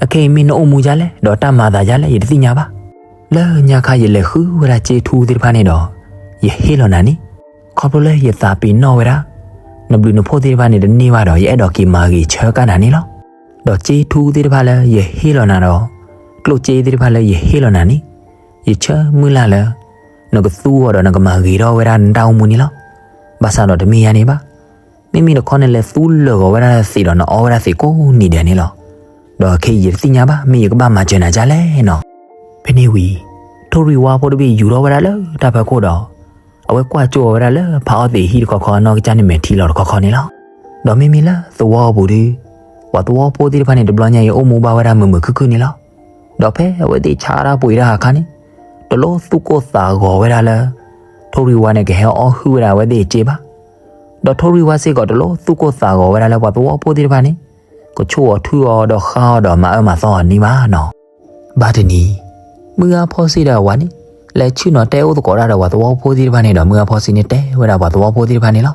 အခဲအံၤမ့ၢ်နအိၣ်မူဒ်လဲၣ် ဒီးတၢ်မၤအသးဒ်လဲၣ် ယတသ့ၣ်ညါဘၣ်. လၢညါခါယလဲၤဃုဝဲဒၣ်စ့ထူသ့ၣ်တဖၣ်န့ၣ်ဒီး ယဟ့ၣ်လီၤနၤန့ၣ်, ခီဖျိလၢယသးပ့ၤနီၣ်ဝဲဒၣ် နဘျုးနဖှိၣ်သ့ၣ်တဖၣ်န့ၣ်တန့ၢ်ဘၣ်ဒီး ယအဲၣ်ဒိးက့ၤမၤဂ့ၤဆၢကၣ်နၤန့ၣ်လီၤ. ဒီးစ့ထူသ့ၣ်တဖၣ်လၢယဟ့ၣ်လီၤနၤဒီး ကျိၣ်စ့သ့ၣ်တဖၣ်လၢယဟ့ၣ်လီၤနၤန့ၣ်, ယဆၢမုၢ်လၢ်လၢ နကသူအီၤဒီးနကမၤဂ့ၤထီၣ်ဝဲဒၣ်နတၢ်အိၣ်မူန့ၣ်လီၤ. ဘၣ်ဆၣ်ဒီးတမ့ၢ်ယၤန့ၣ်ဘၣ်. မ့မ့ၢ်တခီန့ၣ်လဲၤသူလၢာ်ဂီၤဝဲဒၣ်သံးဒီးနအီဝဲဒၣ်သံးကိးနံၤဒဲးန့ၣ်လီၤ. ဒီးခဲအံၤယတသ့ၣ်ညါဘၣ် မ့ၢ်ယကဘၣ်မၤစၢၤနၤဒ်လဲၣ်နီၤ. ဖဲန့ၣ်ဝံၤ ထိၣ်ရံၣ်ဝါဖိတဘ့ၣ်ယူၤထီၣ်ဝဲဒၣ်လၢတၢ်ဖီခိၣ်ဒီး အဝဲကွၢ်ကၠိအီၤဝဲဒၣ်လၢဖးအီသံးအဟံၣ်တခီခီ အနီၢ်ကစၢ်န့ၣ်မဲာ်ထံလီၤတခီခီန့ၣ်လီၤ. ဒီးမ့မ့ၢ်လၢသဝီပူၤဒီး ပှၤသဝီဖိသ့ၣ်တဖၣ်န့ၣ် တဘျီညါအံၤအိၣ်မူဘၣ်ဝဲဒၣ်မုာ်မုာ်ခုၣ်ခုၣ်န့ၣ်လီၤ. ဒီးဖဲအဝဲသ့ၣ်ဆါတၢ်ပှ့ၤတၢ်အခါန့ၣ်, တလိၣ်သူၣ်ကိၢ်သးဂီၤဝဲဒၣ်လၢ ထိၣ်ရံၣ်ဝါန့ၣ်ကဟဲအီၣ်ဟုၣ်ဝဲဒၣ်အဝဲသ့ၣ်အစ့ဘၣ်. ဒီးထိၣ်ရံၣ်ဝါစ့ၢ်ကီးတလိၣ်သူၣ်ကိၢ်သးဂီၤဝဲဒၣ်လၢပှၤသဝီဖိသ့ၣ်တဖၣ်န့ၣ် ကဆိၣ်အီၤထုအီၤဒီးဃါအီၤဒီးမၤအၢမၤသီအီၤန့ၣ်ဘၣ်နီၤ. ဘၣ်တနံၤ, မုၢ်ဂၤဖီစ့ဒီးအဝၤန့ၣ် လဲၤဆ့ၣ်နီၤတဲအိၣ်သကိးတၢ်ဒီးပှၤသဝီဖိသ့ၣ်တဖၣ်န့ၣ်ဒီး မုၢ်ဂၤဖီစ့န့ၣ်တဲဝဲဒၣ်ပှၤသဝီဖိသ့ၣ်တဖၣ်န့ၣ်လီၤ.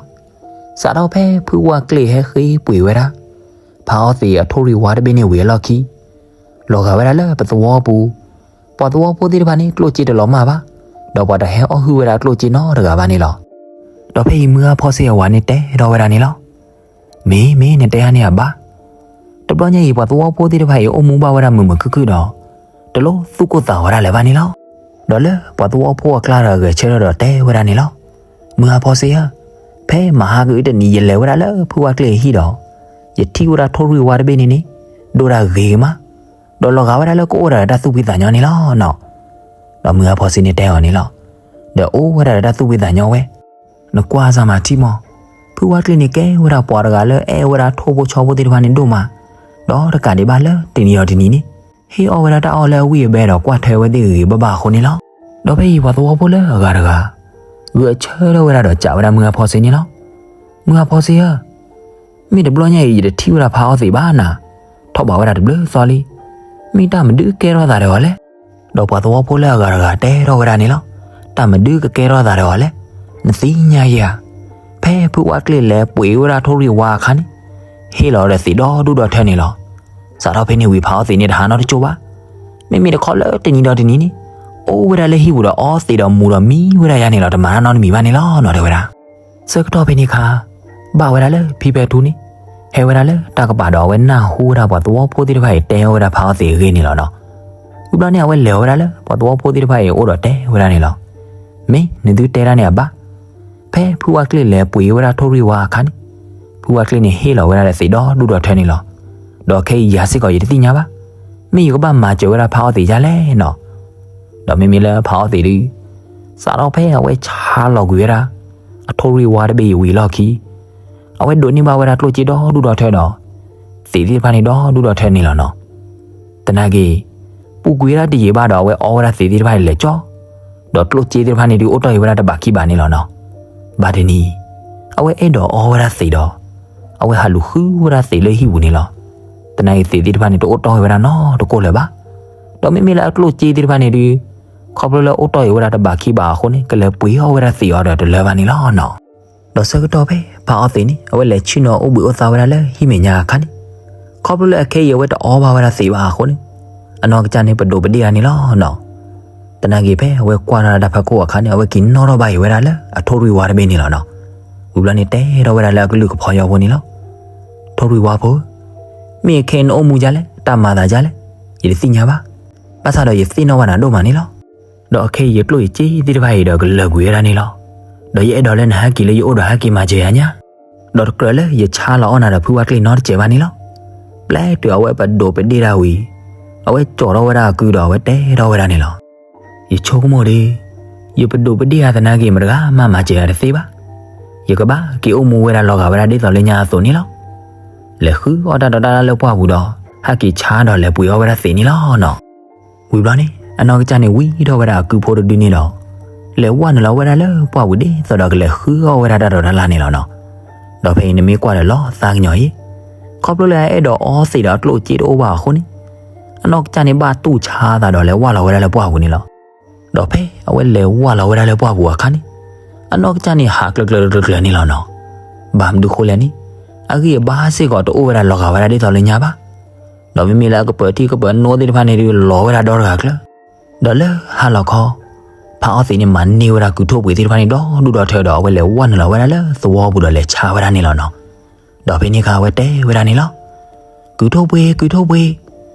စးထီၣ်ဖဲဖုဝါကျ့ၢ်ဟဲဃ့ပှ့ၤဝဲဒၣ် ဖးအီသံးအထိၣ်ရံၣ်ဝါတဘ့ၣ်န့ၣ်ဝံၤအလီၢ်ခံ လီၤဂာ်ဝဲဒၣ်လၢပသဝီပူၤ, ပှၤသဝီဖိသ့ၣ်တဖၣ်န့ၣ် ကျိၣ်စ့တလီၤမၢ်ဘၣ်, ဒီးပှၤတဟဲအီၣ်ဟုၣ်ဝဲဒၣ်ကျိၣ်စ့နီတဂၤဘၣ်န့ၣ်လီၤ. ဒီးဖဲအံၤမုၢ်ဂၤဖီစ့အဝၤန့ၣ်တဲထီၣ်ဝဲဒၣ်န့ၣ်လီၤ. မ့ၢ်မ့ၢ်နတဲဟါန့ၣ်အဘၣ်. တဘျီညါအံၤပှၤသဝီဖိသ့ၣ်တဖၣ်အံၤအိၣ်မူဘၣ်ဝဲဒၣ်မုာ်မုာ်ခုၣ်ခုၣ်ဒီး တလိၣ်သူၣ်ကိၢ်သးဂီၤဒၣ်လၢၤဘၣ်န့ၣ်လီၤ. ဒီးလၢပှၤသဝီဖိအကျါဒီးအဂဲၤဆၢထၢၣ်ဒီးတဲဝဲဒၣ်န့ၣ်လီၤ. မုၢ်ဂၤဖီစ့ဧၢ, ဖဲမဟါကအုတနံၤယလဲၤဝဲဒၣ်လၢဖုဝါကျ့ၢ်အဟံၣ်ဒီး ယထံၣ်ဝဲဒၣ်ထိၣ်ရံၣ်ဝါတဘ့ၣ်န့ၣ်န့ၣ် ဒိၣ်ဒၣ်ဂ့ၤကမး, ဒီးလီၤဂာ်ဝဲဒၣ်လၢကအိၣ်ဒၣ်ဒီးတၢ်သူၣ်ဖှံသးညီန့ၣ်လီၤနီၤ. ဒီးမုၢ်ဂၤဖီစ့န့ၣ်တဲအီၤန့ၣ်လီၤ. ဒီးအိၣ်ဝဲဒၣ်ဒီးတၢ်သူၣ်ဖှံသးညီဝဲ နကွၢ်စၢ်မၤထံမီၢ်, ဖုဝါကျ့ၢ်န့ၣ်ကဲဝဲဒၣ်ပှၤတဂၤလၢအဲၣ်ဝဲဒၣ်ထိၣ်ဖိဆီဖိသ့ၣ်တဖၣ်န့ၣ်ဒိၣ်မး, ဒီးတကးဒံးဘၣ်လၢတနံၤအီၤတနံၤန့ၣ် ဟ့ၣ်အီၣ်ဝဲဒၣ်တၢ်အီၣ်လၢအဝံၣ်အဘဲဒီးကွၢ်ထွဲဝဲသ့ၣ်ဂ့ၤဂ့ၤဘၣ်ဘၣ်အဃိန့ၣ်လီၤ. ဒီးဖဲအံၤပှၤသဝီဖိလၢအဂၤတဂၤ ဂဲၤဆၢထၢၣ်ဝဲဒၣ်ဒီးစံးဝဲဒၣ်မုၢ်ဂၤဖီစ့န့ၣ်လီၤ. မုၢ်ဂၤဖီစ့ဧၢ, မ့ၢ်တဘျီညါအံၤ ယတထံၣ်ဝဲဒၣ်ဖးအီသံးဘၣ်နၤ, ထီၣ်ဘးဝဲဒၣ်တဘျုးသီလံ. မ့ၢ်တၢ်မနုၤကဲထီၣ်သးဒီးအီၤလဲၣ်. ဒီးပှၤသဝီဖိလၢအဂၤတဂၤတဲထီၣ်ဝဲဒၣ်န့ၣ်လီၤ. တၢ်မနုၤကကဲထီၣ်သးဒီးအီၤလဲၣ်, နသ့ၣ်ညါယၤဧါ. ဖဲဖုဝါကျ့လဲၤပှ့ၤဝဲဒၣ်ထိၣ်ရံၣ်ဝါအခါန့ၣ်, ဟ့ၣ်လီၤဒီးသံးဒီဒူၣ်ဒီထၢန့ၣ်လီၤ. စးထီၣ်ဖဲန့ၣ်ဝံၤ ဖးအီသံးန့ၣ်တဟးနီတကၠိၢ်ဘၣ်. မ့မ့ၢ်တခီလၢတနံၤဒီးတနံၤန့ၣ်, အိၣ်ဝဲဒၣ်လၢဟံၣ်ပူၤဒီးအီသံးဒီးမူၤဒီးမံဝဲဒၣ်ယါန့ၣ်လီၤ. တမၤတၢ်နီတမံၤဘၣ်န့ၣ်လီၤနီၤ တဲဝဲဒၣ်. ဆၢကတီၢ်ဖဲန့ၣ်အခါ, ဘၣ်ဝဲဒၣ်လၢဖံဖဲထူန့ၣ်, ဟဲဝဲဒၣ်လၢတၢ်ကပၤဒီးအဝဲနၢ်ဟူဝဲဒၣ်ပှၤသဝီဖိသ့ၣ်တဖၣ်အံၤတဲအီၤဝဲဒၣ်ဖးအီသံးအဂ့ၢ်န့ၣ်လီၤနီၤ. ဝံၤဘျီန့ၣ် အဝဲလဲၤအီၤဝဲဒၣ်လၢပှၤသဝီဖိသ့ၣ်တဖၣ်အံၤအအိၣ်ဒီးတဲဝဲဒၣ်န့ၣ်လီၤ. မ့ၢ်နသုတဲဒၣ်န့ၣ်အဘၣ်. ဖဲဖုဝါကျ့လဲၤပှ့ၤဝဲဒၣ်ထိၣ်ရံၣ်ဝါအခါန့ၣ်, ဖုဝါကျ့န့ၣ် ဟ့ၣ်လီၤဝဲဒၣ်ဒီးသံးဒီဒူၣ်ဒီထၢန့ၣ်လီၤ. ဒီးခဲအံၤယၤစ့ၢ်ကီးယတသ့ၣ်ညါဘၣ်. မ့ၢ်ယကဘၣ်မၤစၢၤဝဲဒၣ်ဖးအီသံးယါလဲၣ်နီၤ. ဒီးမ့မ့ၢ်လၢဖးအီသံးဒုး, စးထီၣ်ဖဲအဝဲဆါလီၤကွံာ်ဝဲဒၣ် အထိၣ်ရံၣ်ဝါတဘ့ၣ်အံၤဝံၤအလီၢ်ခံ, အဝဲဒိးန့ၢ်ဘၣ်ဝဲဒၣ်ကျိၣ်စ့ဒီဒူၣ်ဒီထၢဒီး သံးသ့ၣ်တဖၣ်န့ၣ်ဒီဒူၣ်ဒီထၢန့ၣ်လီၤနီၤ. သနာ်က့ ပူၤကွံာ်ဝဲဒၣ်တယံာ်ဘၣ်ဒီး အဝဲအီဝဲဒၣ်သံးသ့ၣ်တဖၣ်န့ၣ်လဲၤကၠီ, ဒီးကျိၣ်စ့သ့ၣ်တဖၣ်န့ၣ်ဒုးအိၣ်တီၢ်အံၤဝဲဒၣ်တဘးခံဘးန့ၣ်လီၤနီၤ. ဘၣ်တနံၤ, အဝဲအဲၣ်ဒိးအီဝဲဒၣ်သံးဒီး အဝဲဟးလူၤဃုဝဲဒၣ်သံးလၢဟံၣ်ပူၤန့ၣ်လီၤ. သနာ်က့သံးသ့ၣ်တဖၣ်န့ၣ်တအိၣ်တီၢ်အံၤဝဲဒၣ်နီတကိၢ်လၢၤဘၣ်. ဒီးမ့မ့ၢ်လၢအကျိၣ်စ့သ့ၣ်တဖၣ်န့ၣ်ဒုး, ခီဖျိလၢအိၣ်တီၢ်အံၤဝဲဒၣ်တဘးခံဘးအဃိန့ၣ် ကလဲၤပှ့ၤအီဝဲဒၣ်သံးအီၤဒီးတလၢဘၣ်န့ၣ်လီၤနီၤ. ဒီးဆၢကတီၢ်ဖဲဖးအီသံးန့ၣ် အဝဲလဲၤဆ့ၣ်နီၤအိၣ်ဘှံးအိၣ်သါဝဲဒၣ်လၢဟံၣ်မဲာ်ညါအခါန့ၣ်, ခီဖျိလၢအခဲအံၤအဝဲတအီဘၣ်ဝဲဒၣ်သံးဘၣ်အဃိန့ၣ်, အနီၢ်ကစၢ်န့ၣ်ပဒိးပဒ့ၣ်အါန့ၣ်လီၤနီၤ. သနာ်က့ဖဲအဝဲကွၢ်ထီၣ်တၢ်ဖးခိၣ်အခါန့ၣ် အဝဲက့ၤနီၣ်ထီၣ်ဘၣ်အံၤဝဲဒၣ်လၢအထိၣ်ရံၣ်ဝါတဘ့ၣ်န့ၣ်လီၤနီၤ. ဝံၤဘျီန့ၣ်တဲထီၣ်ဝဲဒၣ်လၢအကလုၢ်ကဖီယီဖိန့ၣ်လီၤ. ထိၣ်ရံၣ်ဝါဖိဧၢ, မ့ၢ်အခဲအံၤနအိၣ်မူဒ်လဲၣ်, တၢ်မၤသးဒ်လဲၣ်, ယတသ့ၣ်ညါဘၣ်. ဘၣ်ဆၣ်ဒီးယသ့ၣ်နီၣ်ဘၣ်နၤဒိၣ်မးန့ၣ်လီၤ. ဒီးအခဲအံၤယကျိၣ်ယစ့သ့ၣ်တဖၣ်အံၤဒီးကလၢာ်ကွံာ်ဝဲဒၣ်န့ၣ်လီၤ. ဒီးယအဲၣ်ဒိးလၢနဟဲက့ၤလၢယအိၣ်ဒီးဟဲက့ၤမၤစၢၤယၤညါ, ဒီးတကြၢးလၢယဆါလီၤအီၣ်နၤဒီးဖုဝါကျ့နီတစဲးဘၣ်န့ၣ်လီၤ. ပျဲတုၤအဝဲပဒိးပဒ့ၣ်တၢ်ဝံၤ, အဝဲကၠီထီၣ်ဝဲဒၣ်အကုဒီးအဝဲတဲထီၣ်ဝဲဒၣ်န့ၣ်လီၤ. ယဆိကမိၣ်ဒီး, ယပဒိးပဒ့ၣ်အါသနာ်က့ မတဂၤမၤမၤစၢၤယၤတသ့ဘၣ်. ယကဘၣ်က့ၤအိၣ်မူဝဲဒၣ်လီၤဂာ်ဝဲဒၣ်ဒ်သိးလၢညါအသိးန့ၣ်လီၤ. လဲၤဃုအီၣ်တၢ်ဒီးတၢ်လၢပှၢ်ပူၤဒီး, ဟဲက့ၤဆါဒီးလဲၤပှ့ၤအီၣ်ဝဲဒၣ်သံးန့ၣ်လီၤနီၤ. ဝံၤဘျီန့ၣ် အနီၢ်ကစၢ်န့ၣ်ဝံထီၣ်ဝဲဒၣ်အကုဖိတဒုန့ၣ်ဒီး, လဲၤဝဲနုာ်လီၤဝဲဒၣ်လၢပှၢ်ပူၤဒ်သိးဒီးကလဲၤဃုအီၣ်ဝဲဒၣ်တၢ်ဒီးတၢ်လၢန့ၣ်လီၤနီၤ. ဒီးဖဲအံၤနမ့ၢ်ကွၢ်ဒီးလီၤသးကညီၤအံၤ, ခီဖျိလၢအအဲၣ်ဒိးအီသံးဒီးအကျိၣ်စ့တအိၣ်ဘၣ်အဃိန့ၣ်, အနီၢ်ကစၢ်န့ၣ်ဘၣ်တူၢ်ဆါသးဒီးလဲၤဝဲလီၤဝဲဒၣ်လၢပှၢ်ပူၤန့ၣ်လီၤ. ဒီးဖဲအဝဲလဲၤဝဲလီၤဝဲဒၣ်လၢပှၢ်ပူၤအခါန့ၣ်, အနီၢ်ကစၢ်န့ၣ်ဟးကျၢၤကျၢၤကျၢၤကျၢၤန့ၣ်လီၤနီၤ. ဘၣ်မနုၤဃိလဲၣ်န့ၣ်, အဂံၢ်အဘါစ့ၢ်ကီးတအိၣ်ဝဲဒၣ်လီၤဂာ်ဝဲဒၣ်ဒ်သိးလၢညါဘၣ်. ဒီးမ့မ့ၢ်လၢအကပၢၤထံကပၢၤနိသ့ၣ်တဖၣ်န့ၣ်ဒုးလီၤဝဲဒၣ်ဒီတဂၤကျၢၤ. ဒီးလၢဟါလီၤခီ, ဖးအီသံးန့ၣ် မၤန့ၢ်ဝဲဒၣ်ကုၢ်ထိၣ်ပှ့ၤသ့ၣ်တဖၣ်န့ၣ်ဒီဒူၣ်ဒီထၢဒီး အဝဲလဲၤဝဲနုာ်လီၤဝဲဒၣ်လၢသဝီပူၤဒီးလဲၤဆါဝဲဒၣ်န့ၣ်လီၤနီၤ. ဒီးဖဲန့ၣ်အခါအဝဲတဲဝဲဒၣ်န့ၣ်လီၤ. ကုၢ်ထိၣ်ပှ့ၤ, ကုၢ်ထိၣ်ပှ့ၤ,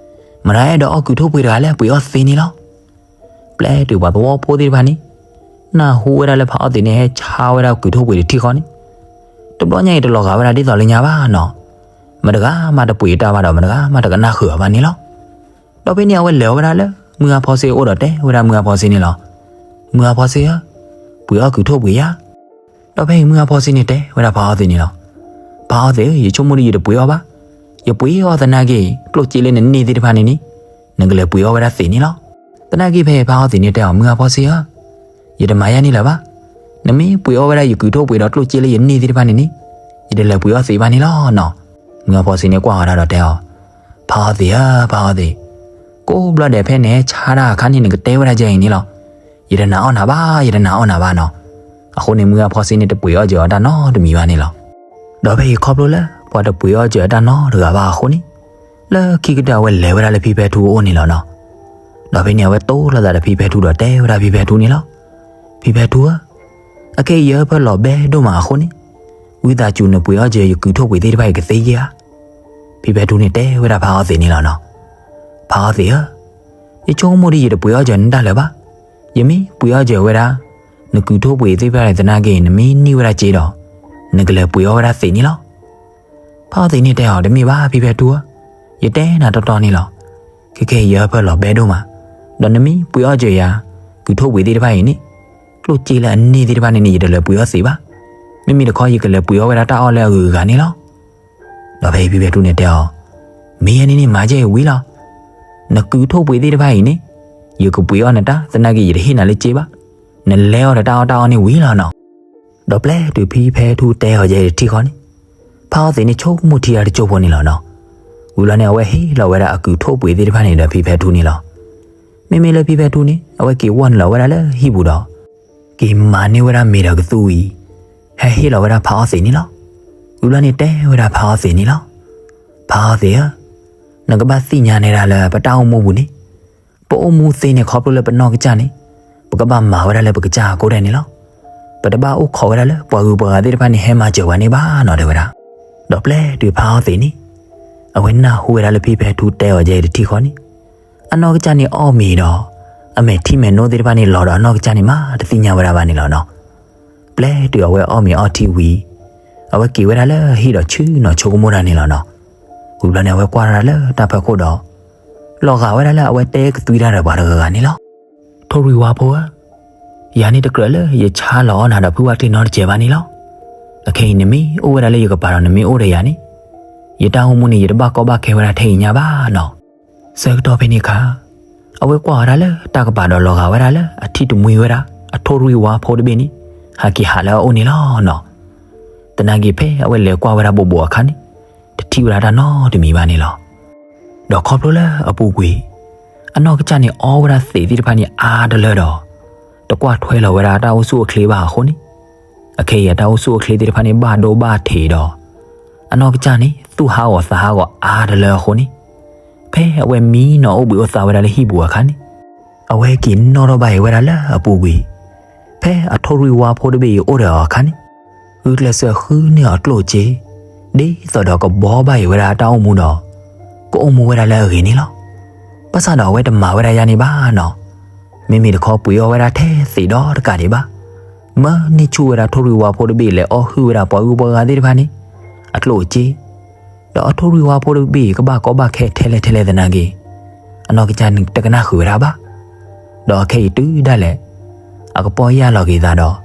မတၤအဲၣ်ဒိးအီၣ်ကုၢ်ထိၣ်ပှ့ၤတဂၤလဲၣ်, ပှ့ၤအီၣ်သံးန့ၣ်လီၤ. ပျဲတုၤပှၤသဝီဖိသ့ၣ်တဖၣ်န့ၣ်, နၢ်ဟူဝဲဒၣ်လၢဖးအီသံးန့ၣ်ဟဲဆါဝဲဒၣ်ကုၢ်ထိၣ်ပှ့ၤတထံၣ်ဃီန့ၣ်, တဘျီညါအံၤတလီၤဂာ်ဝဲဒၣ်ဒ်သိးလၢညါဘၣ်နီၤ. မတဂၤမးတပှ့ၤတၢ်ဘၣ်ဒီး မတဂၤမးတကနၣ်ဃုာ်အီၤဘၣ်န့ၣ်လီၤ. ဒီးဖဲန့ၣ်အဝဲလဲၤဝဲဒၣ်လၢမုၢ်ဂၤဖီစ့အအိၣ်ဒီးတဲဝဲဒၣ်မုၢ်ဂၤဖီစ့န့ၣ်လီၤ. မုၢ်ဂၤဖီစ့ဧၢ, ပှ့ၤအီၣ်ကုၢ်ထိၣ်ပှ့ၤယါ. ဒီးဖဲအံၤမုၢ်ဂၤဖီစ့န့ၣ်တဲဝဲဒၣ်ဖးအီသံးန့ၣ်လီၤ. ဖးအီသံးဧၢ, ယဆိကမိၣ်ဒီးယတပှ့ၤအီၣ်ဘၣ်. ယပှ့ၤအီၣ်သနာ်က့, ကျိၣ်စ့လၢနန့ၢ်သ့ၣ်တဖၣ်န့ၣ်န့ၣ်, နကလဲၤပှ့ၤအီၣ်ဝဲဒၣ်သံးန့ၣ်လီၤ. သနာ်က့ဖဲဖးအီသံးန့ၣ်တဲအီၤ မုၢ်ဂၤဖီစ့ဧၢ, ယတမၤယဲန့ၣ်လၢၤဘၣ်. နမ့ၢ်ပှ့ၤအီၣ်ဝဲဒၣ်ယကုၢ်ထိၣ်ပှ့ၤဒီးကျိၣ်စ့လၢယန့ၢ်သ့ၣ်တဖၣ်န့ၣ်န့ၣ်, ယတလဲၤပှ့ၤအီၣ်သံးဘၣ်န့ၣ်လီၤနီၤ. မုၢ်ဂၤဖီစ့န့ၣ်ကွၢ်ဝဲဒၣ်ဒီးတဲအီၤ, ဖးအီသံးဧၢ, ဖးအီသံး, ကိးဘျီဒဲးဖဲနဟဲဆါတၢ်အခါန့ၣ် နကတဲဝဲဒၣ်ယဲအံၤန့ၣ်လီၤ. ယတနာ်အီၣ်နၤဘၣ်, ယတနာ်အီၣ်နၤဘၣ်နီၤ. အဃိန့ၣ်မုၢ်ဂၤဖီစ့န့ၣ်တပှ့ၤအီၣ်စၢၤအီၤတၢ်နီတမံၤဘၣ်န့ၣ်လီၤ. ဒီးဖဲအံၤခီဖျိလၢပှၤတပှ့ၤအီၣ်စၢၤအီၤတၢ်နီတဂၤဘၣ်အဃိန့ၣ်, လၢခံကတၢၢ်အဝဲလဲၤဝဲဒၣ်လၢဖံဖဲထူအအိၣ်န့ၣ်လီၤနီၤ. ဒီးဖဲန့ၣ်အဝဲတိၢ်လိာ်သးဒီးဖံဖဲထူဒီးတဲဝဲဒၣ်ဖံဖဲထူန့ၣ်လီၤ. ဖံဖဲထူဧၢ, အခဲအံၤယဟၢဖၢလီၤဘဲဒိၣ်မးအဃိန့ၣ်, ဝံသးစူၤနပှ့ၤအီၣ်စၢၤယကုၢ်ထိၣ်ပှ့ၤသ့ၣ်တဖၣ်အံၤကသ့ဧါ. ဖံဖဲထူန့ၣ်တဲဝဲဒၣ်ဖးအီသံးန့ၣ်လီၤနီၤ. ဖးအီသံးဧၢ, ယဆိကမိၣ်ဒီးယတပှ့ၤအီၣ်စၢၤနတၢ်လၢၤဘၣ်. ယမ့ၢ်ပှ့ၤအီၣ်စၢၤဝဲဒၣ် နကုၢ်ထိၣ်ပှ့ၤသ့ၣ်တဖၣ်အံၤသနာ်က့ နမ့ၢ်န့ၢ်ဝဲဒၣ်စ့ဒီး နကလဲၤပှ့ၤအီၣ်ဝဲဒၣ်သံးန့ၣ်လီၤ. ဖးအီသံးန့ၣ်တဲအီၤ တမ့ၢ်ဘၣ်ဖံဖဲထူဧၢ, ယတဲနၤတီတီန့ၣ်လီၤ. ခဲခဲအံၤယဟၢဖၢလီၤဘဲဒိၣ်မး, ဒီးနမ့ၢ်ပှ့ၤအီၣ်စၢၤယၤ ကုၢ်ထိၣ်ပှ့ၤသ့ၣ်တဖၣ်အံၤန့ၣ်, ကျိၣ်စ့လၢအန့ၢ်သ့ၣ်တဖၣ်န့ၣ်န့ၣ် ယတလဲၤပှ့ၤအီၣ်သံးဘၣ်. မ့မ့ၢ်တခီယကလဲၤပှ့ၤအီၣ်ဝဲဒၣ်တၢ်အီၣ်လၢအဂုၤအဂၤန့ၣ်လီၤ. ဒီးဖဲအံၤဖံဖဲထူန့ၣ်တဲအီၤ, မ့ၢ်ယဲန့ၣ်န့ၣ်မၤကဲအံၤဝံၤလီၤ. နကုၢ်ထိၣ်ပှ့ၤသ့ၣ်တဖၣ်အံၤန့ၣ်, ယကပှ့ၤအီၣ်နတၢ်သနာ်က့ ယတဟ့ၣ်နၤလၢစ့ဘၣ်. နလဲၤအီၣ်ဒီးတၢ်အီၣ်တၢ်အီန့ၣ်ဝံၤလီၤနီၤ. ဒီးပျဲတုၤဖံဖဲထူတဲအီၤယဲတထံၣ်ဃီန့ၣ်, ဖါအီသံးန့ၣ်ဆိကမိၣ်ထံအတကၠိဖိန့ၣ်လီၤနီၤ. ဝံၤဘျီန့ၣ် အဝဲဟ့ၣ်လီၤဝဲဒၣ်အကုၢ်ထိၣ်ပှ့ၤသ့ၣ်တဖၣ်န့ၣ်ဒီးဖံဖဲထူန့ၣ်လီၤ. မ့မ့ၢ်လၢဖံဖဲထူန့ၣ် အဝဲက့ၤဝီၢ်နုာ်လီၤဝဲဒၣ်လၢဟံၣ်ပူၤဒီး က့ၤမၤန့ၢ်ဝဲဒၣ်မ့ၤဒီးကသူဝံၤ ဟဲဟ့ၣ်လီၤဝဲဒၣ်ဖါအီသံးန့ၣ်လီၤ. ဝံၤဘျီန့ၣ်တဲဝဲဒၣ်ဖါအီသံးန့ၣ်လီၤ. ဖါအီသံးဧၢ, နကဘၣ်သ့ၣ်ညါနဲဒၣ်လၢပတၢ်အိၣ်မူပူၤန့ၣ်, ပအိၣ်မူသ့န့ၣ်ခီဖျိလၢပနီၢ်ကစၢ်န့ၣ်, ပကဘၣ်မၤဝဲဒၣ်လၢပကစၢ်အကိးဒဲးန့ၣ်လီၤ. ပတဘၣ်အိၣ်ခိးဝဲဒၣ်လၢပှၤဂုၤပှၤဂၤသ့ၣ်တဖၣ်န့ၣ် ဟဲမၤစၢၤပှၤန့ၣ်ဘၣ်နီၤ တဲဝဲဒၣ်. ဒီးပျဲတုၤဖါအီသံးန့ၣ် အဝဲနၢ်ဟူဝဲဒၣ်လၢဖံဖဲထူတဲအီၤယဲတထံၣ်ဃီန့ၣ်, အနီၢ်ကစၢ်န့ၣ်အီၣ်မ့ၤဒီး အမဲာ်ထံမဲာ်နိသ့ၣ်တဖၣ်န့ၣ်လီၤဒီးအနီၢ်ကစၢ်န့ၣ်မးတသ့ၣ်ညါဝဲဒၣ်ဘၣ်န့ၣ်လီၤနီၤ. ပျဲတုၤအဝဲအီၣ်မ့ၤအီထံဝံၤ အဝဲက့ၤဝဲဒၣ်လၢဟံၣ်ဒီးဆ့ၣ်နီၤဆိကမိၣ်တၢ်န့ၣ်လီၤနီၤ. ဝံၤဘျီန့ၣ် အဝဲကွၢ်ထီၣ်တၢ်လၢတၢ်ဖီခိၣ်ဒီး လီၤဂာ်ဝဲဒၣ်လၢအဝဲတဲကသွံတၢ်ဒီးပှၤတဂၤဂၤန့ၣ်လီၤ. ထိၣ်ရံၣ်ဝါဖိဧၢ, ယၤန့ၣ်တကြၢးလၢယဆါလီၤအီၣ်နၤဒီးဖုဝါချ့နီတစဲးဘၣ်န့ၣ်လီၤ. အခဲအံၤနမ့ၢ်အိၣ်ဝဲဒၣ်လၢယကပၤဒီးနမ့ၢ်အိၣ်ဒီးယၤန့ၣ်, ယတၢ်အိၣ်မူန့ၣ် ယတဘၣ်ကီဘၣ်ခဲဝဲဒၣ်ထဲအံၤညါဘၣ်နီၤ. ဆၢကတီၢ်ဖဲန့ၣ်အခါ အဝဲကွၢ်ဝဲဒၣ်လၢတၢ်ကပၤဒီးလီၤဂာ်ဝဲဒၣ်လၢအထံၣ်တမှံဝဲဒၣ် အထိၣ်ရံၣ်ဝါဖိတဘ့ၣ်န့ၣ် ဟးက့ၤဟးလၢအအိၣ်န့ၣ်လီၤနီၤ. သနာ်က့ဖဲအဝဲလဲၤကွၢ်ဝဲဒၣ်ဘိးဘိးအခါန့ၣ် တထံၣ်ဝဲဒၣ်တၢ်နီတမံၤဘၣ်န့ၣ်လီၤ. ဒီးခီဖျိလၢအပူၤကွံာ် အနီၢ်ကစၢ်န့ၣ်အီဝဲဒၣ်သံးသ့ၣ်တဖၣ်န့ၣ်အါတလၢဒီး တကွၢ်ထွဲလီၤဝဲဒၣ်တၢ်အိၣ်ဆူၣ်အိၣ်ချ့ဘၣ်အဃိန့ၣ်, အခဲအံၤအတၢ်အိၣ်ဆူၣ်အိၣ်ချ့သ့ၣ်တဖၣ်န့ၣ်ဘၣ်ဒိဘၣ်ထံးဒီး အနီၢ်ကစၢ်န့ၣ် သူၣ်ဟးဂီၤသးဟးဂီၤအါတလၢအဃိန့ၣ်, ဖဲအဝဲမံနီၤအိၣ်ဘှံးအိၣ်သါဝဲဒၣ်လၢဟံၣ်ပူၤအခါန့ၣ်, အဝဲက့ၤနီၣ်ထီၣ်ဘၣ်အံၤဝဲဒၣ်လၢအပူၤကွံာ်, ဖဲအထိၣ်ရံၣ်ဝါဖိတဘ့ၣ်အံၤအိၣ်ဒီးအီၤအခါန့ၣ်, ဂုာ်ကျဲးစၢးဃုန့ၢ်အီၤကျိၣ်စ့, ဒ်သိးဒီးကဘှီဘၣ်အံၤဝဲဒၣ်အတၢ်အိၣ်မူဒီး ကအိၣ်မူဝဲဒၣ်လၢအဂ့ၤန့ၣ်လီၤ. ဘၣ်ဆၣ်ဒီးအဝဲတမၤဝဲဒၣ်ယၤန့ၣ်ဘၣ်နီၤ. မ့မ့ၢ်တခီပှ့ၤအီၣ်ဝဲဒၣ်ထဲသံးဒီတကးဒံးဘၣ်. မၢန့ၢ်ဆူၣ်ဝဲဒၣ်ထိၣ်ရံၣ်ဝါဖိတဘ့ၣ်လဲၤအီၣ်ဟုၣ်ဝဲဒၣ်ပှၤဂုၤပှၤဂၤသ့ၣ်တဖၣ်န့ၣ် အကျိၣ်အစ့, ဒီးအထိၣ်ရံၣ်ဝါဖိတဘ့ၣ်ကဘၣ်ကီဘၣ်ခဲထဲလဲၣ်ထဲလဲၣ်သနာ်က့, အနီၢ်ကစၢ်န့ၣ်တကနၣ်ဃုာ်ဝဲဒၣ်ဘၣ်. ဒီးအခဲအံၤတုၤဒၣ်လဲာ် အကပီၢ်ယၢ်လီၤက့ၤသးဒီး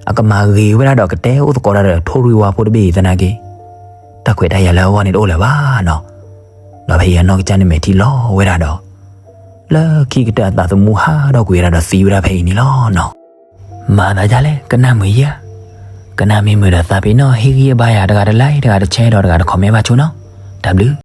အကမၤဂ့ၤဝဲဒၣ်ဒီးကတဲအိၣ်သကိးတၢ်ဒီးထိၣ်ရံၣ်ဝါဖိတဘ့ၣ်အံၤသနာ်က့, တၢ်ခွဲးတၢ်ယာ်လၢအဂီၢ်န့ၣ်တအိၣ်လၢၤဘၣ်နီၤ. ဒီးဖဲအံၤအနီၢ်ကစၢ်န့ၣ်မဲာ်ထံလီၤဝဲဒၣ်ဒီး လၢခံကတၢၢ်အသးသမူဟးထီၣ်ကွံာ်ဝဲဒၣ်ဒီးသံဝဲဒၣ်ဖဲအံၤန့ၣ်လီၤနီၤ. မၤသးဒ်လဲၣ် ကနၣ်မုာ်ဧါ. ကနၣ်မ့ၢ်မုာ်ဒီးသးပ့ၤနီၣ် ဟ့ၣ်ဂံၢ်ဟ့ၣ်ဘါယၤတဂၤတlike တဂၤတshareဒီးတဂၤတcommentဘၣ်ဆိနီၤ. တၢ်ဘျုး.